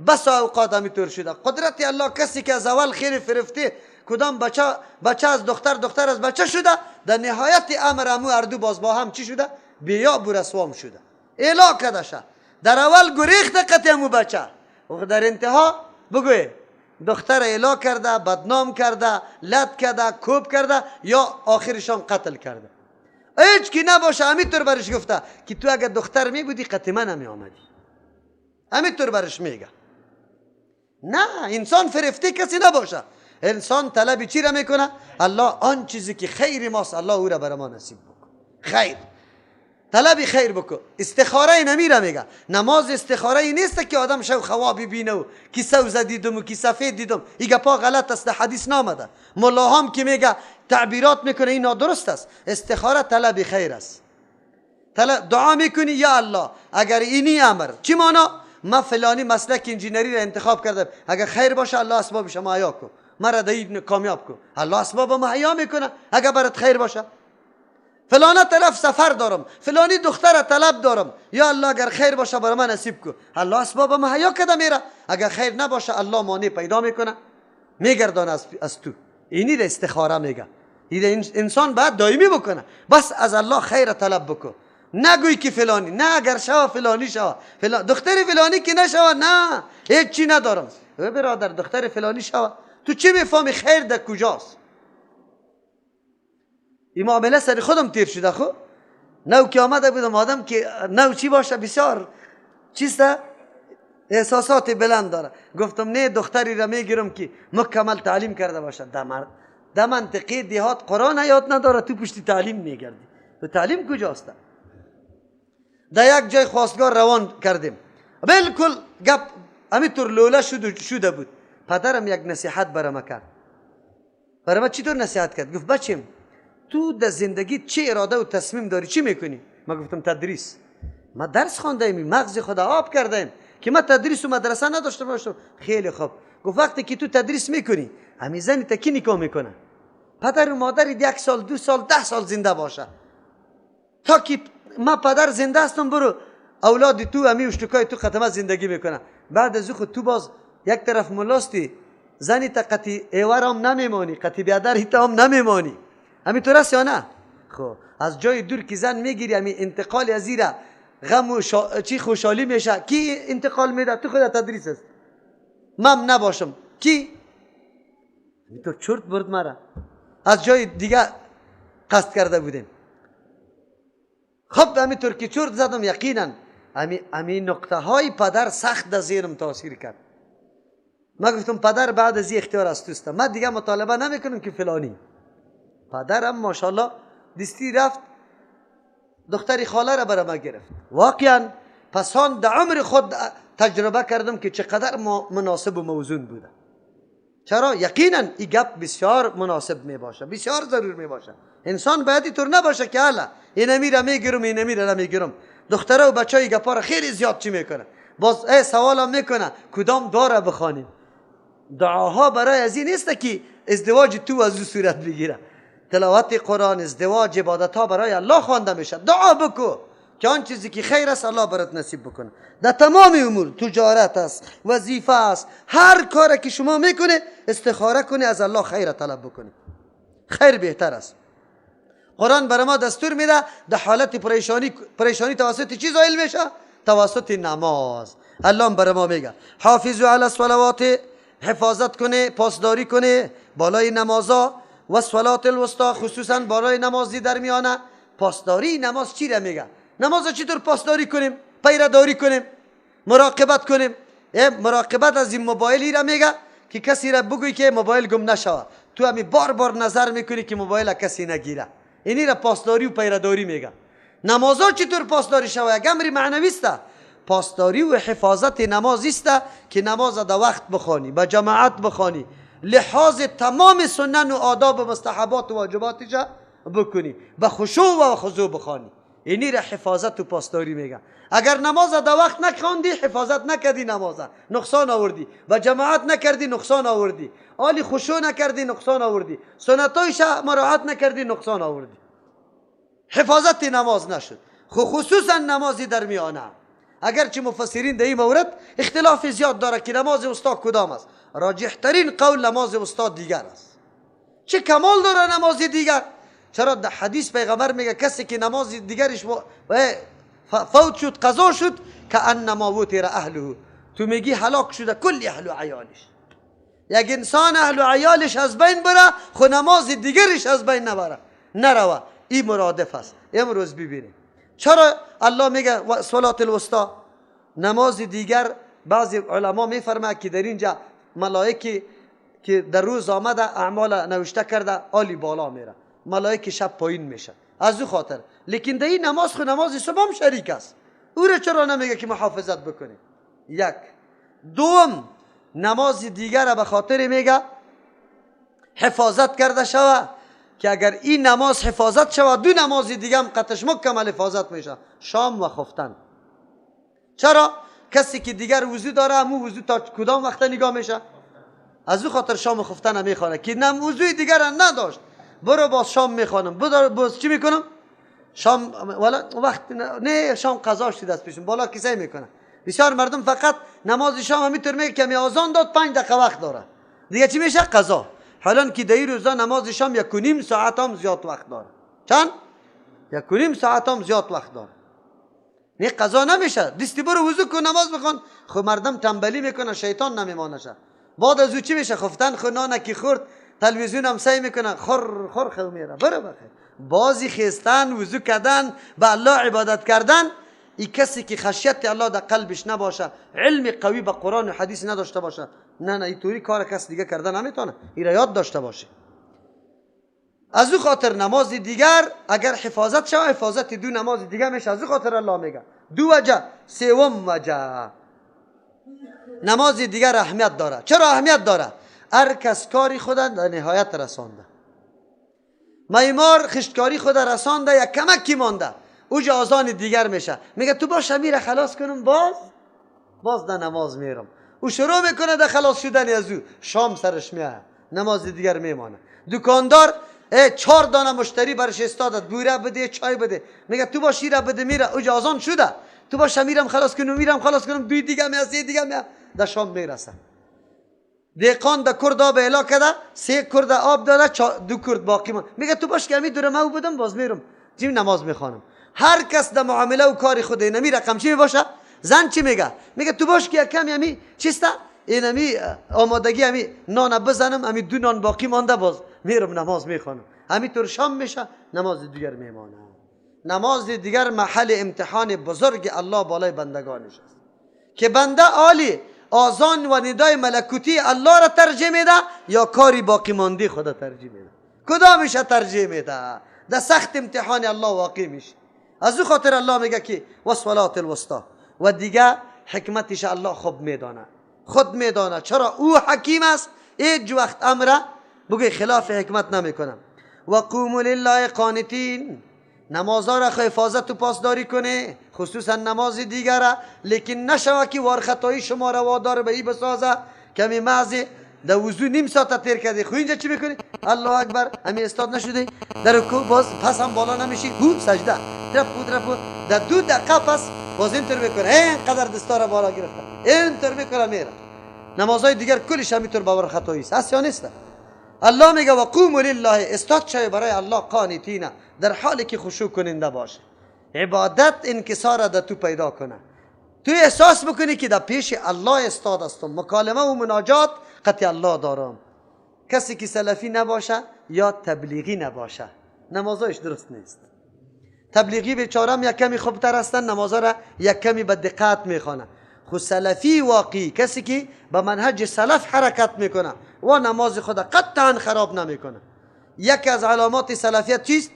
بس اوقات همیطور شده. قدرت الله کسی که از اول خیر فرفته، کدام بچه، بچه از دختر، دختر از بچه شده، در نهایت امر امو اردو باز با هم چی شده؟ بیا برسوام شده، اعلا کرده شه. در اول گریخت قطع امو بچه، و در انتها بگوی دختر اعلا کرده، بدنام کرده، لد کرده، کوب کرده، یا آخرشان قتل کرده. هیچ کی نباشه همینطور برش گفته که تو اگر دختر می بودی قطع من نمی آمدی. همینطور برش میگه. نه، انسان فرفته کسی نباشه. انسان طلب چی را میکنه؟ الله آن چیزی که خیر ماست الله او را برای ما نصیب بکن. خیر، طلب خیر بکن. استخاره نمیره میگه. نماز استخاره نیست که آدم شو خواب ببینه و کی سوز دیدم و کی سفید دیدم. این گپا غلط است، حدیث نامده. ملاهام که میگه تعبیرات میکنه این نادرست است. استخاره طلب خیر است. دعا میکنی یا الله اگر اینی امر، چی معنا؟ ما فلانی مسلک انجینری را انتخاب کردم، اگر خیر باشه الله اسبابش مهیا کن، مرا در کامیاب کن. الله اسباب مهیا میکنه اگر برات خیر باشه. فلانه طرف سفر دارم، فلانی دختر طلب دارم، یا الله اگر خیر باشه برای من نصیب کن. الله اسباب مهیا کرده میره. اگر خیر نباشه الله مانع پیدا میکنه، میگردانه از تو. اینی را استخاره میگه. این انسان باید دائمی بکنه، بس از الله خیر طلب بکن. نگوی که فلانی، نه اگر شوا فلانی شوا، دختر فلانی که نشوا، نه هیچ چی ندارم. برادر دختر فلانی شوا، تو چی میفهمی خیر در کجاست؟ این معامله سر خودم تیر شده. خو نو که آمده بودم آدم که نو چی باشه بسیار چیسته احساسات بلند داره. گفتم نه دختری را میگیرم که مکمل تعلیم کرده باشه. در منطقه دیهات قرآن یاد نداره، تو پشتی تعلیم میگردی. تو تعلیم کجاست؟ در یک جای خواستگار روان کردیم، بالکل گپ همینطور لوله شده بود. پدرم یک نصیحت برام کرد. برام چطور نصیحت کرد؟ گفت بچیم تو در زندگی چه اراده و تصمیم داری، چی میکنی؟ ما گفتم تدریس. ما درس خوانده ایم، مغز خود آب کرده ایم که ما تدریس و مدرسه نداشته باشم. خیلی خوب. گفت وقتی که تو تدریس میکنی همین زنی تا کی نکاح میکنه؟ پدر و مادر 1 سال 2 سال 10 سال زنده باشه، تا که ما پدر زنده هستم برو اولاد تو همی اشتکای تو ختمه زندگی میکنه. بعد از خود تو باز یک طرف ملاستی، زنی تا قطی ایوارم نمیمانی، قطی بیادر هیتا هم نمیمانی. همینطور است یا نه؟ خب از جای دور که زن میگیری همی انتقال از ایره غم و چی خوشحالی میشه. کی انتقال میده؟ تو خود تدریس است. من نباشم کی؟ همینطور چرت برد مرا. از جای دیگه قصد کرده بودیم. خب همینطور که چرت زدم یقینا همین نقطه های پدر سخت در ذهنم تاثیر کرد. من گفتم پدر بعد از این اختیار از توست، من دیگه مطالبه نمیکنم که فلانی. پدرم ماشاءالله دستی رفت دختری خاله را برای من گرفت. واقعا پسان در عمر خود تجربه کردم که چقدر مناسب و موزون بوده. چرا؟ یقینا این گپ بسیار مناسب می باشه، بسیار ضرور می باشه. انسان باید اینطور نباشه که حالا اینمی را میگیرم اینمی را نمیگیرم. دختره و بچه های گپا را خیلی زیاد چی میکنه. باز ای سوالم میکنه کدام دعا را بخوانیم؟ دعاها برای از این نیست که ازدواج تو از او صورت بگیره. تلاوت قرآن، ازدواج، عبادت ها برای الله خوانده میشه. دعا بکو که آن چیزی که خیر است الله برات نصیب بکنه. در تمام امور، تجارت است، وظیفه است، هر کاری که شما میکنه استخاره کنی، از الله خیر طلب بکنی. خیر بهتر است. قرآن برای ما دستور میده در حالت پریشانی توسط چی زایل میشه؟ توسط نماز. الله برای ما میگه حافظوا علی الصلوات، حفاظت کنه، پاسداری کنه بالای نمازا، و صلات الوسطی، خصوصا بالای نمازی در میانه. پاسداری نماز چی را میگه؟ نماز چطور پاسداری کنیم؟ پیرداری کنیم، مراقبت کنیم. مراقبت از این موبایلی را میگه که کسی را بگوی که موبایل گم نشوه، تو همی بار بار نظر میکنی که موبایل کسی نگیره. اینی را پاسداری و پیرداری میگه. نمازها چطور پاسداری شوه؟ یک امر معنوی است. پاسداری و حفاظت نماز است که نماز در وقت بخوانی، با جماعت بخوانی، لحاظ تمام سنن و آداب و مستحبات و واجباتش بکنی، به خشوع و خضوع بخوانی. اینی را حفاظت و پاسداری میگه. اگر نماز در وقت نخواندی، حفاظت نکردی، نماز نقصان آوردی، و جماعت نکردی نقصان آوردی، آلی خشوع نکردی نقصان آوردی، سنتایش مراعات نکردی نقصان آوردی، حفاظت نماز نشد. خصوصا نمازی در میانه. اگرچه مفسرین در این مورد اختلاف زیاد داره که نماز وسطا کدام است، راجح ترین قول نماز وسطا دیگر است. چه کمال داره نماز دیگر؟ چرا در حدیث پیغمبر میگه کسی که نماز دیگرش فوت شد، قضا شد، کانما وتر اهله، تو میگی هلاک شده کل اهل و عیالش. یک انسان اهل و عیالش از بین بره، خو نماز دیگرش از بین نبره نروه. این مرادف است. امروز ببینیم چرا الله میگه صلات الوسطا، نماز دیگر. بعضی علما میفرماید که در اینجا ملائکه که در روز آمده اعمال نوشته کرده عالی بالا میره، ملائکه شب پایین میشه از او خاطر. لیکن در این نماز خو نماز صبح هم شریک است، او را چرا نمیگه که محافظت بکنی؟ یک. دوم، نماز دیگر به خاطر میگه حفاظت کرده شوه که اگر این نماز حفاظت شود، دو نماز دیگه هم قطش مکمل حفاظت میشه، شام و خفتن. چرا؟ کسی که دیگر وضو داره همون وضو تا کدام وقت نگاه میشه؟ از او خاطر شام و خفتن هم میخوانه که نم وضوی دیگر نداشت، برو باز شام میخوانم، باز چی میکنم؟ شام ولا وقت نه، شام قضا شد از پیشم بالا کسی میکنه. بسیار مردم فقط نماز شام همینطور میگه که می آذان داد 5 دقیقه وقت داره، دیگه چی میشه؟ قضا. حالا که در روزا نماز شام 1.5 ساعت هم زیاد وقت داره. چند؟ 1.5 ساعت هم زیاد وقت داره. نه قضا نمیشه، دستی برو وضو کن نماز بخوان. خب مردم تنبلی میکنه، شیطان نمیمانشه. بعد از او چی میشه؟ خفتن خو نانه کی خورد، تلویزیون هم سعی میکنه خور خور خو میره برو بخیر. بازی خیستن، وضو کردن، به الله عبادت کردن، ای کسی که خشیت الله در قلبش نباشه، علم قوی به قرآن و حدیث نداشته باشه، نه نه اینطوری کار کس دیگه کرده نمیتونه. این را یاد داشته باشه. از او خاطر نماز دیگر اگر حفاظت شود، حفاظت دو نماز دیگه میشه. از او خاطر الله میگه دو وجه. سوم وجه، نماز دیگر اهمیت داره. چرا اهمیت داره؟ هر کس کاری خود در نهایت رسانده. معمار خشتکاری خود رسانده، یک کمکی مانده، اوج آذان دیگر میشه، میگه تو باش میره خلاص کنم، باز در نماز میرم. او شروع میکنه در خلاص شدن از او، شام سرش میاد، نماز دیگر میمانه. دکاندار 4 دانه مشتری برش استادت، بوره بده، چای بده، میگه تو باش شیره بده، میره اوج آذان شده، تو باش میرم خلاص کنم، میرم خلاص کنم، دوی دیگه میاد، سه دیگه میاد، در شام میرسه. دیقان در کرد آب اعلا کرده، 3 کرد آب داده، 2 کرد باقی من. میگه تو باش که می دورم او بدم، باز میرم چی نماز میخوانم. هر کس در معامله و کار خود اینمی رقم چی میباشه؟ زن چی میگه؟ میگه تو باش که کمی همی چیسته؟ اینمی آمادگی همی نان بزنم، همی 2 نان باقی مانده، باز میرم نماز میخوانم. همینطور شام میشه، نماز دیگر میمانه. نماز دیگر محل امتحان بزرگ الله بالای بندگانش است که بنده عالی آذان و ندای ملکوتی الله را ترجیح میده یا کاری باقی مانده خدا ترجیح میده؟ کدامش ترجیح میده؟ در سخت امتحان الله واقع میشه. از او خاطر الله میگه که و صلات الوسطا. و دیگه حکمتش الله خوب میدانه، خود میدانه. چرا؟ او حکیم است، هیچ وقت امره بگه خلاف حکمت نمیکنه. و قوموا لله قانتین، نمازها را حفاظت و پاسداری کنه، خصوصا نماز دیگره، لیکن نشوه که وار خطایی شما را وادار به ای بسازه کمی معزی در وضو نیم ساعت تیر کردی، خو اینجا چی میکنی؟ الله اکبر، همی استاد نشدی در رکوع، باز پس هم بالا نمیشی، هو سجده ترپ ترپ، در 2 دقیقه پس باز اینطور میکنه، اینقدر دستا را بالا گرفته اینطور میکنه میره. نمازهای دیگر کلش همینطور باور خطایی است، هست یا نیست؟ الله میگه و قوموا لله، استاد شوی برای الله قانتین، در حالی که خشوع کننده باشه. عبادت انکسار در تو پیدا کنه، تو احساس بکنی که در پیش الله استاد هستم، مکالمه و مناجات قطع الله دارم. کسی که سلفی نباشه یا تبلیغی نباشه نمازایش درست نیست. تبلیغی بیچارم یک کمی خوبتر هستن، نمازها را یک کمی به دقت میخوانه. خو سلفی واقعی کسی که به منهج سلف حرکت میکنه و نماز خود قطعا خراب نمیکنه. یکی از علامات سلفیت چیست؟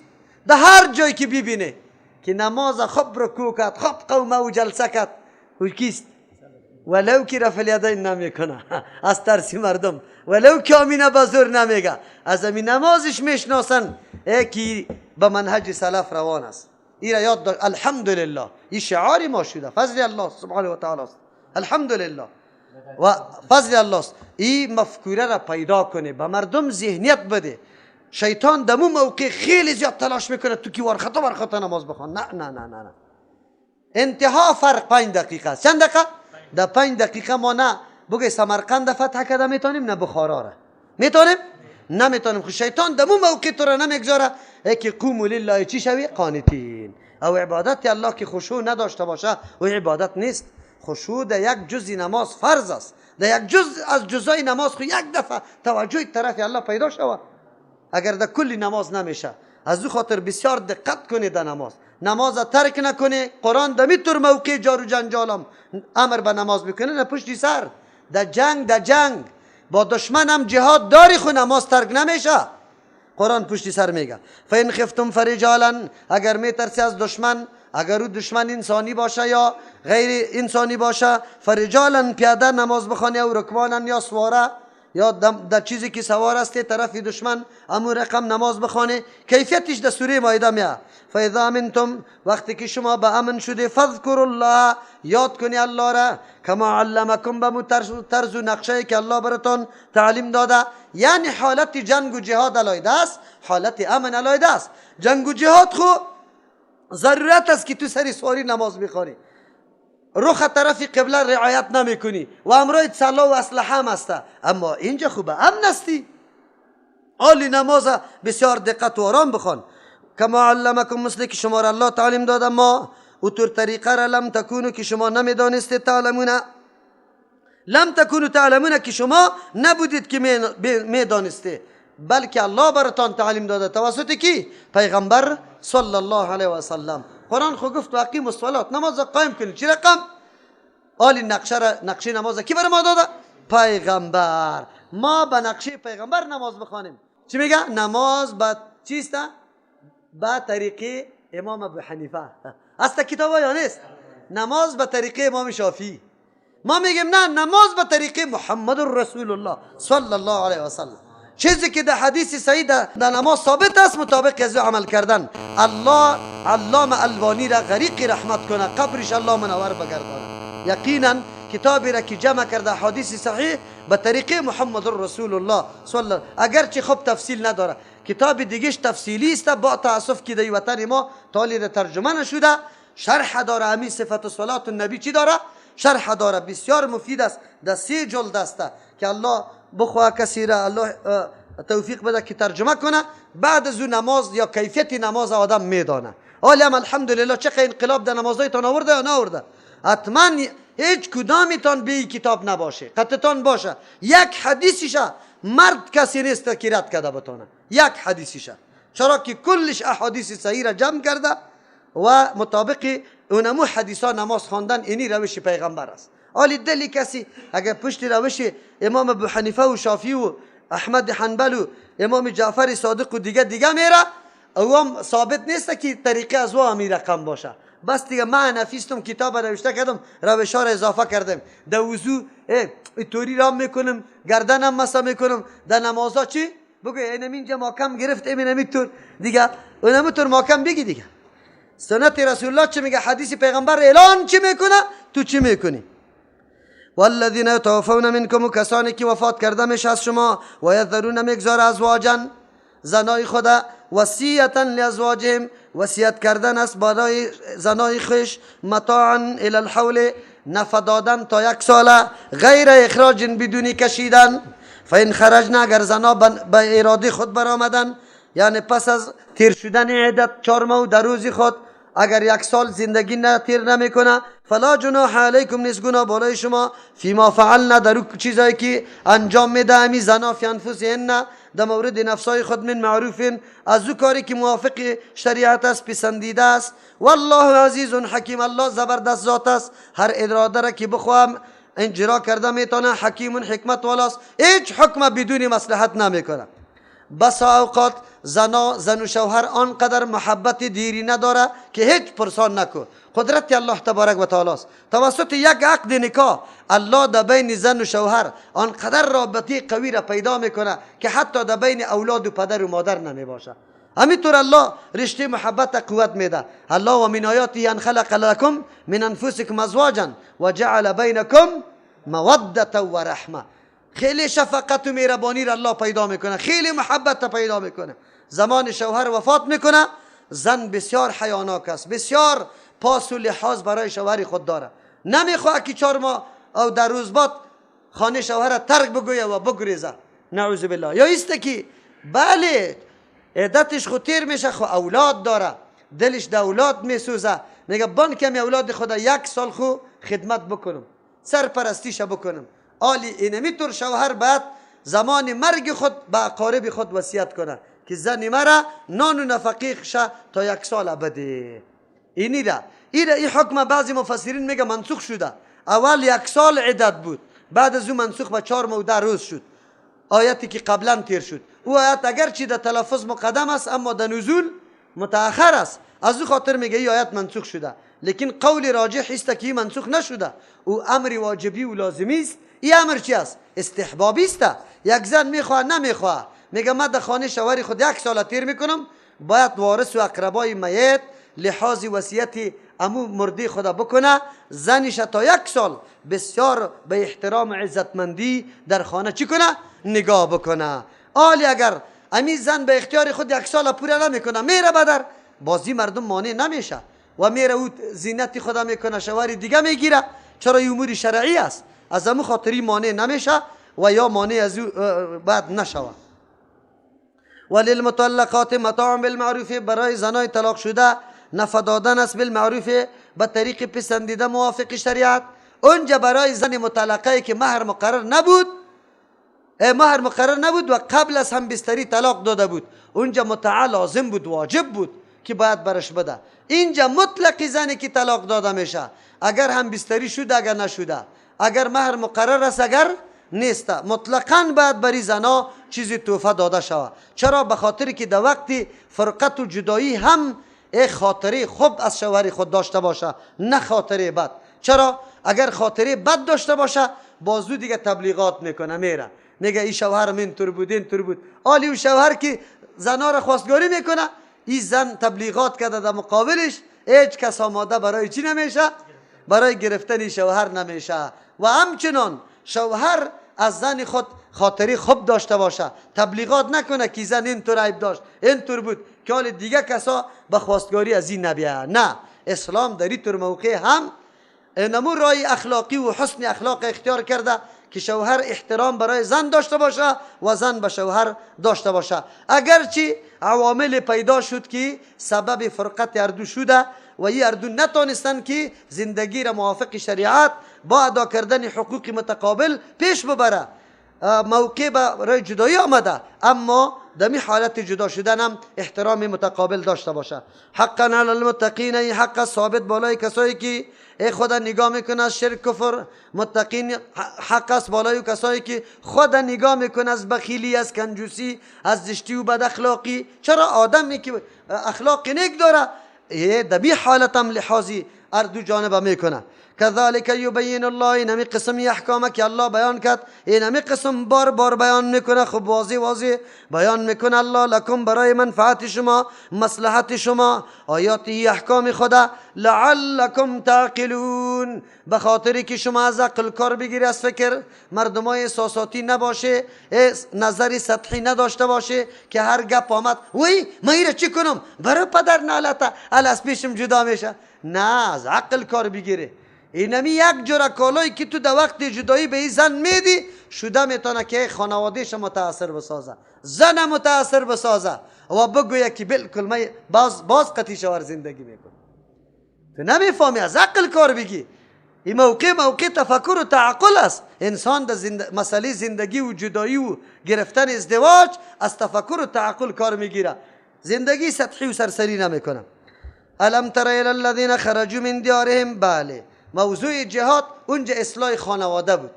در هر جایی که ببینه که نماز خوب رکوع کرد، خوب قومه و جلسه کرد، او کیست؟ ولو که رفع الیدین نمیکنه از ترس مردم، ولو که آمینه به زور نمیگه، از همین نمازش میشناسن که به منهج سلف روان است. این را یاد داشت. الحمدلله این شعار ما شده، فضل الله سبحانه و تعالی است. الحمدلله و فضل الله است. این مفکوره را پیدا کنه، به مردم ذهنیت بده. شیطان دمو موقع خیلی زیاد تلاش میکنه تو کی ورخطا ورخطا نماز بخوان. نه نه نه نه نه، انتها فرق 5 دقیقه است. چند دقیقه؟ در 5 دقیقه ما نه بگه سمرقند فتح کرده میتونیم، نه بخارا را میتونیم، نمیتونیم. خو شیطان دمو موقع تو را نمیگذاره که قوموا لله چی شوی؟ قانتین. او عبادت الله که خشوع نداشته باشه او عبادت نیست. خشوع در یک جزء نماز فرض است، در یک جزء از جزای نماز خو یک دفعه توجه طرف الله پیدا شود، اگر در کل نماز نمیشه. از او خاطر بسیار دقت کنید در نماز، نماز ترک نکنه. قرآن دمی طور موقع جار و جنجالم امر به نماز میکنه، نه پشتی سر. در جنگ، در جنگ با دشمن هم جهاد داری خو نماز ترک نمیشه. قرآن پشتی سر میگه فین خفتم فرجالا، اگر میترسی از دشمن، اگر او دشمن انسانی باشه یا غیر انسانی باشه، فرجالا پیاده نماز بخوانی او رکبانا یا سواره یا در چیزی که سوار است طرف دشمن امو رقم نماز بخوانه. کیفیتش در سوره مائده میاد. فاذا امنتم، وقتی که شما به امن شده، فاذکروا الله، یاد کنی الله را، کما علمکم، به طرز و نقشه که الله براتون تعلیم داده. یعنی حالت جنگ و جهاد علیحده است، حالت امن علیحده است. جنگ و جهاد خو ضرورت است که تو سری سواری نماز بخوانی، رخ طرف قبله رعایت نمیکنی و امرای سلاح و اسلحه هم است. اما اینجا خوب امن استی، عالی نماز بسیار دقت و آرام بخوان. کما علمکم، مثل که شما را الله تعلیم داده، ما او طور طریقه را لم تکونو که شما نمیدانستید، تعلمون، لم تکونو تعلمون که شما نبودید که میدانستید، بلکه الله براتان تعلیم داده توسط کی؟ پیغمبر صلی الله علیه و سلم. قرآن خو گفت واقیم الصلاه، نماز قایم کنید. چی رقم؟ آلی نقشه را، نقشه نماز کی برای ما داده؟ پیغمبر. ما به نقشه پیغمبر نماز بخوانیم. چی میگه؟ نماز به چیست؟ به طریقه امام ابو حنیفه است کتاب یا نیست؟ نماز به طریقه امام شافعی. ما میگیم نه، نماز به طریقه محمد رسول الله صلی الله علیه و سلم. چیزی که در حدیث صحیح در نماز ثابت است مطابق از عمل کردن. الله علامه البانی را غریق رحمت کنه، قبرش الله منور بگردانه. یقینا کتابی را که جمع کرده حدیث صحیح به طریقه محمد رسول الله صلی الله، اگرچه خوب تفصیل نداره، کتاب دیگهش تفصیلی است. با تاسف که در وطن ما تالی را ترجمه نشده. شرح داره همین صفت صلات النبی چی داره؟ شرح داره، بسیار مفید است. در 3 جلد است که الله بخواه کسی را الله توفیق بده که ترجمه کنه. بعد از نماز یا کیفیت نماز آدم میدانه. حالا هم الحمدلله چقدر انقلاب در نمازهایتان آورده یا نآورده؟ حتما هیچ کدامیتان به کتاب نباشه، قطعتان باشه. یک حدیثش مرد کسی نیست که رد کرده بتانه، یک حدیثش، چرا که کلش احادیث صحیح را جمع کرده و مطابق اونمو حدیثا نماز خواندن اینی روش پیغمبر است. حالی دلی کسی اگر پشت روش امام ابو حنیفه و شافعی و احمد حنبل و امام جعفر صادق و دیگه دیگه میره، او هم ثابت نیست که طریقه از او همی رقم باشه. بس دیگه من نفیستم کتاب نوشته کردم، روش ها را اضافه کردم. در وضو توری رام میکنم، گردنم مسا میکنم. در نمازا چی؟ بگو اینم اینجا ماکم گرفت، اینم اینطور دیگه، اونم طور ماکم بگی دیگه. سنت رسول الله چی میگه؟ حدیث پیغمبر اعلان چی میکنه؟ تو چی میکنی؟ والذین یتوفون منکم، کسانی که وفات کرده میشه از شما، و یذرون میگذاره ازواجا، زنای خدا، وصیتا لازواجهم، وصیت کردن است برای زنای خویش، متاعا الی الحول، نفع دادن تا 1 ساله، غیر اخراج بدونی کشیدن. فین خرجنا، اگر زنا به اراده خود برآمدن، یعنی پس از تیر شدن عدت 4 ماه در روز خود، اگر 1 سال زندگی نه تیر نمیکنه، فلا جناح علیکم، نیست گناه بالای شما، فیما فعلنا، در چیزایی که انجام میده امی زنا، فی انفسهن، در مورد نفسای خود من معروف، از او کاری که موافق شریعت است، پسندیده است. والله عزیز حکیم، الله زبردست ذات است، هر اراده را که بخواهم اجرا کرده میتونه، حکیم حکمت والاست، هیچ حکم بدون مصلحت نمیکنه. بس اوقات زن و شوهر آنقدر محبت دیری نداره که هیچ پرسان نکو. قدرت الله تبارک و تعالی است. توسط یک عقد نکاح الله در بین زن و شوهر آنقدر رابطه قوی را پیدا میکنه که حتی در بین اولاد و پدر و مادر نمی باشه. همینطور الله رشته محبت قوت میده. الله و من آیاته ان خلق لکم من انفسکم ازواجا و جعل بینکم موده و رحمه. خیلی شفقت و مهربانی را الله پیدا میکنه، خیلی محبت پیدا میکنه. زمان شوهر وفات میکنه، زن بسیار حیاناک است، بسیار پاس و لحاظ برای شوهر خود داره، نمیخواه که 4 ماه او در روز بعد خانه شوهر ترک بگویه و بگریزه، نعوذ بالله. یا ایست که بله عدتش خود تیر میشه، خو اولاد داره، دلش در اولاد میسوزه، میگه بان کمی اولاد خدا 1 سال خو خدمت بکنم، سرپرستیش بکنم. آلی اینمی طور شوهر بعد زمان مرگ خود به اقارب خود وصیت کنه که زن مرا نان و نفقه شه تا 1 سال بده. اینی را این حکم بعضی مفسرین میگه منسوخ شده. اول 1 سال عدت بود، بعد از او منسوخ به 4 ماه و 10 روز شد. آیتی که قبلا تیر شد او آیت اگرچه در تلفظ مقدم است اما در نزول متأخر است، از او خاطر میگه این آیت منسوخ شده. لیکن قول راجح است که منسوخ نشده، او امر واجبی و لازمی است. این امر چی است؟ استحبابی است. یک زن میخواه نمیخواه، میگه من در خانه شوهر خود 1 سال تیر میکنم، باید وارث و اقربای میت لحاظ وصیت امو مرده خدا بکنه، زنش تا 1 سال بسیار به احترام عزتمندی در خانه چی کنه؟ نگاه بکنه. آلی اگر امی زن به اختیار خود 1 سال پوره نمیکنه، میره بدر بازی مردم مانع نمیشه و میره او زینت خدا میکنه، شوهر دیگه میگیره. چرا؟ این امور شرعی است، از امو خاطری مانع نمیشه و یا مانع از او بعد نشوه. وللمطلقات متاع بالمعروف، برای زنای طلاق شده نفع دادن است بالمعروف، به طریق پسندیده موافق شریعت. اونجا برای زن مطلقه که مهر مقرر نبود، مهر مقرر نبود و قبل از هم بستری طلاق داده بود، اونجا متعه لازم بود، واجب بود که باید برش بده. اینجا مطلق زنی که طلاق داده میشه، اگر هم بستری شده اگر نشده، اگر مهر مقرر است اگر نیست، مطلقاً باید بری زنا چیزی تحفه داده شود. چرا؟ به خاطر که در وقت فرقت و جدایی هم خاطره خوب از شوهر خود داشته باشه، نه خاطره بد. چرا؟ اگر خاطره بد داشته باشه بازو دیگه تبلیغات میکنه، میره میگه این شوهر من تر بود این تر بود. آلی او شوهر که زنا را خواستگاری میکنه، این زن تبلیغات کرده در مقابلش، هیچ کس آماده برای چی نمیشه؟ برای گرفتن شوهر نمیشه. و همچنان شوهر از زن خود خاطری خوب داشته باشه، تبلیغات نکنه که زن اینطور عیب داشت اینطور بود که حال دیگه کسا به خواستگاری از این نبیه. نه، اسلام در این طور موقع هم نمو رای اخلاقی و حسن اخلاق اختیار کرده که شوهر احترام برای زن داشته باشه و زن به شوهر داشته باشه. اگرچه عوامل پیدا شد که سبب فرقت هر دو شده و این هر دو نتانستن که زندگی را موافق شریعت با ادا کردن حقوق متقابل پیش ببره، موقع برای جدایی آمده، اما دمی حالت جدا شدن هم احترام متقابل داشته باشه. حقا علی المتقین، این حق ثابت بالای کسایی که ای خدا نگاه میکنه از شرک کفر. متقین حق است بالای کسایی که خدا نگاه میکنه از بخیلی، از کنجوسی، از زشتی و بد اخلاقی. چرا؟ آدمی که اخلاق نیک داره دمی حالت هم لحاظی هر دو جانب میکنه. كذلك يبين الله، اینمی قسم احکام که الله بیان کرد، اینمی قسم بار بار بیان میکنه. خب واضح واضح بیان میکنه الله لکم، برای منفعت شما، مصلحت شما، آیاتی احکام خدا، لعلکم تعقلون، به خاطری که شما از عقل کار بگیری، از فکر مردمای احساساتی نباشه، نظری سطحی نداشته باشه که هر گپ آمد وی من ایره چی کنم، برای پدر نالته از پیشم جدا میشه. نه، از عقل کار بگیره. اینمی یک جورا کالایی که تو در وقت جدایی به این زن میدی شده میتونه که خانوادهش متاثر بسازه، زن متاثر بسازه و بگویه که بالکل من باز قطعی شوهر زندگی میکنم. تو نمیفهمی، از عقل کار بگی. این موقع تفکر و تعقل است. انسان در مسئله زندگی و جدایی و گرفتن ازدواج از تفکر و تعقل کار میگیره، زندگی سطحی و سرسری نمیکنه. الم تر الی الذین خرجوا من دیارهم. بله، موضوع جهاد اونجا اصلاح خانواده بود.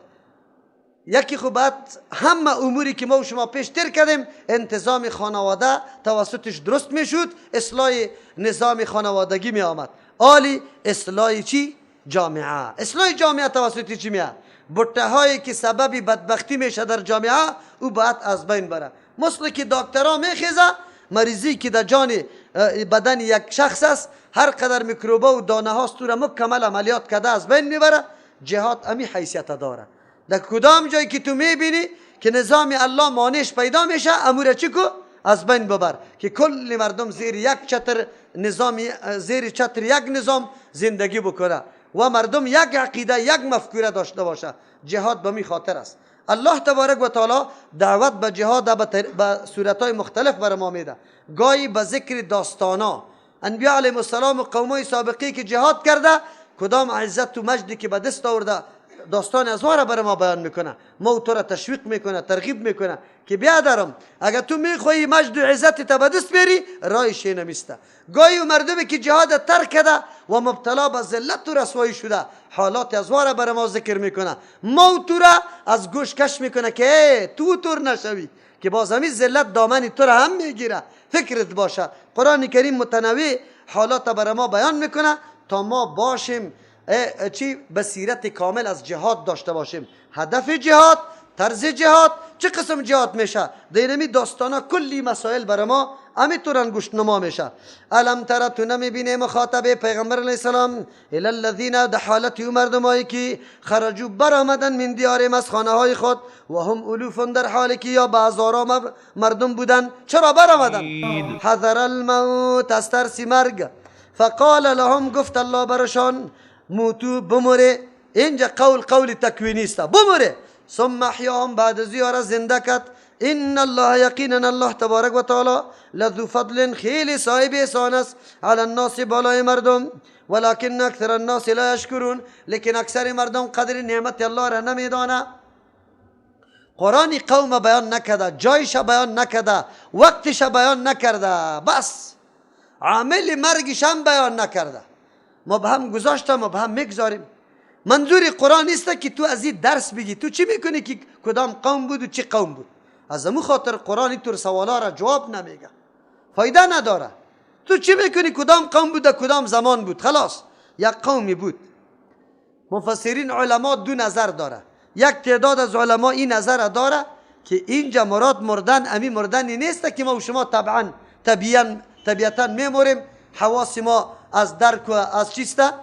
یکی خب بعد همه اموری که ما و شما پیش تر کردیم، انتظام خانواده توسطش درست میشد، اصلاح نظام خانوادگی می آمد. آلی اصلاح چی؟ جامعه. اصلاح جامعه توسط چی میاد؟ بطه هایی که سبب بدبختی میشه در جامعه، او باید از بین بره. مثل که دکترها میخیزه، مریضی که در جان بدن یک شخص است، هر قدر میکروبا و دانه هاست تو را مکمل عملیات کرده از بین میبره. جهاد امی حیثیت داره. در کدام جایی که تو میبینی که نظام الله مانعش پیدا میشه، امور چی کو؟ از بین ببر، که کل مردم زیر یک چتر نظام، زیر چتر یک نظام زندگی بکنه و مردم یک عقیده، یک مفکوره داشته باشه. جهاد به می خاطر است. الله تبارک و تعالی دعوت به جهاد به صورتهای مختلف بر ما میده. گاهی به ذکر داستانا، انبیاء علیهم السلام و قومای سابقی که جهاد کرده، کدام عزت و مجدی که به دست آورده، داستان از را بر ما بیان میکنه، ما تو را تشویق میکنه، ترغیب میکنه که بیادرم اگر تو میخوایی مجد و عزت تا به دست بیاری، رایش نمیسته. گاهی مردمی که جهاد ترک کرده و مبتلا به ذلت و رسوایی شده، حالات از را بر ما ذکر میکنه، ما تو را از گوش کش میکنه که تو تور نشوی، که باز همین ذلت دامن تو را هم میگیره. فکرت باشه. قرآن کریم متنوع حالات بر ما بیان میکنه تا ما باشیم چی؟ بصیرت کامل از جهاد داشته باشیم. هدف جهاد، طرز جهاد، چه قسم جهاد میشه، دینمی داستانا کلی مسائل بر ما همینطور انگشت نما میشه. الم تر، تو نمیبینی مخاطب پیغمبر علیه السلام، الی الذین، در حالت او مردمایی که خرجوا برآمدن، من دیارهم، از خانه های خود، و هم الوف، در حالی که یا به هزارا مردم بودن. چرا برآمدن؟ حذر الموت، از ترس مرگ. فقال لهم، گفت الله برشان، موتوا، بمره. اینجا قول قول تکوینی است، بمره. ثم احیاهم، بعد از یارا زنده کرد. ان الله، یقینا الله تبارک و تعالی، لذو فضل، خیلی صاحب احسان است، علی الناس، بالای مردم، ولكن اکثر الناس لا یشکرون، لیکن اکثر مردم قدر نعمت الله را نمیدانه. قرآن قوم بیان نکرده، جایش بیان نکرده، وقتش بیان نکرده، بس عامل مرگش هم بیان نکرده. مبهم گذاشته، مبهم میگذاریم. منظور قرآن نیست که تو از این درس بگی تو چی میکنی که کدام قوم بود و چی قوم بود. از امو خاطر قرآن طور سوالا را جواب نمیگه، فایده نداره. تو چی میکنی کدام قوم بود و کدام زمان بود؟ خلاص، یک قومی بود. مفسرین علما دو نظر داره. یک تعداد از علما این نظر داره که اینجا مراد مردن امی مردنی نیست که ما و شما طبعا طبیعتا میموریم، حواس ما از درک و از چیسته،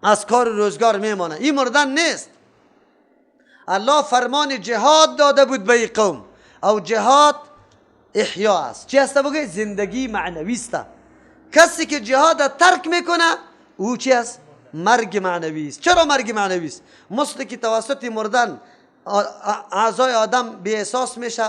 از کار روزگار میمانه. این مردن نیست. الله فرمان جهاد داده بود به این قوم، او جهاد احیا است. چی است بگه؟ زندگی معنوی است. کسی که جهاد ترک میکنه او چی است؟ مرگ معنوی است. چرا مرگ معنوی است؟ مثل که توسط مردن اعضای آدم بی احساس میشه،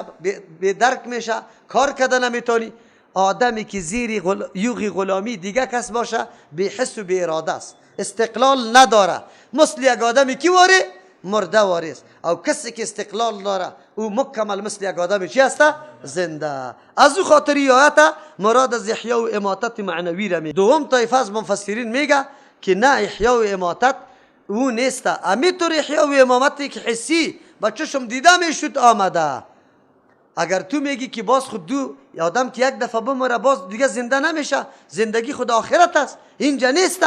بی درک میشه، کار کردن نمیتونی. آدمی که زیر یوغ غلامی دیگه کس باشه، بی حس و بی اراده است، استقلال نداره. مثل یک آدمی کی واره؟ مرده واره است. او کسی که استقلال داره او مکمل مثل یک آدمی چی است؟ زنده. از او خاطر آیت مراد از احیا و اماتت معنوی را می. دوم طایفه از مفسرین میگه که نه، احیا و اماتت او نیست، امی طور احیا و امامتی که حسی با چشم دیده میشد آمده. اگر تو میگی که باز خود دو آدم که یک دفعه بمره باز دیگه زنده نمیشه، زندگی خود آخرت است، اینجا نیست.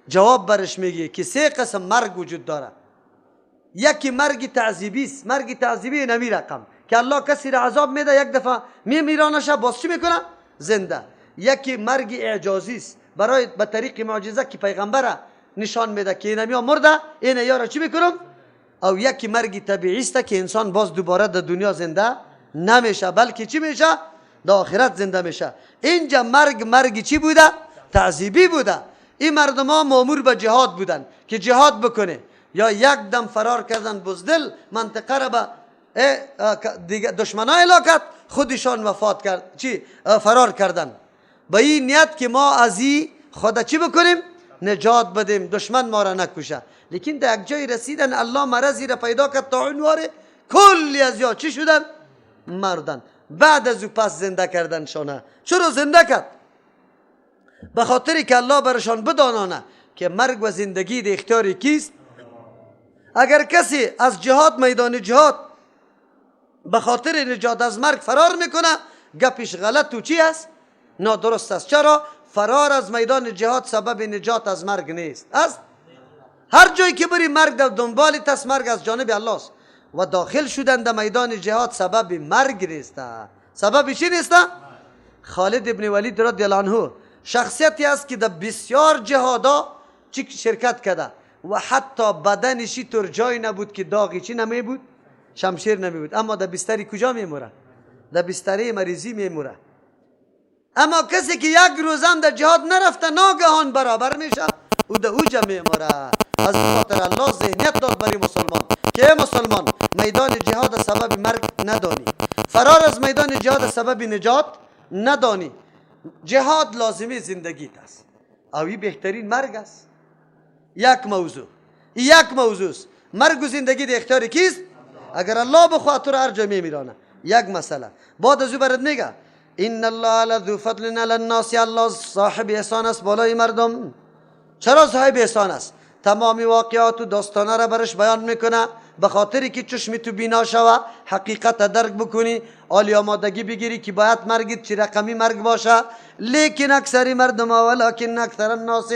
جواب برش میگی که سه قسم مرگ وجود داره. یکی مرگ تعذیبی است. مرگ تعذیبی نمی رقم که الله کسی را عذاب میده، یک دفعه میمیرانشه، باز چی میکنه؟ زنده. یکی مرگ اعجازی است، برای به طریق معجزه که پیغمبر نشان میده که اینمیا مرده، این یارا چی میکنم. او یکی مرگ طبیعی است که انسان باز دوباره در دنیا زنده نمیشه، بلکه چی میشه؟ در آخرت زنده میشه. اینجا مرگ مرگ چی بوده؟ تعذیبی بوده. این مردم ها مامور به جهاد بودن که جهاد بکنه، یا یک دم فرار کردن بزدل منطقه را به دیگه دشمنای علاقت خودشان وفات کرد، چی فرار کردن به این نیت که ما از این خدا چی بکنیم؟ نجات بدیم، دشمن ما را نکشه. لیکن در یک جای رسیدن الله مرضی را پیدا کرد، طاعون واره کلی از یا چی شدن؟ مردن. بعد از او پس زنده کردن شانه. چرا زنده کرد؟ به خاطری که الله برشان بدانانه که مرگ و زندگی در اختیار کیست. اگر کسی از جهاد، میدان جهاد، به خاطر نجات از مرگ فرار میکنه، گپش غلط و چی است؟ نادرست است. چرا؟ فرار از میدان جهاد سبب نجات از مرگ نیست. است هر جایی که بری مرگ در دنبالت است، مرگ از جانب الله است. و داخل شدن در میدان جهاد سبب مرگ نیست. سبب چی نیست؟ خالد ابن ولید رضی الله عنه شخصیتی است که در بسیار جهادا شرکت کرده و حتی بدنش طور جای نبود که داغی چی نمی بود؟ شمشیر نمی بود. اما در بستری کجا میموره؟ در بستری مریضی میموره. اما کسی که یک روز هم در جهاد نرفته ناگهان برابر میشه، او در اوجه میموره. از خاطر الله ذهنیت داد برای مسلمان که ای مسلمان، میدان جهاد سبب مرگ ندانی، فرار از میدان جهاد سبب نجات ندانی. جهاد لازمی زندگیت است، اوی بهترین مرگ است. یک موضوع، یک موضوع است. مرگ و زندگی در اختیار کیست؟ اگر الله بخواد تو را هر جا میمیرانه. یک مسئله بعد از او برات میگه ان الله لذو فضل علی الناس، الله صاحب احسان است بالای مردم. چرا صاحب احسان است؟ تمام واقعات و داستانه را برش بیان میکنه به خاطری که چشم تو بینا شوه، حقیقت درک بکنی، عالی آمادگی بگیری که باید مرگت چه رقمی مرگ باشه. لیکن اکثری مردم، ولکن اکثر الناس،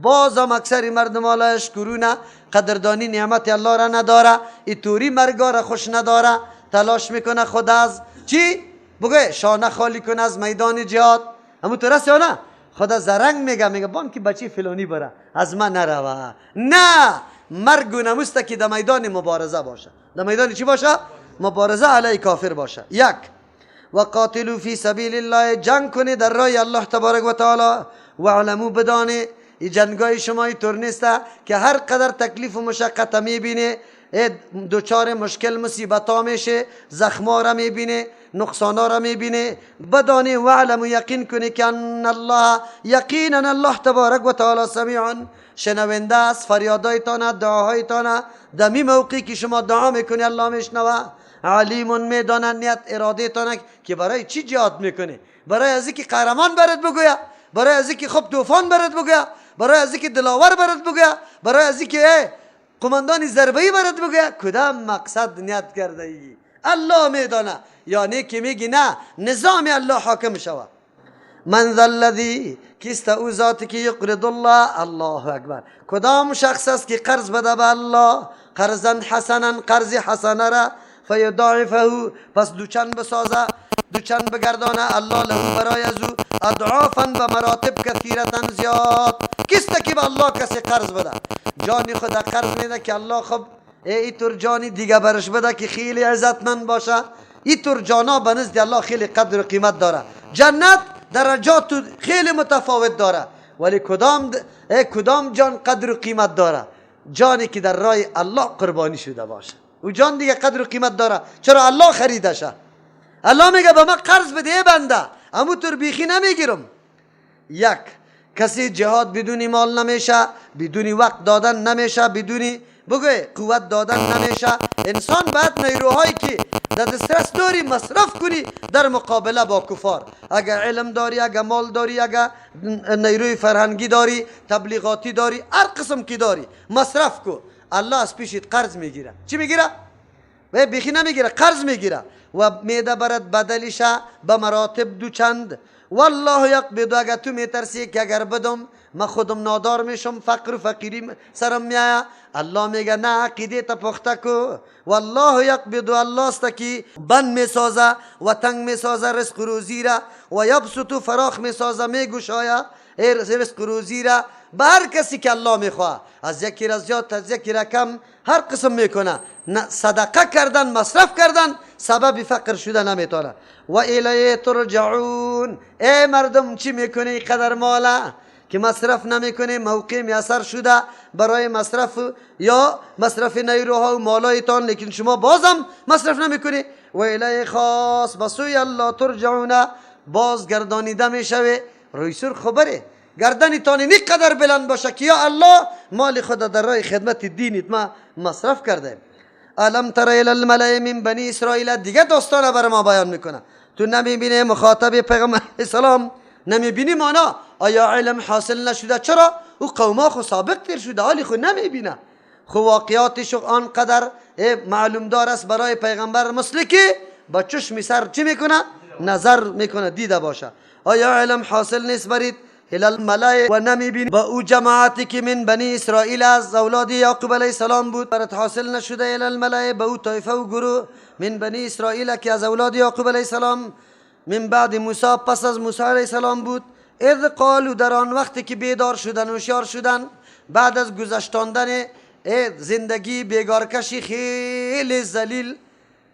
بازم اکثری مردم لا یشکرون، قدردانی نعمت الله را نداره، ایتوری مرگا را خوش نداره، تلاش میکنه خود از چی؟ بگه شانه خالی کنه از میدان جهاد. همون تو رست یا نه؟ خدا زرنگ میگه، میگه بان که بچه فلانی بره از من نروه. نه، مرگ و نموسته که در میدان مبارزه باشه. در میدان چی باشه؟ مبارزه علیه کافر باشه. یک، و قاتلوا فی سبیل الله، جنگ کنی در راه الله تبارک و تعالی. و علمو، بدانه این جنگای شما اینطور نیست که هر قدر تکلیف و مشقت میبینه، دوچار مشکل مصیبت ها میشه، زخما را میبینه، نقصانا را میبینه. بدانی و علم و یقین کنی که ان الله، یقینا الله تبارک و تعالی سمیع، شنونده است فریادایتان، دعاهایتان. دمی موقعی که شما دعا میکنی الله میشنوه. علیم، میدانه نیت اراده تانه که برای چی جهاد میکنی، برای از اینکه قهرمان برات بگویه، برای از اینکه خب طوفان برات بگویه، برای از اینکه دلاور برات بگویه، برای از اینکه قماندان ضربه‌ای برات بگویه. کدام مقصد نیت کرده ای؟ الله میدانه. یعنی که میگی نه، نظام الله حاکم شوه. من ذا الذی، کیست او ذاتی که یقرض الله، الله اکبر، کدام شخص است که قرض بده به الله قرضا حسنا، قرض حسنه را، فیضاعفه، پس دوچند بسازه، دوچند بگردانه الله له برای از او اضعافا، به مراتب، کثیرتا، زیاد. کیست که به الله کسی قرض بده؟ جانی خود قرض میده که الله خب ایطور جانی دیگه برش بده که خیلی عزتمند باشه. ایطور جانا به نزد الله خیلی قدر و قیمت داره. جنت درجات خیلی متفاوت داره، ولی کدام جان قدر و قیمت داره؟ جانی که در راه الله قربانی شده باشه، او جان دیگه قدر و قیمت داره. چرا؟ الله خریدشه. الله میگه به من قرض بده ای بنده، امو طور بیخی نمیگیرم. یک، کسی جهاد بدون مال نمیشه، بدون وقت دادن نمیشه، بدون بگوی قوت دادن نمیشه. انسان باید نیروهایی که در دسترس داری مصرف کنی در مقابله با کفار. اگر علم داری، اگر مال داری، اگر نیروی فرهنگی داری، تبلیغاتی داری، هر قسم که داری مصرف کو. الله از پیشت قرض میگیره. چی میگیره؟ و بیخی نمیگیره، قرض میگیره و میده برات بدلشه به مراتب دوچند. والله یقبض، اگر تو میترسی که اگر بدم ما خودم نادار میشم، فقر و فقیری سرم میایه، الله میگه نه، عقیده تا پخته کو. والله یقبض، الله است که بند میسازه و تنگ میسازه رزق روزی را، و یبسط، فراخ میسازه، میگشایه رزق روزی را به هر کسی که الله میخواه، از یکی را زیاد از یکی را کم، هر قسم میکنه. صدقه کردن، مصرف کردن سبب فقر شده نمیتونه. و الیه ترجعون، ای مردم چی میکنی قدر ماله که مصرف نمیکنه، موقع میسر شده برای مصرف یا مصرف نیروها و مالایتان، لیکن شما بازم مصرف نمیکنی. و الیه خاص، به سوی الله ترجعون، بازگردانیده میشوه. روی سر خبره گردنتان اینقدر بلند باشه که یا الله مال خود در راه خدمت دینت ما مصرف کرده. الم تر الی الملأ من بنی اسرائیل، دیگه داستان بر ما بیان میکنه. تو نمیبینی مخاطب پیغمبر اسلام، نمیبینی مانا آیا علم حاصل نشده؟ چرا؟ او قوما خو سابق تیر شده، حالی خو نمیبینه. خو واقعاتش آنقدر معلوم دار است برای پیغمبر مثل که با چشم سر چی میکنه؟ نظر میکنه، دیده باشه. آیا علم حاصل نیست برید الی الملأ و نمیبینی با او جماعتی که من بنی اسرائیل از اولاد یعقوب علیه السلام بود، برات حاصل نشده الی الملأ به او طایفه و گروه من بنی اسرائیل که از اولاد یعقوب علیه السلام من بعد موسی پس از موسی علیه السلام بود. اذ قالوا، در آن وقتی که بیدار شدن و هوشیار شدن بعد از گذشتاندن زندگی بیگارکشی خیلی ذلیل،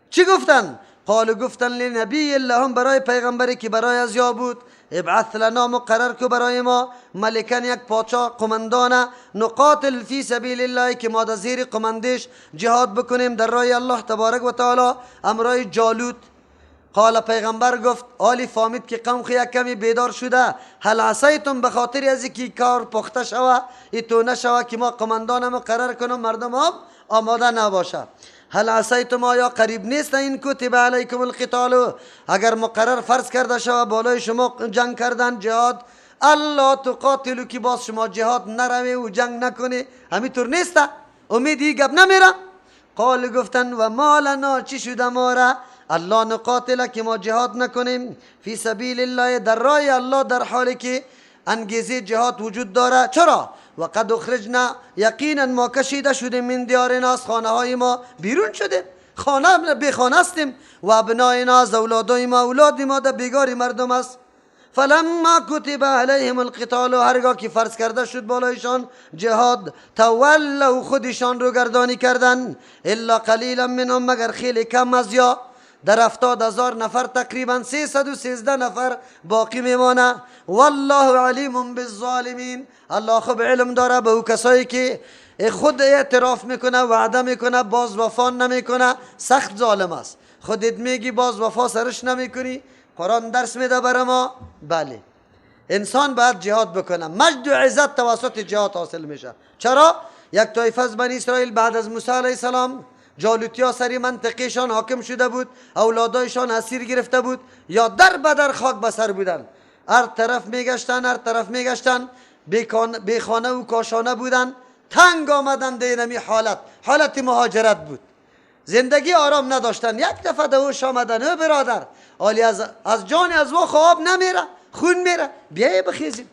چی گفتن؟ قالوا گفتن لنبی لهم، برای پیغمبری که برای از یا بود، ابعث لنا مقرر کو برای ما ملکن یک پادشاه قمندانه، نقاتل فی سبیل الله که ما در زیر قمندش جهاد بکنیم در راه الله تبارک و تعالی امرای جالوت. قال پیغمبر گفت، آلی فامید که قوم خو یک کمی بیدار شده، هل عصیتم به خاطر از که کار پخته شوه ایتو نشوه که ما قمندان مقرر کنم مردم هم آماده نباشه. هل عصیتم آیا قریب نیست این کتب علیکم القتال، اگر مقرر فرض کرده شوه بالای شما جنگ کردن جهاد، الا تقاتلو که باز شما جهاد نروی و جنگ نکنی، همینطور نیست؟ امیدی گپ نمیره. قال گفتن و ما لنا چی شده ما را الله نقاتل که ما جهاد نکنیم فی سبیل الله در راه الله در حالی که انگیزه جهاد وجود داره. چرا؟ وقد اخرجنا یقینا ما کشیده شدیم من دیارنا از خانه های ما بیرون شدیم، خانه بی خانه هستیم، و ابناینا از اولادای ما، اولاد ما در بیگاری مردم است. فلما کتب علیهم القتال، هرگاه که فرض کرده شد بالایشان جهاد، تولوا خودشان رو گردانی کردن، الا قلیلا منهم مگر خیلی کم از یا، در 70,000 نفر تقریبا 313 نفر باقی میمانه. والله علیم بالظالمین، الله خوب علم داره به او کسایی که خود اعتراف میکنه وعده میکنه باز وفا نمیکنه، سخت ظالم است. خودت میگی باز وفا سرش نمیکنی. قرآن درس میده بر ما. بله انسان باید جهاد بکنه، مجد و عزت توسط جهاد حاصل میشه. چرا؟ یک طایفه از بنی اسرائیل بعد از موسی علیه السلام جالوتیا سری منطقهشان حاکم شده بود، اولادایشان اسیر گرفته بود یا در بدر خاک بسر بودن، هر طرف میگشتن، هر طرف میگشتن، بی خانه و کاشانه بودن، تنگ آمدن در اینمی حالت، حالت مهاجرت بود، زندگی آرام نداشتن. یک دفعه دوش آمدن، او برادر آلی از جان از وا خواب نمیره، خون میره، بیای بخیزیم.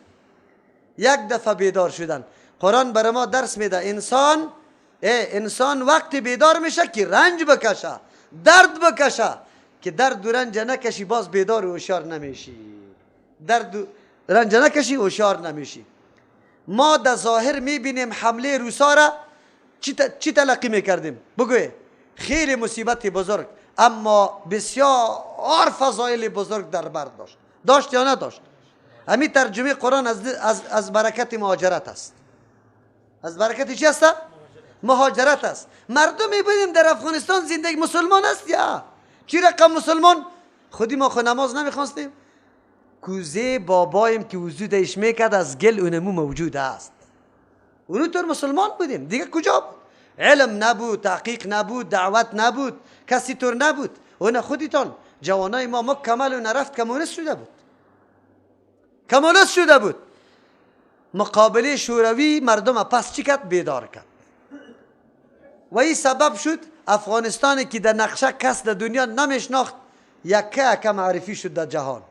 یک دفعه بیدار شدن. قرآن برای ما درس میده انسان انسان وقتی بیدار میشه که رنج بکشه، درد بکشه، که درد و رنج نکشی باز بیدار و هوشیار نمیشی. درد و رنج نکشی هوشیار نمیشی. ما در ظاهر میبینیم حمله روسا را چی تلقی میکردیم؟ بگوی خیلی مصیبت بزرگ، اما بسیار فضایل بزرگ در بر داشت. داشت یا نداشت؟ همین ترجمه قرآن از برکت مهاجرت است. از برکت چی است؟ مهاجرت است. مردم میبینیم در افغانستان زندگی مسلمان است یا چی رقم مسلمان؟ خودی ما خود نماز نمیخواستیم، کوزه بابایم که وضو دیش میکرد از گل اونمو موجود است. اونو طور مسلمان بودیم دیگه. کجا بود؟ علم نبود، تحقیق نبود، دعوت نبود، کسی طور نبود. اون خودتان جوانای ما مکمل و نرفت کمونیست شده بود، کمونیست شده بود. مقابله شوروی مردم پس چی کرد؟ بیدار کرد. و این سبب شد افغانستان که در نقشه کس در دنیا نمیشناخت یکه یکه معرفی شد در جهان.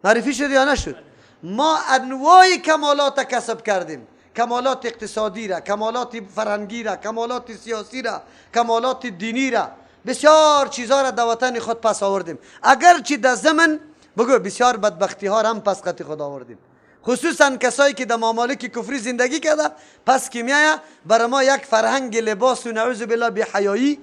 معرفی شد یا نشد؟ ما انواع کمالات کسب کردیم، کمالات اقتصادی را، کمالات فرهنگی را، کمالات سیاسی را، کمالات دینی را، بسیار چیزها را در وطن خود پس آوردیم. اگرچه در زمن بگو بسیار بدبختی ها را هم پس قطع خود آوردیم، خصوصا کسایی که در ممالک کفری زندگی کرده پس که میایه برای ما یک فرهنگ لباس و نعوذ بالله بی حیایی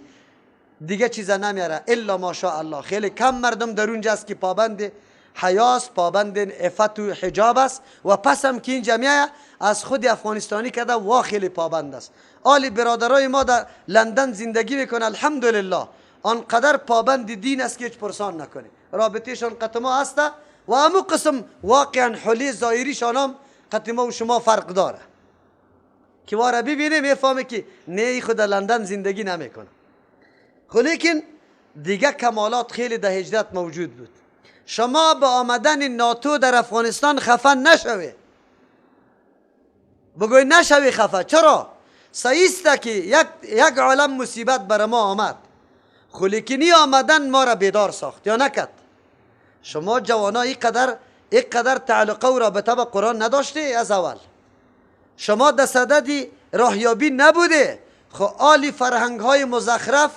دیگه چیزا نمیاره الا ماشاء الله. خیلی کم مردم در اونجا است که پابند حیاست، پابند عفت و حجاب است و پس هم که اینجا میایه از خود افغانستانی کرده وا خیلی پابند است. آلی برادرای ما در لندن زندگی میکنه الحمدلله، آنقدر پابند دین است که هیچ پرسان نکنه، رابطهشان قطما هست و همو قسم واقعا حلی ظاهریشان هم قطع ما و شما فرق داره که واره ببینه میفهمه که نه خود در لندن زندگی نمیکنه. خب لیکن دیگه کمالات خیلی در هجرت موجود بود. شما به آمدن ناتو در افغانستان خفه نشوی، بگوی نشوی خفه. چرا؟ صحیح است که یک عالم مصیبت بر ما آمد، خو لیکنی آمدن ما را بیدار ساخت یا نکرد؟ شما جوانا اینقدر تعلقه و رابطه با قرآن نداشته از اول، شما در صدد راهیابی نبوده. خو آلی فرهنگ های مزخرف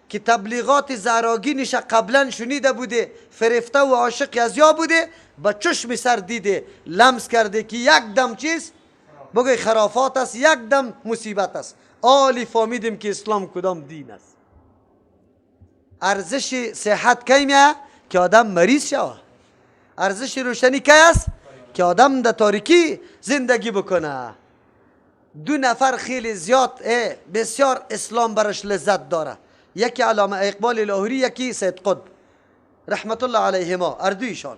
که تبلیغات زهراگینش قبلا شنیده بوده، فرفته و عاشق از یا بوده، با چشم سر دیده، لمس کرده که یک دم چیز بگوی خرافات است، یک دم مصیبت است. آلی فهمیدیم که اسلام کدام دین است. ارزش صحت کی میه؟ که آدم مریض شوه. ارزش روشنی کی است؟ که آدم در تاریکی زندگی بکنه. دو نفر خیلی زیاد بسیار اسلام برش لذت داره، یکی علامه اقبال لاهوری، یکی سید قطب رحمت الله علیهما، اردویشان.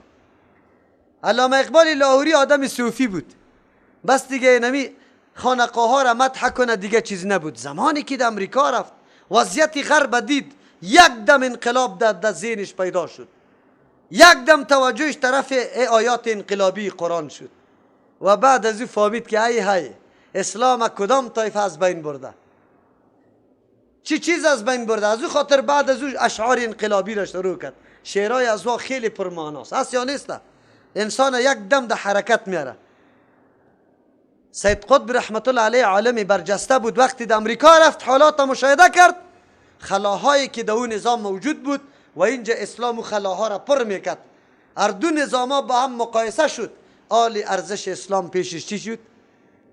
علامه اقبال لاهوری آدم صوفی بود، بس دیگه نمی خانقاه ها را مدح کنه، دیگه چیز نبود. زمانی که در امریکا رفت وضعیت غرب دید، یک دم انقلاب در ذهنش پیدا شد، یک دم توجهش طرف آیات انقلابی قرآن شد و بعد از او فهمید که ای های اسلام کدام طایفه از بین برده، چی چیز از بین برده. از او خاطر بعد از او اشعار انقلابی را شروع کرد. شعرهای از او خیلی پرمعناست، هست یا نیست؟ انسان یک دم در حرکت میاره. سید قطب رحمت الله علیه عالم برجسته بود، وقتی در امریکا رفت حالات مشاهده کرد، خلاهایی که در اون نظام موجود بود و اینجا اسلام و خلاها را پر میکرد، هر دو نظام با هم مقایسه شد. آلی ارزش اسلام پیشش چی شد؟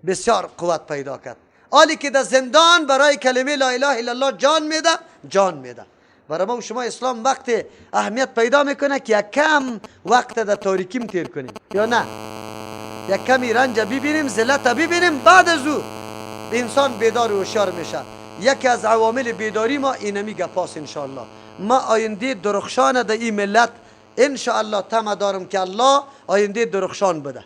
بسیار قوت پیدا کرد. آلی که در زندان برای کلمه لا اله الا الله جان میده، جان میده. برای ما و شما اسلام وقت اهمیت پیدا میکنه که یک کم وقت در تاریکیم تیر کنیم یا نه، یک کمی رنج ببینیم، ذلت ببینیم، بعد از او انسان بیدار و هوشیار میشه. یکی از عوامل بیداری ما اینمی گپاس انشاءالله. ما آینده درخشان در این ملت انشاءالله طمع دارم که الله آینده درخشان بده.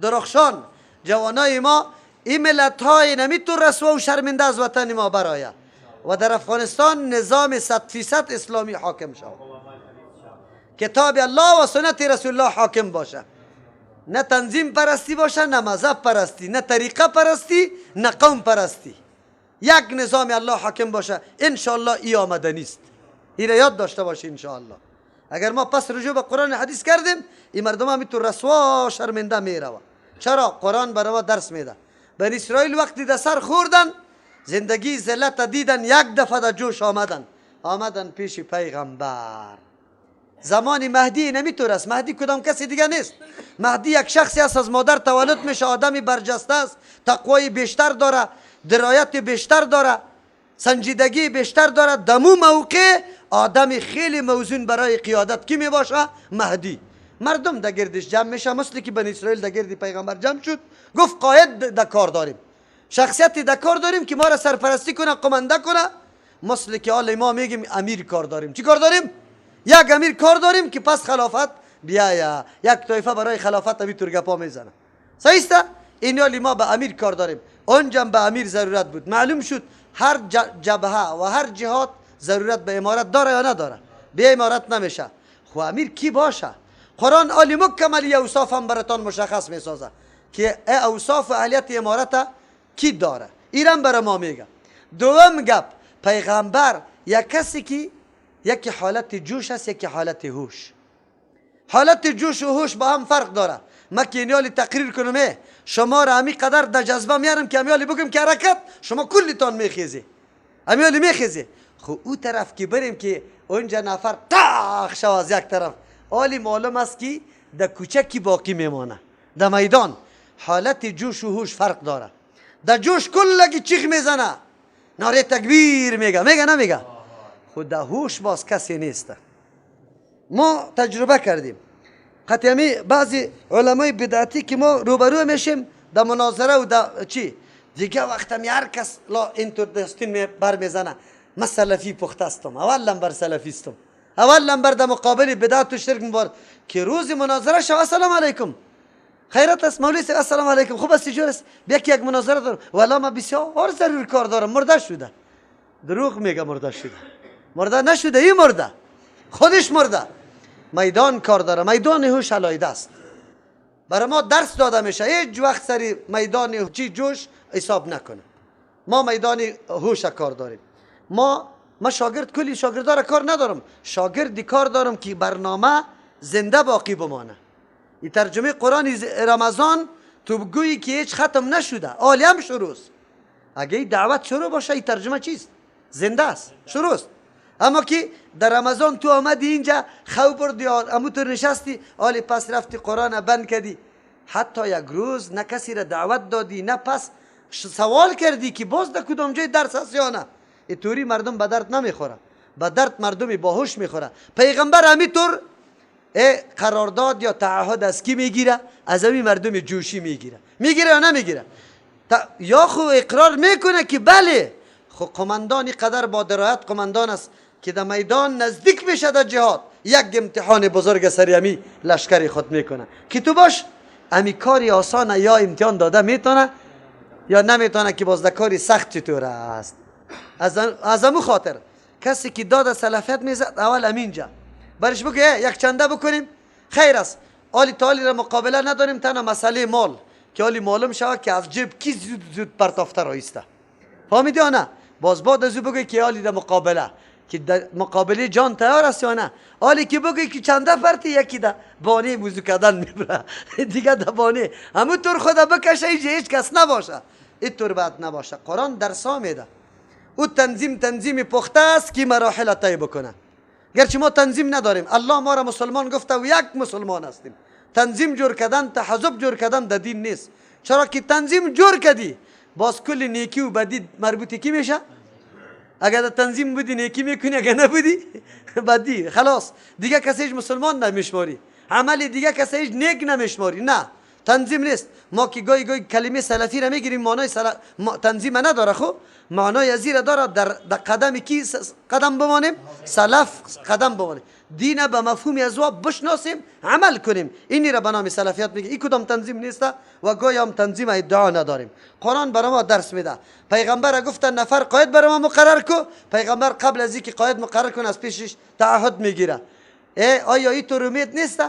درخشان جوانای ما، این ملت های نمیتون رسوا و شرمنده از وطن ما برایه و در افغانستان نظام 100% اسلامی حاکم شود، کتاب الله و سنت رسول الله حاکم باشه، نه تنظیم پرستی باشه، نه مذهب پرستی، نه طریقه پرستی، نه قوم پرستی. یک نظام الله حاکم باشه انشاءالله. ای آمده نیست، این را یاد داشته باشه انشاءالله. اگر ما پس رجوع به قرآن حدیث کردیم، این مردم هم تو رسوا شرمنده میروه. چرا؟ قرآن برای ما درس میده. بنی اسرائیل وقتی در سر خوردن، زندگی ذلت دیدن، یک دفعه در جوش آمدن، آمدن پیش پیغمبر. زمان مهدی نمیتور است. مهدی کدام کسی دیگه نیست. مهدی یک شخصی است از مادر تولد میشه، آدمی برجسته است، تقوای بیشتر داره، درایت بیشتر داره، سنجیدگی بیشتر داره. دمو موقع آدم خیلی موزون برای قیادت کی می باشه؟ مهدی. مردم در گردش جمع میشه، مثل که بنی اسرائیل در گرد پیغمبر جمع شد. گفت قاید در کار داریم، شخصیتی در کار داریم که ما را سرپرستی کنه، قمنده کنه. مثل که حال ما میگیم امیر کار داریم. چی کار داریم؟ یک امیر کار داریم که پس خلافت بیایا. یک طایفه برای خلافت ابی ترگپا میزنه. صحیح است؟ این حال ما به امیر کار داریم. اونجا به امیر ضرورت بود. معلوم شد هر جبهه و هر جهاد ضرورت به امارت داره یا نداره؟ به امارت نمیشه. خو امیر کی باشه؟ قرآن عالی مکمل اوصاف هم براتان مشخص میسازه که اوصاف اهلیت امارت کی داره. ایران برای ما میگه. دوم گپ، پیغمبر یک کسی که یکی حالت جوش است، یکی حالت هوش. حالت جوش و هوش با هم فرق داره. ما که اینیالی تقریر کنم، شما را همی قدر در جذبه میارم که همیالی بگم که حرکت، شما کلیتان میخیزی، همیالی میخیزی. خب او طرف که بریم که اونجا نفر تاخ شو از یک طرف، آلی معلوم است که در کوچه کی باقی میمانه. در میدان حالت جوش و هوش فرق داره. در جوش کلگی چیخ میزنه، ناره تکبیر میگه، میگه نمیگه؟ خود در هوش باز کسی نیست. ما تجربه کردیم. قطعی بعضی علمای بدعتی که ما روبرو میشیم در مناظره و در چی دیگه، وقتم هر کس لا اینطور دستین بر میزنه، من سلفی پخته هستم، اول نمبر سلفی هستم، اول نمبر در مقابل بدعت و شرک مبار که روز مناظره شو السلام علیکم، خیرت است مولوی صاحب، السلام علیکم، خوب هستی جور است؟ بیا که یک مناظره دارم. والا ما بسیار ضرور کار دارم. مرده شده. دروغ میگه مرده شده. مرده نشده، این مرده، خودش مرده. میدان کار داره، میدان هوش علایده است. برای ما درس داده میشه هیچ وقت سری میدان چی جوش حساب نکنه. ما میدان هوش کار داریم. ما شاگرد کلی شاگردا را کار ندارم، شاگردی کار دارم که برنامه زنده باقی بمانه. این ترجمه قرآن رمضان تو بگویی که هیچ ختم نشده، عالی هم شروع است. اگه این دعوت شروع باشه این ترجمه چیست؟ زنده است، شروع است. اما که در رمضان تو آمدی اینجا خو بردی، امو تو نشستی، آلی پس رفتی قرآن بند کردی، حتی یک روز نه کسی را دعوت دادی نه پس سوال کردی که باز در کدام جای درس هست یا نه. اینطوری مردم به درد نمیخوره، به درد مردمی باهوش میخوره. پیغمبر همینطور قرارداد یا تعهد از کی میگیره؟ از همین مردم جوشی میگیره. میگیره یا نمیگیره؟ یا خو اقرار میکنه که بله، خو قماندانی قدر با درایت قماندان است که در میدان نزدیک میشه در جهاد، یک امتحان بزرگ سریمی لشکر خود میکنه که تو باش امی کاری آسانه یا امتحان داده میتونه یا نمیتونه که باز در کاری سخت چطور است. از امو خاطر کسی که داد سلفیت میزد اول امینجا برش بگه یک چنده بکنیم خیر است، آلی تالی را مقابله نداریم، تنها مسئله مال که آلی معلوم شود که از جیب کی زود زود پرتافته رایسته. فهمیدی یا نه؟ باز بعد از او بگوی که آلی در مقابله که در مقابله جان تیار است یا نه. آلی که بگوی که چنده پرتی یکی در بانه موضوع کردن میبره دیگه در بانه همون طور خدا بکشه هیچ کس نباشه، اینطور بعد نباشه. قرآن درسا میده. او تنظیم پخته است که مراحل طی بکنه. گرچه ما تنظیم نداریم، الله ما را مسلمان گفته و یک مسلمان هستیم. تنظیم جور کردن، تحزب جور کردن در دین نیست. چرا که تنظیم جور کردی باز کل نیکی و بدی مربوطی کی میشه؟ اگر در تنظیم بودی نیکی میکنی، اگر نبودی بدی، خلاص دیگه کسی مسلمان نمیشماری، عمل دیگه کسی نیک نمیشماری. نه، تنظیم نیست. ما که گاهی گاهی کلمه سلفی را میگیریم معنای تنظیم نداره، خو معنای ازی را داره. در قدم کی قدم بمانیم؟ سلف قدم بمانیم، دین به مفهوم از او بشناسیم، عمل کنیم. اینی را به نام سلفیت میگه. این کدام تنظیم نیست و گاهی هم تنظیم ادعا نداریم. قرآن برای ما درس میده. پیغمبر گفت نفر قائد برای ما مقرر کو، پیغمبر قبل از اینکه قائد مقرر کنه از پیشش تعهد میگیره. آیا این تو امید نیست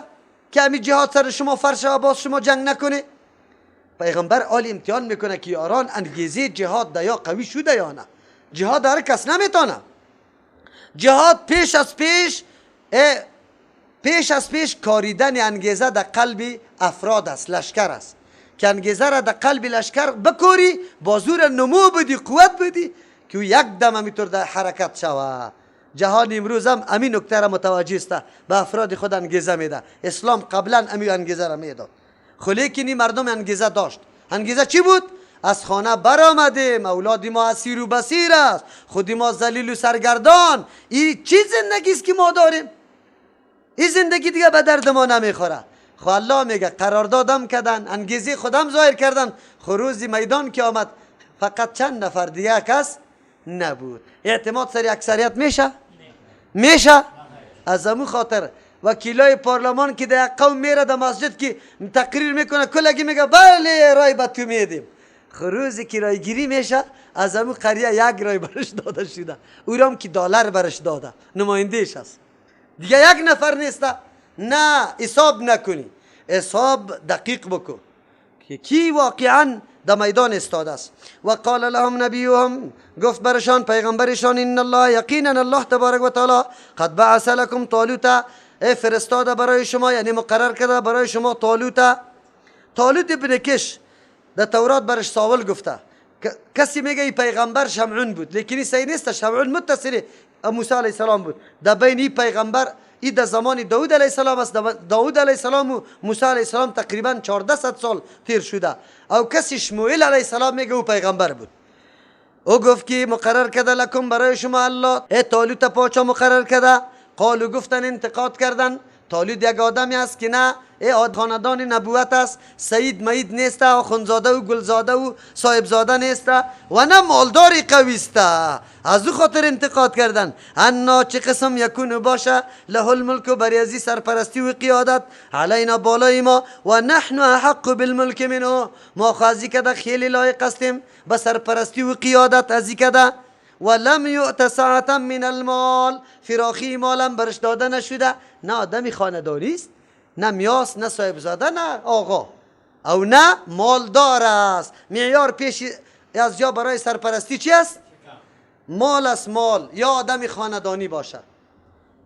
که امی جهاد سر شما فرش و باز شما جنگ نکنه؟ پیغمبر عالی امتحان میکنه که یاران انگیزه جهاد ده یا قوی شده یا نه. جهاد هر کس نمیتونه. جهاد پیش از پیش کاریدن انگیزه در قلب افراد است، لشکر است که انگیزه را در قلب لشکر بکوری، بازور نمو بدی، قوت بدی که یک دم همیطور در حرکت شوه. جهان امروز هم امین نکته را متوجه است، به افراد خود انگیزه میده. اسلام قبلا امین انگیزه را میداد، خو لیکن این مردم انگیزه داشت. انگیزه چی بود؟ از خانه برآمدیم، اولاد ما اسیر و بسیر است، خود ما ذلیل و سرگردان. این چی زندگی است که ما داریم؟ این زندگی دیگه به درد ما نمیخوره. خو الله میگه قراردادم کردن، انگیزه خودم ظاهر کردن، خو روز میدان که آمد فقط چند نفر دیگه کس نبود. اعتماد سر اکثریت میشه؟ میشه؟ از امو خاطر وکیلای پارلمان که در قوم میره در مسجد که تقریر میکنه کلگی میگه بله رای به تو میدیم. روزی که رای گیری میشه از امو قریه یک رای برش داده شده، او رام که دلار برش داده، نمایندهش است، دیگه یک نفر نیست. نه، حساب نکنی، حساب دقیق بکن که کی واقعا در میدان استاده است. و قال لهم نبیهم، گفت برشان پیغمبرشان ان الله یقینا الله تبارک و تعالی قد بعث لکم طالوت، فرستاده برای شما، یعنی مقرر کرده برای شما طالوت. طالوت ابن کش در تورات برش ساول گفته. کسی میگه ای پیغمبر شمعون بود، لیکن این صحیح نیست. شمعون متصل موسی علیه السلام بود. در بین این پیغمبر ای در زمان داود علیه السلام است. داود علیه السلام و موسی علیه السلام تقریبا 1400 سال تیر شده. او کسی شموئیل علیه السلام میگه او پیغمبر بود. او گفت که مقرر کرده لکم برای شما الله، ای طالوت پاچا مقرر کرده. قالو گفتن، انتقاد کردن، طالوت یک آدمی است که نه ای خاندان نبوت است، سید مید نیست و خونزاده و گلزاده و صاحبزاده نیست و نه مالداری قوی است. از او خاطر انتقاد کردن. انا چه قسم یکون باشه له الملک بریازی سرپرستی و قیادت علینا بالای ما و نحن احق بالملک منه، ما خو کده خیلی لایق هستیم به سرپرستی و قیادت ازی کده. ولم یؤت سعة من المال، فراخی مالم برش داده نشده. نه آدمی خانداری است، نه میاس، نه صاحبزاده، نه آقا، او نه مالدار است. معیار پیش از یا برای سرپرستی چی است؟ مال است، مال یا آدم خاندانی باشه.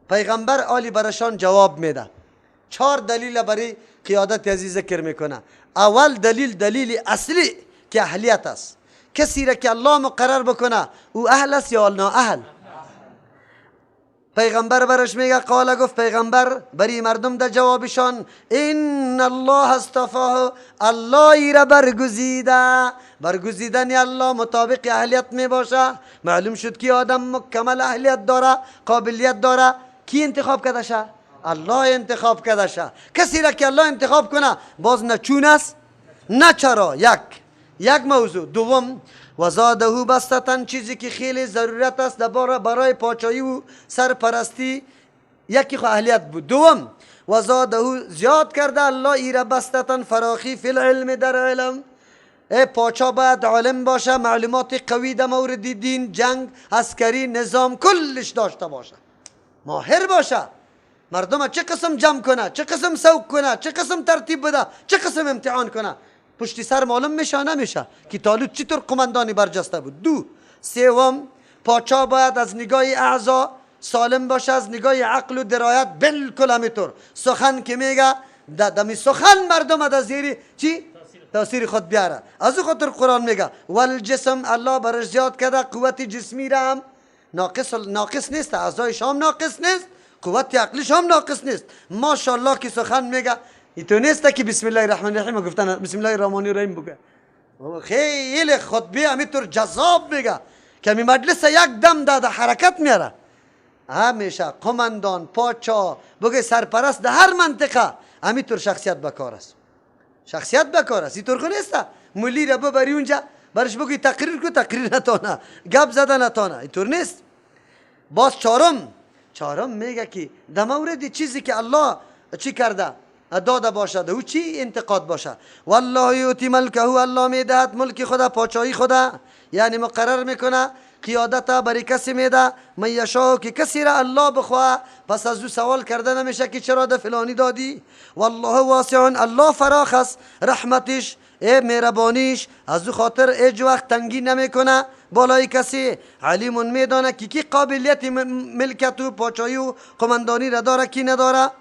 پیغمبر عالی برشان جواب میده. 4 دلیل برای قیادت عزیز ذکر میکنه. اول دلیل، دلیل اصلی که اهلیت است. کسی را که الله مقرر بکنه او اهل است یا نااهل؟ پیغمبر برش میگه، قال گفت پیغمبر بری مردم در جوابشان ان الله اصطفاه، الله را برگزیده. برگزیدن الله مطابق اهلیت می باشه. معلوم شد که آدم مکمل اهلیت داره، قابلیت داره. کی انتخاب کرده شه؟ الله انتخاب کرده شه. کسی را که الله انتخاب کنه باز نه چون است نه چرا. یک موضوع. دوم، وزاده بسطتن، چیزی که خیلی ضرورت است برای پاچایی و سرپرستی، یکی خو اهلیت بود. دوم، وزاده زیاد کرده الله ایره بسطتن، فراخی فی العلم، در علم. ای پاچا باید عالم باشه، معلومات قوی در مورد دین، جنگ، عسکری، نظام کلش داشته باشه، ماهر باشه. مردم چه قسم جمع کنه، چه قسم سوق کنه، چه قسم ترتیب بده، چه قسم امتحان کنه، پشتی سر معلوم میشه نمیشه که طالوت چطور قماندانی برجسته بود. دو. سوم، پاچا باید از نگاه اعضا سالم باشه، از نگاه عقل و درایت بالکل همینطور. سخن که میگه دمی سخن مردم از زیر چی؟ تاثیر خود بیاره. از او خاطر قرآن میگه والجسم، الله برش زیاد کرده قوت جسمی را هم ناقص نیست، اعضایش هم ناقص نیست، قوت عقلش هم ناقص نیست. ماشاءالله که سخن میگه ایتو نیست که بسم الله الرحمن الرحیم گفتن بسم الله الرحمن الرحیم بگه، خیلی خطبه همینطور جذاب میگه که می مجلس یک دم داده حرکت میاره. همیشه قماندان، پاچا، بگه سرپرست در هر منطقه همینطور شخصیت بکار است، شخصیت بکار است. اینطور خو نیست مولی را ببری اونجا برش بگی تقریر کو، تقریر نتانه، گپ زده نتانه، اینطور نیست. باز چهارم میگه که در مورد چیزی که الله چی کرده داده باشد او چی انتقاد باشه. والله یؤتی ملکه، الله میدهد ملک خدا، پاچایی خدا، یعنی مقرر میکنه قیادت برای کسی میده من یشاء، که کسی را الله بخواه. پس از او سوال کرده نمیشه که چرا ده فلانی دادی. والله واسع، الله فراخ است رحمتش، ای مهربانیش، از او خاطر هیچ وقت تنگی نمیکنه بالای کسی. علیم میدانه که کی قابلیت ملکت و پاچایی و قماندانی را داره کی نداره.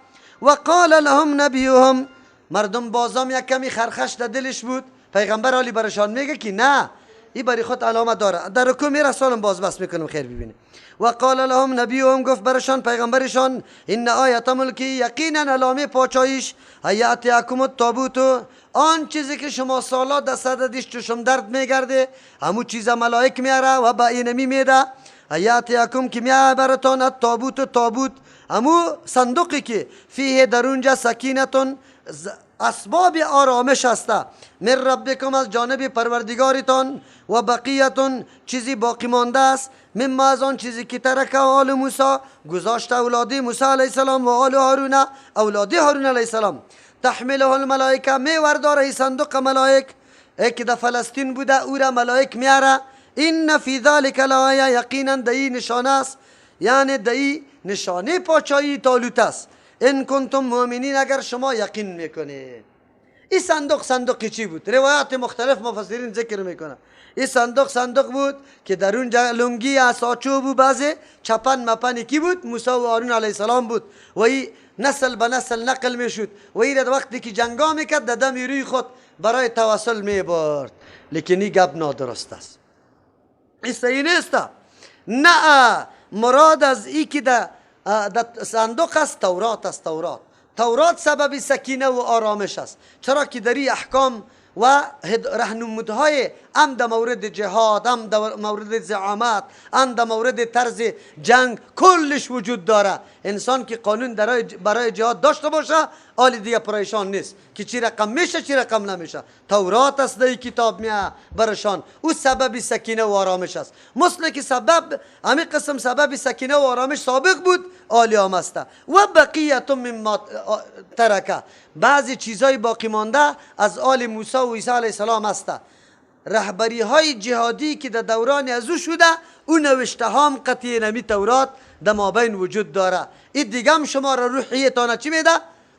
و قال لهم نبیهم، مردم بازام یک کمی خرخش در دلش بود. پیغمبر علی برشان میگه که نه، ای برای خود علامه داره. در رکوع میره سالم باز بس میکنم خیر ببینه. و قال لهم نبیهم، گفت برشان پیغمبرشان ان آیت ملکی، یقینا علامه پاچاییش، یاتیکم التابوت، آن چیزی که شما سالا در صددش چشم درد میگرده همون چیز ملائک میاره و با اینمی میده. یاتیکم که میاره براتان التابوت، تابوت همو صندوقی که فیه در اونجا سکینتون، اسباب آرامش است، من ربکم، از جانب پروردگارتان، و بقیتون، چیزی باقی مانده است، مما، از آن چیزی که ترک آل موسی، گذاشت اولاد موسی علیه السلام و آل هارون، اولاد هارون علیه السلام. تحمله الملائکه، می ورداره صندوق ملائک که در فلسطین بوده او را ملائک میاره. ان فی ذلک لآیه، یقینا در این نشانه است، یعنی در این نشانه پاچایی طالوت است. ان کنتم مؤمنین، اگر شما یقین میکنید. این صندوق صندوق چی بود؟ روایات مختلف مفسرین ذکر میکنه. این صندوق صندوق بود که در اون لنگی عصا بود، بعضی چپن مپن کی بود؟ موسی و هارون علیه السلام بود و این نسل به نسل نقل میشد و این وقتی که جنگا میکرد در دم روی خود برای توسل میبرد. لیکن این گپ نادرست است، این صحیح نیست. نه، مراد از ای که در صندوق است تورات است. تورات سبب سکینه و آرامش است، چرا که در این احکام و رهنمودهای هم در مورد جهاد، هم در مورد زعامت، هم در مورد طرز جنگ کلش وجود داره. انسان که قانون برای جهاد داشته باشه آلی دیگه پریشان نیست که چی رقم میشه چی رقم نمیشه. تورات است در کتاب میه برشان، او سبب سکینه و آرامش است. مثل که سبب همین قسم سبب سکینه و آرامش سابق بود آلی هم است. و بقیه مما ترکه، بعضی چیزای باقی مانده از آل موسی و عیسی علیه السلام است. رهبری های جهادی که در دوران از او شده او نوشته هم قطعی نمی تورات در مابین وجود داره. این دیگه هم شما را روحیتان چی میده؟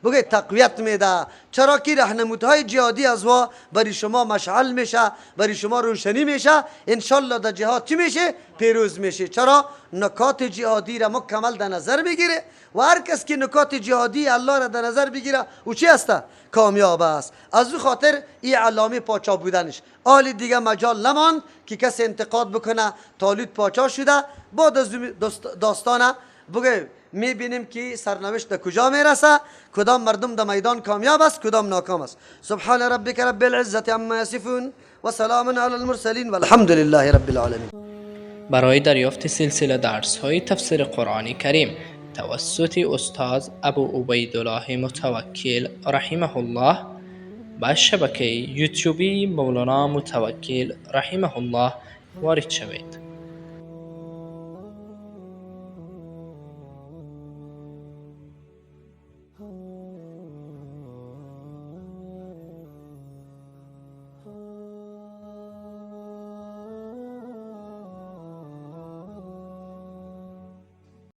بگه تقویت میده. چرا که رهنمودهای جهادی از وا برای شما مشعل میشه، برای شما روشنی میشه، انشالله در جهاد چی میشه؟ پیروز میشه. چرا؟ نکات جهادی را مکمل در نظر بگیره و هر کس که نکات جهادی الله را در نظر بگیره او چی هسته؟ کامیاب است. از او خاطر این علامه پاچا بودنش آل دیگه مجال نماند که کسی انتقاد بکنه. طالوت پاچا شده. بعد از داستانه بگه میبینیم که سرنوشت در کجا میرسه، کدام مردم در میدان کامیاب است، کدام ناکام است. سبحان ربک رب العزة عما یصفون و سلام علی المرسلین والحمد لله رب العالمین. برای دریافت سلسله درس های تفسیر قرآن کریم توسط استاد ابو عبیدالله متوکل رحمه الله به شبکه یوتیوبی مولانا متوکل رحمه الله وارد شوید.